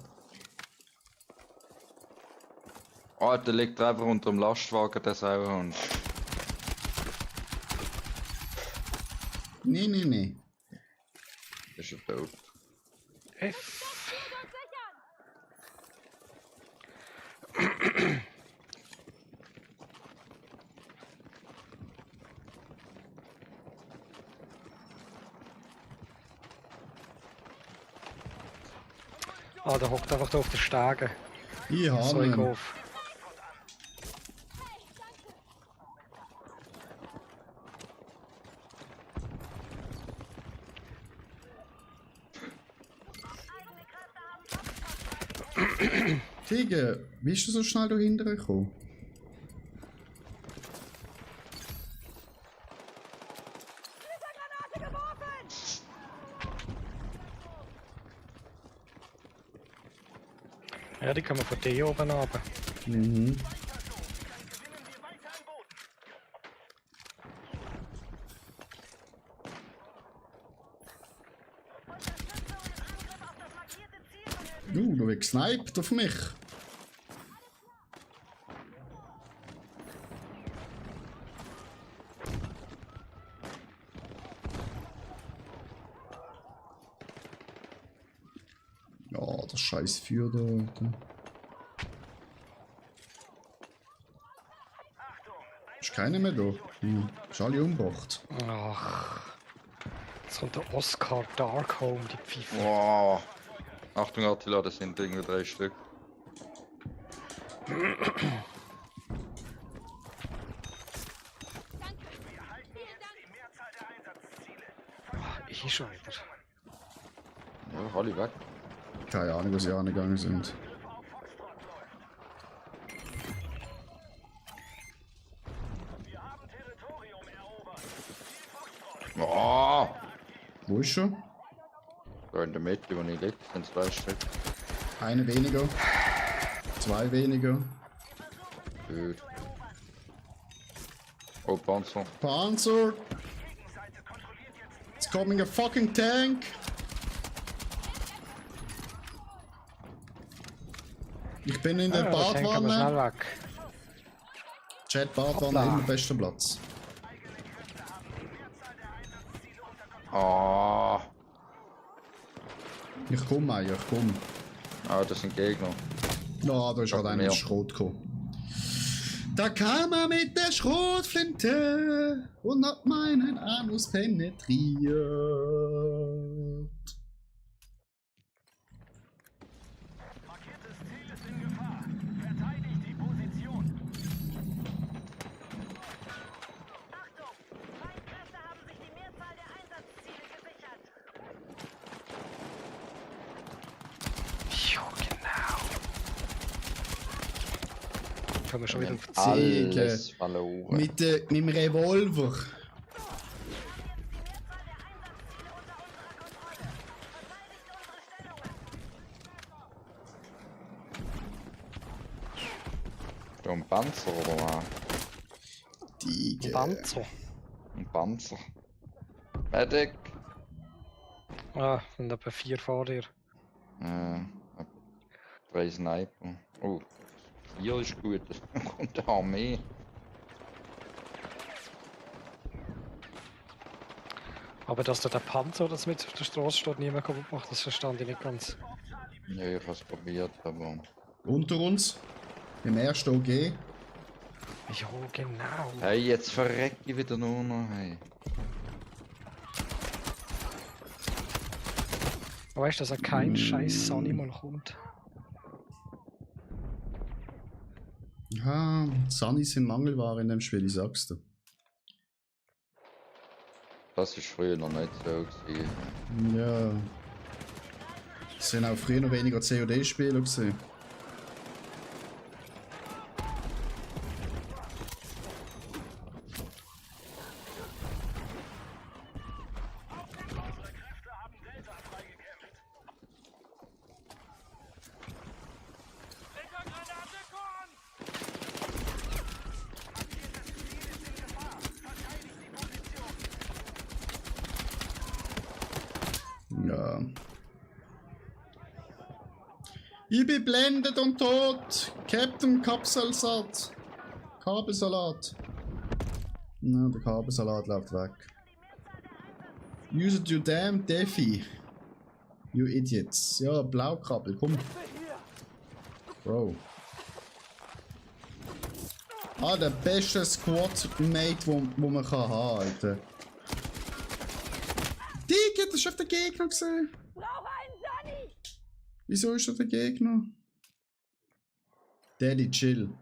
Oh, der liegt einfach unter dem Lastwagen, der Sauhund. Nee, nee, nee. Ist er tot. F. Ah, der hockt einfach da auf der Stege. Ich So, ich habe gehe ihn. auf. Digga, wie bist du so schnell da hinten gekommen? Ja, die kommen von dir oben runter. Mhm. Da wird gesniped auf mich. Ja, das scheiß Feuer da, Alter. Ist keiner mehr da? Hm. Ist alle umgebracht. Ach. Jetzt kommt der Oscar Darkholm, die Pfeife. Wow. Achtung, Attila, das sind irgendwie 3 Stück. Ich schon wieder. Ja, alle weg. Keine Ahnung, wo sie angegangen sind. Oh! Wo ist schon? Da in der Mitte, wo ich liege, sind 2 Stück. Eine weniger. 2 weniger. Gut. Oh, Panzer. Panzer! It's coming a fucking tank! Ich bin in der Ja, das hängt aber schnell Badwanne. weg. Chat Badwanne, Hoppla. immer bester Platz. Oh! Ich komme, Meier, ich komme. Ah, das sind Gegner. Ja, da ist halt Sag einer mir. mit Schrot gekommen. Da kam er mit der Schrotflinte und hat meinen Anus penetriert. Markiertes Ziel ist in Gefahr. Verteidigt die Position. Achtung! Feindkräfte haben sich die Mehrzahl der Einsatzziele gesichert. Jo, genau. Kommen wir schon wieder auf die Alles verloren. Mit dem Revolver. Ist da ein Panzer oder was? Die Panzer. Ein Panzer. Medic! Ah, sind etwa 4 vor dir. 3 Sniper. Oh, 4 ist gut, das kommt eine Armee. Aber dass der Panzer, das mit auf der Straße steht, niemand kaputt macht, das verstand ich nicht ganz. Ja, ich hab's probiert, aber. Unter uns. Im ersten OG. Jo, genau. Hey, jetzt verreck ich wieder nur noch, hey. Weißt du, dass kein scheiß Sunny mal kommt? Ja, Sunnies sind Mangelware in dem Spiel, ich sag's dir. Das ist früher noch nicht so gewesen. Ja. Es sind auch früher noch weniger COD-Spieler gewesen. Ja. Ich bin blendet und tot. Captain Kapselsalat. Kabelsalat. Na, der Kabelsalat läuft weg. Use it, you damn Defi. You idiots. Ja, Blaukabel, komm. Bro. Ah, der beste Squad-Mate, wo man kann haben, Alter. Digga, das ist auf der Gegner gesehen. Brauche einen Sunny! Wieso ist das der Gegner? Daddy, chill.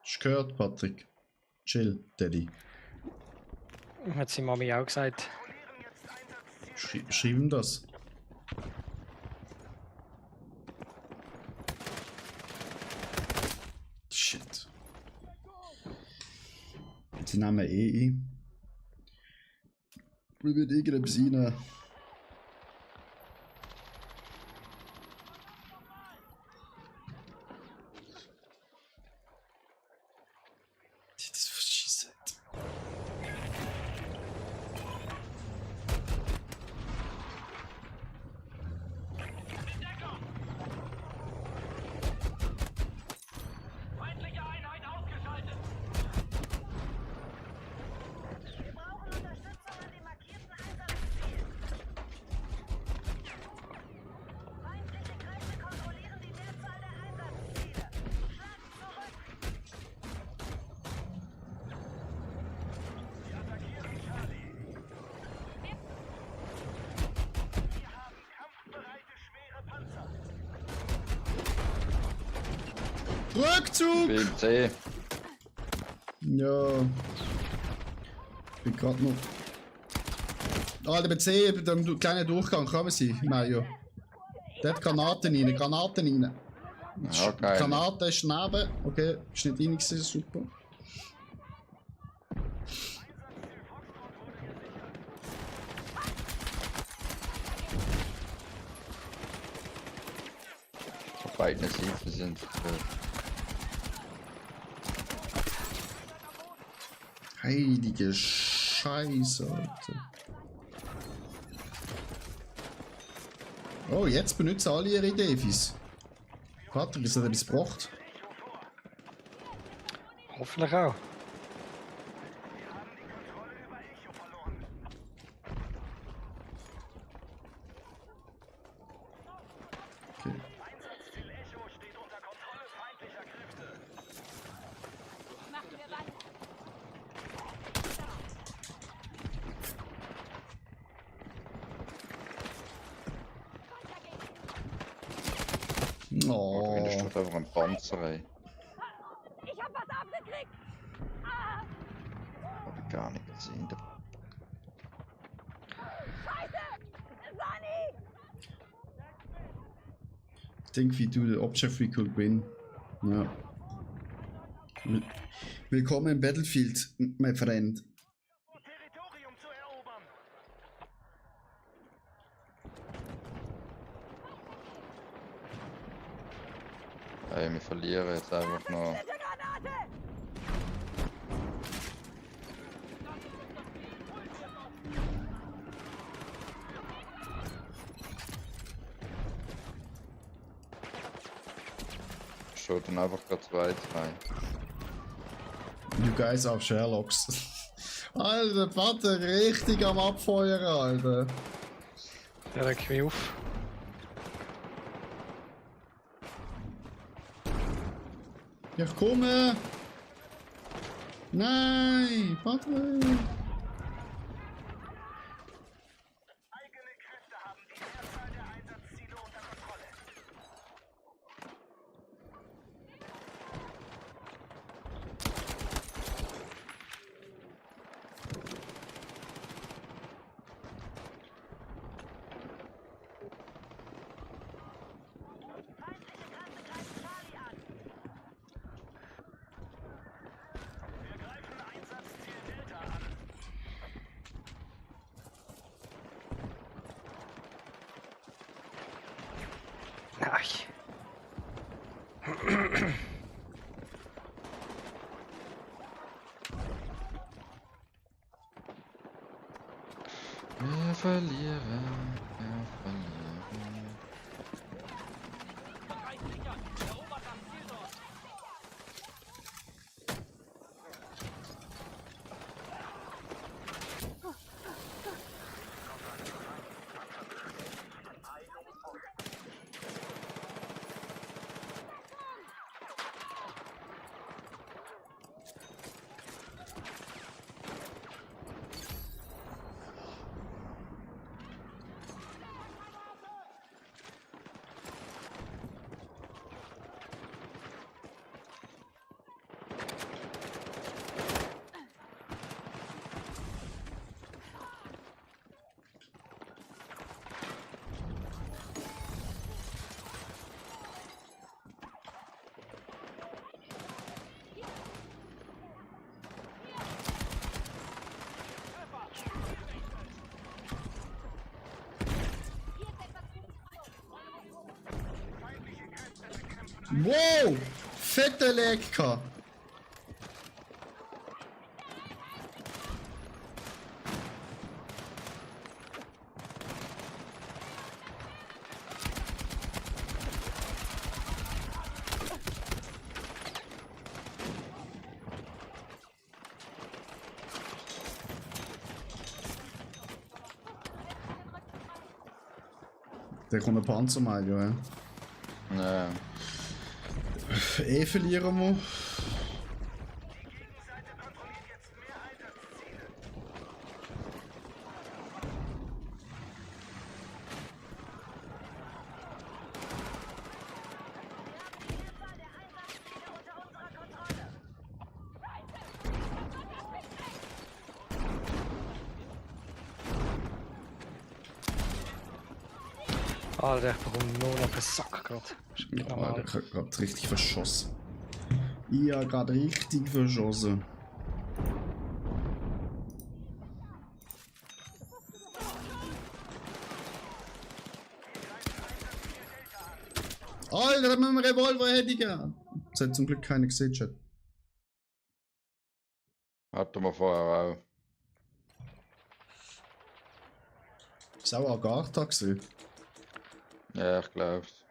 Hast du gehört, Patrick? Chill, Daddy. Hat sie Mami auch gesagt. Schreiben das. Shit. Sie nehmen ein. Wir werden irgendetwas rein. Das verschießt. Feindliche Einheit ausgeschaltet. Wir brauchen Unterstützung an dem markierten Einsatzziel. Feindliche Kräfte kontrollieren die Mehrzahl der Einsatzziele. Schlag zurück! Sie attackieren Charlie. Wir haben kampfbereite schwere Panzer. Rückzug! BMC. Ja. Ich bin gerade noch. Ah, der BC, der kleine Durchgang, kann sein, Mario. Der hat Granaten rein, Granaten rein. Ja, geil. Granate ist neben. Okay, ist nicht rein gewesen, super. Auf beiden Seiten sind Heilige Scheiße, Alter. Oh, jetzt benutzen alle ihre Devis. Patrick, ist das etwas gebracht? Hoffentlich auch. Okay. Einsatzziel Echo steht unter Kontrolle feindlicher Kräfte. Machen wir weiter. oder wenn Oh. steht einfach ein Panzer rein. Ich hab was abgekriegt. Ah, Hab ich gar nicht gesehen. Scheiße! Sonny! Think we do the object we could win. Ja. Willkommen im Battlefield, my friend. Territorium zu erobern. Ey, wir verlieren jetzt einfach noch. Bitte Granate! Schaut dann einfach gerade zwei rein. You guys are Sherlocks. Alter, Vater, richtig am Abfeuern, Alter. Der regt mich auf. Ich komme! Nein, Patrick! Eigene Kräfte haben die Mehrzahl der Einsatzziele unter Kontrolle. Feindliche Kräfte greifen Charlie an. Wir greifen Einsatzziel Delta an. Nein. Wir verlieren. Wir verlieren. Wow! Fette Lecker! Der kommt ein Panzermeier, ja. Ja. Verlieren wir. Die Gegenseite kontrolliert jetzt mehr Einsatzziele. Die Mehrzahl der Einsatzziele unter unserer Kontrolle. Alter, ich bekomme nur noch einen Sack gerade. Ist nicht Ja, normal. ich hab grad richtig verschossen. Ich hab grad richtig verschossen. Alter, da müssen wir einen Revolver hätten. Das hat zum Glück keiner gesehen, Chat. Hatten wir vorher auch. Ist auch Agartha gewesen. Ja, ich glaub's.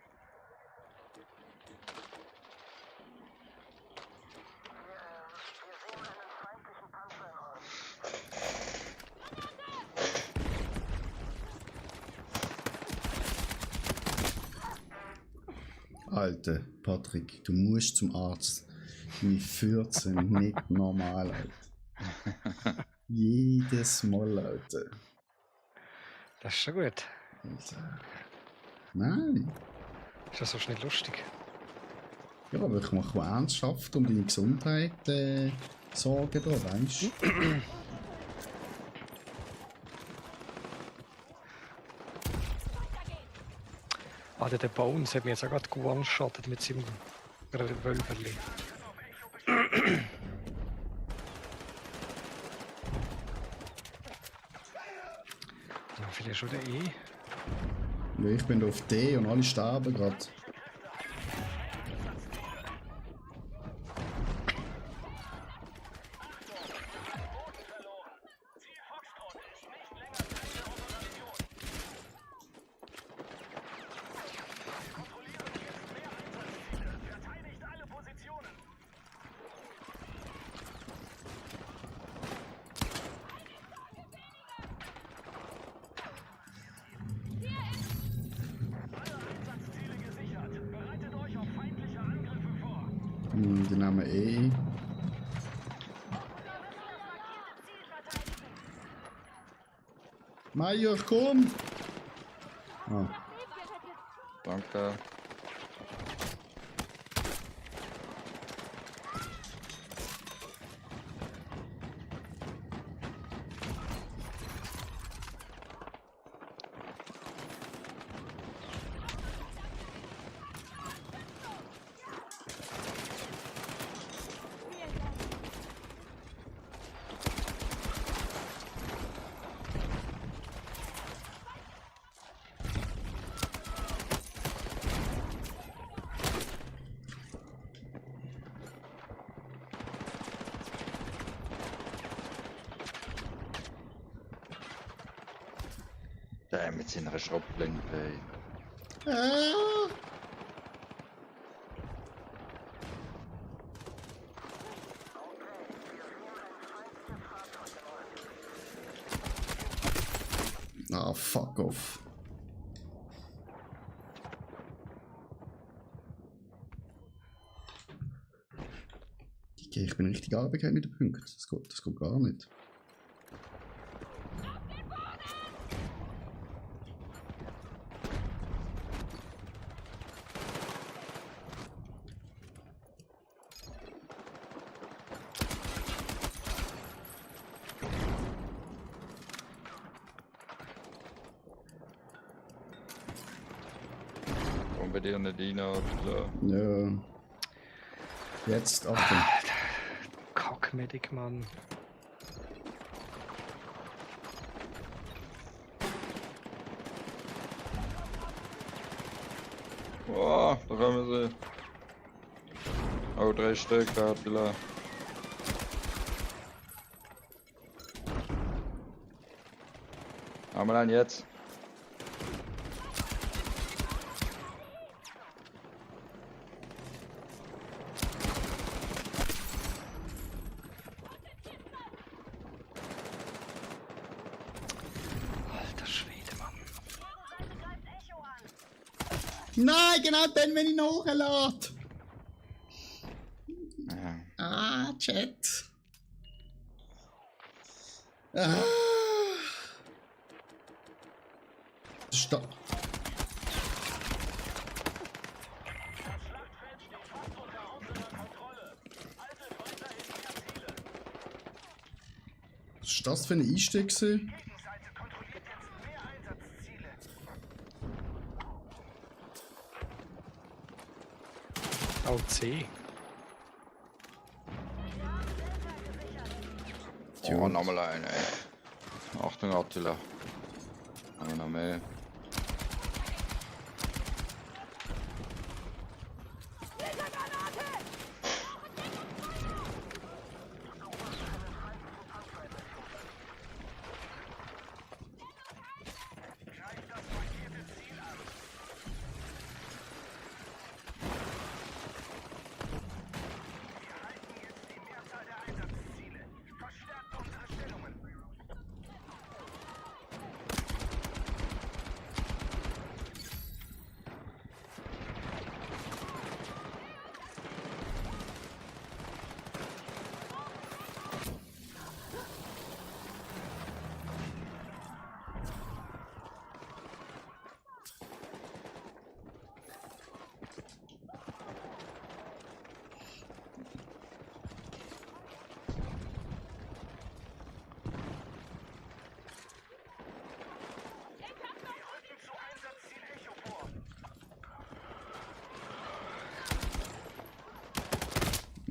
Alter, Patrick, du musst zum Arzt. Deine 14 nicht normal, Alter. Jedes Mal, Alter. Das ist schon gut. Alter. Nein. Ist das sonst nicht lustig? Ja, aber ich mache ernsthaft um deine Gesundheit Sorgen da, weißt du? Der Bones hat mir jetzt auch gerade gewone-shottet mit seinem Revolverli. Ja, vielleicht schon der E. Ja, ich bin da auf D und alle sterben gerade. Verteidigt alle Positionen. Alle Einsatzziele gesichert. Bereitet euch auf feindliche Angriffe vor. Den Namen E. Meier, komm! Ah, Danke. Der mit seiner Schrotflinte. Ah. Ah, fuck off. Okay, ich bin richtig abgekehrt mit den Punkten. Das geht gar nicht. Komm bei dir nicht rein oder so. Ja. Jetzt, Achtung. Kack-Medic, Mann. Oh, da kommen sie. Oh, 3 Stück, Attila. Einmal ein jetzt. Alter Schwede, Mann. Seite greift Echo an. Nein, genau dann, wenn ich nachlade. Ja. Ah, Chat. Ah. Stopp. Das Schlachtfeld steht fast unter unserer Kontrolle. Haltet weiterhin ihr Ziele. Was ist das für ein Einstieg gewesen? Gegenseite kontrolliert jetzt mehr Einsatzziele. Oh, C. Oh, nochmal ein, ey. Achtung, Attila. Haben wir noch mehr.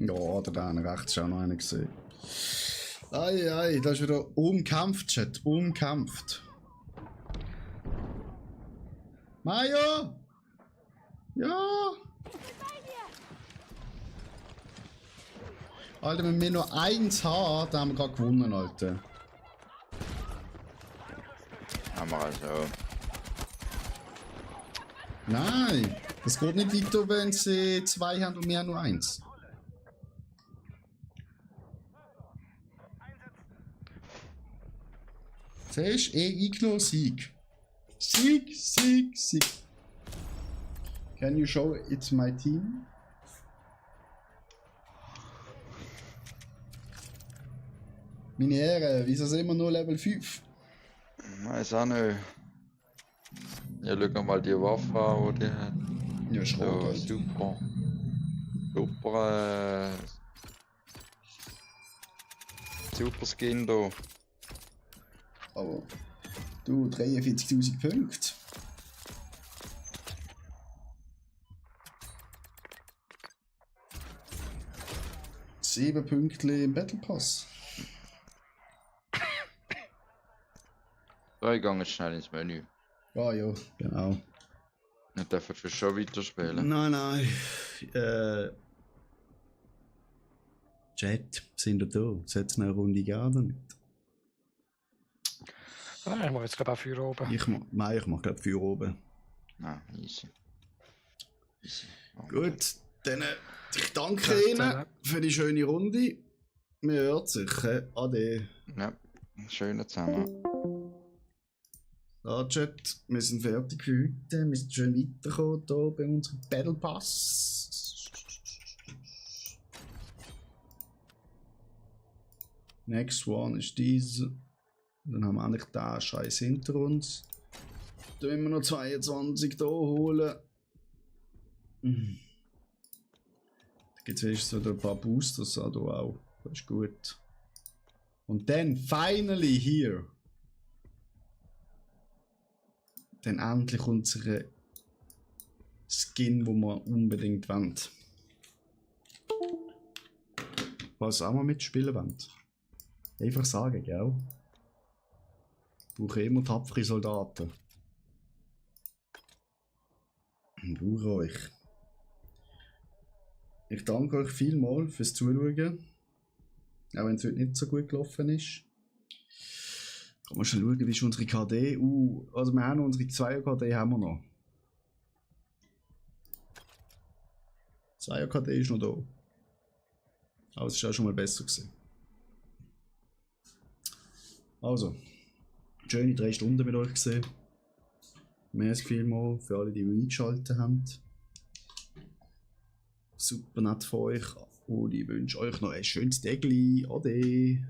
Ja, da rechts ist auch noch einer gesehen. Ei, da ist wieder umkämpft, Chat. Umkämpft. Mayo! Ja! Alter, wenn wir nur 1 haben, dann haben wir gerade gewonnen, Alter. Haben wir also. Nein! Es geht nicht weiter, wenn sie 2 haben und wir haben nur 1. Siehst du? eingenommen, Sieg. Sieg. Can you show it's my team? Meine Herren, wieso sind wir nur Level 5? Weiß auch nicht. Ja, schau mal die Waffe an, die die hat. Ja, ist So, rot, Alter. super. Super Skin da. Aber du, 43.000 Punkte. Sieben Punkte im Battle Pass. So, ich gehe jetzt schnell ins Menü. Ah ja, genau. Dann dürfen wir schon weiterspielen. Nein. Chat, sind wir da? Sollte es noch eine Runde gehen oder nicht? Ah, ich muss jetzt gerade auch für oben. Ich mach glaube für oben. Nein, easy. Easy. Gut, dann ich danke Ja, Ihnen dann. für die schöne Runde. Wir hören sich. Ade. Ja, schön zusammen. Ja, Chat, wir sind fertig für heute. Wir sind schön weitergekommen hier bei unserem Battle Pass. Next one ist diese. Dann haben wir eigentlich den Scheiß hinter uns. Dann müssen wir noch 22 hier holen. Da gibt es wenigstens wieder ein paar Boosters hier auch. Das ist gut. Und dann, finally here. Dann endlich unsere Skin, wo wir unbedingt wollen. Was auch mal mitspielen wollen. Einfach sagen, gell? Ich brauche immer tapfere Soldaten. Ich brauche euch. Ich danke euch vielmals fürs Zuschauen. Auch wenn es heute nicht so gut gelaufen ist. Kann man schon schauen, wie ist unsere KD? Also wir haben unsere 2er KD haben wir noch. 2er KD ist noch da. Aber es ist auch schon mal besser gewesen. Also, schöne 3 Stunden mit euch gesehen. Merci vielmals für alle, die eingeschaltet haben. Super nett von euch. Und ich wünsche euch noch ein schönes Tägli. Ade.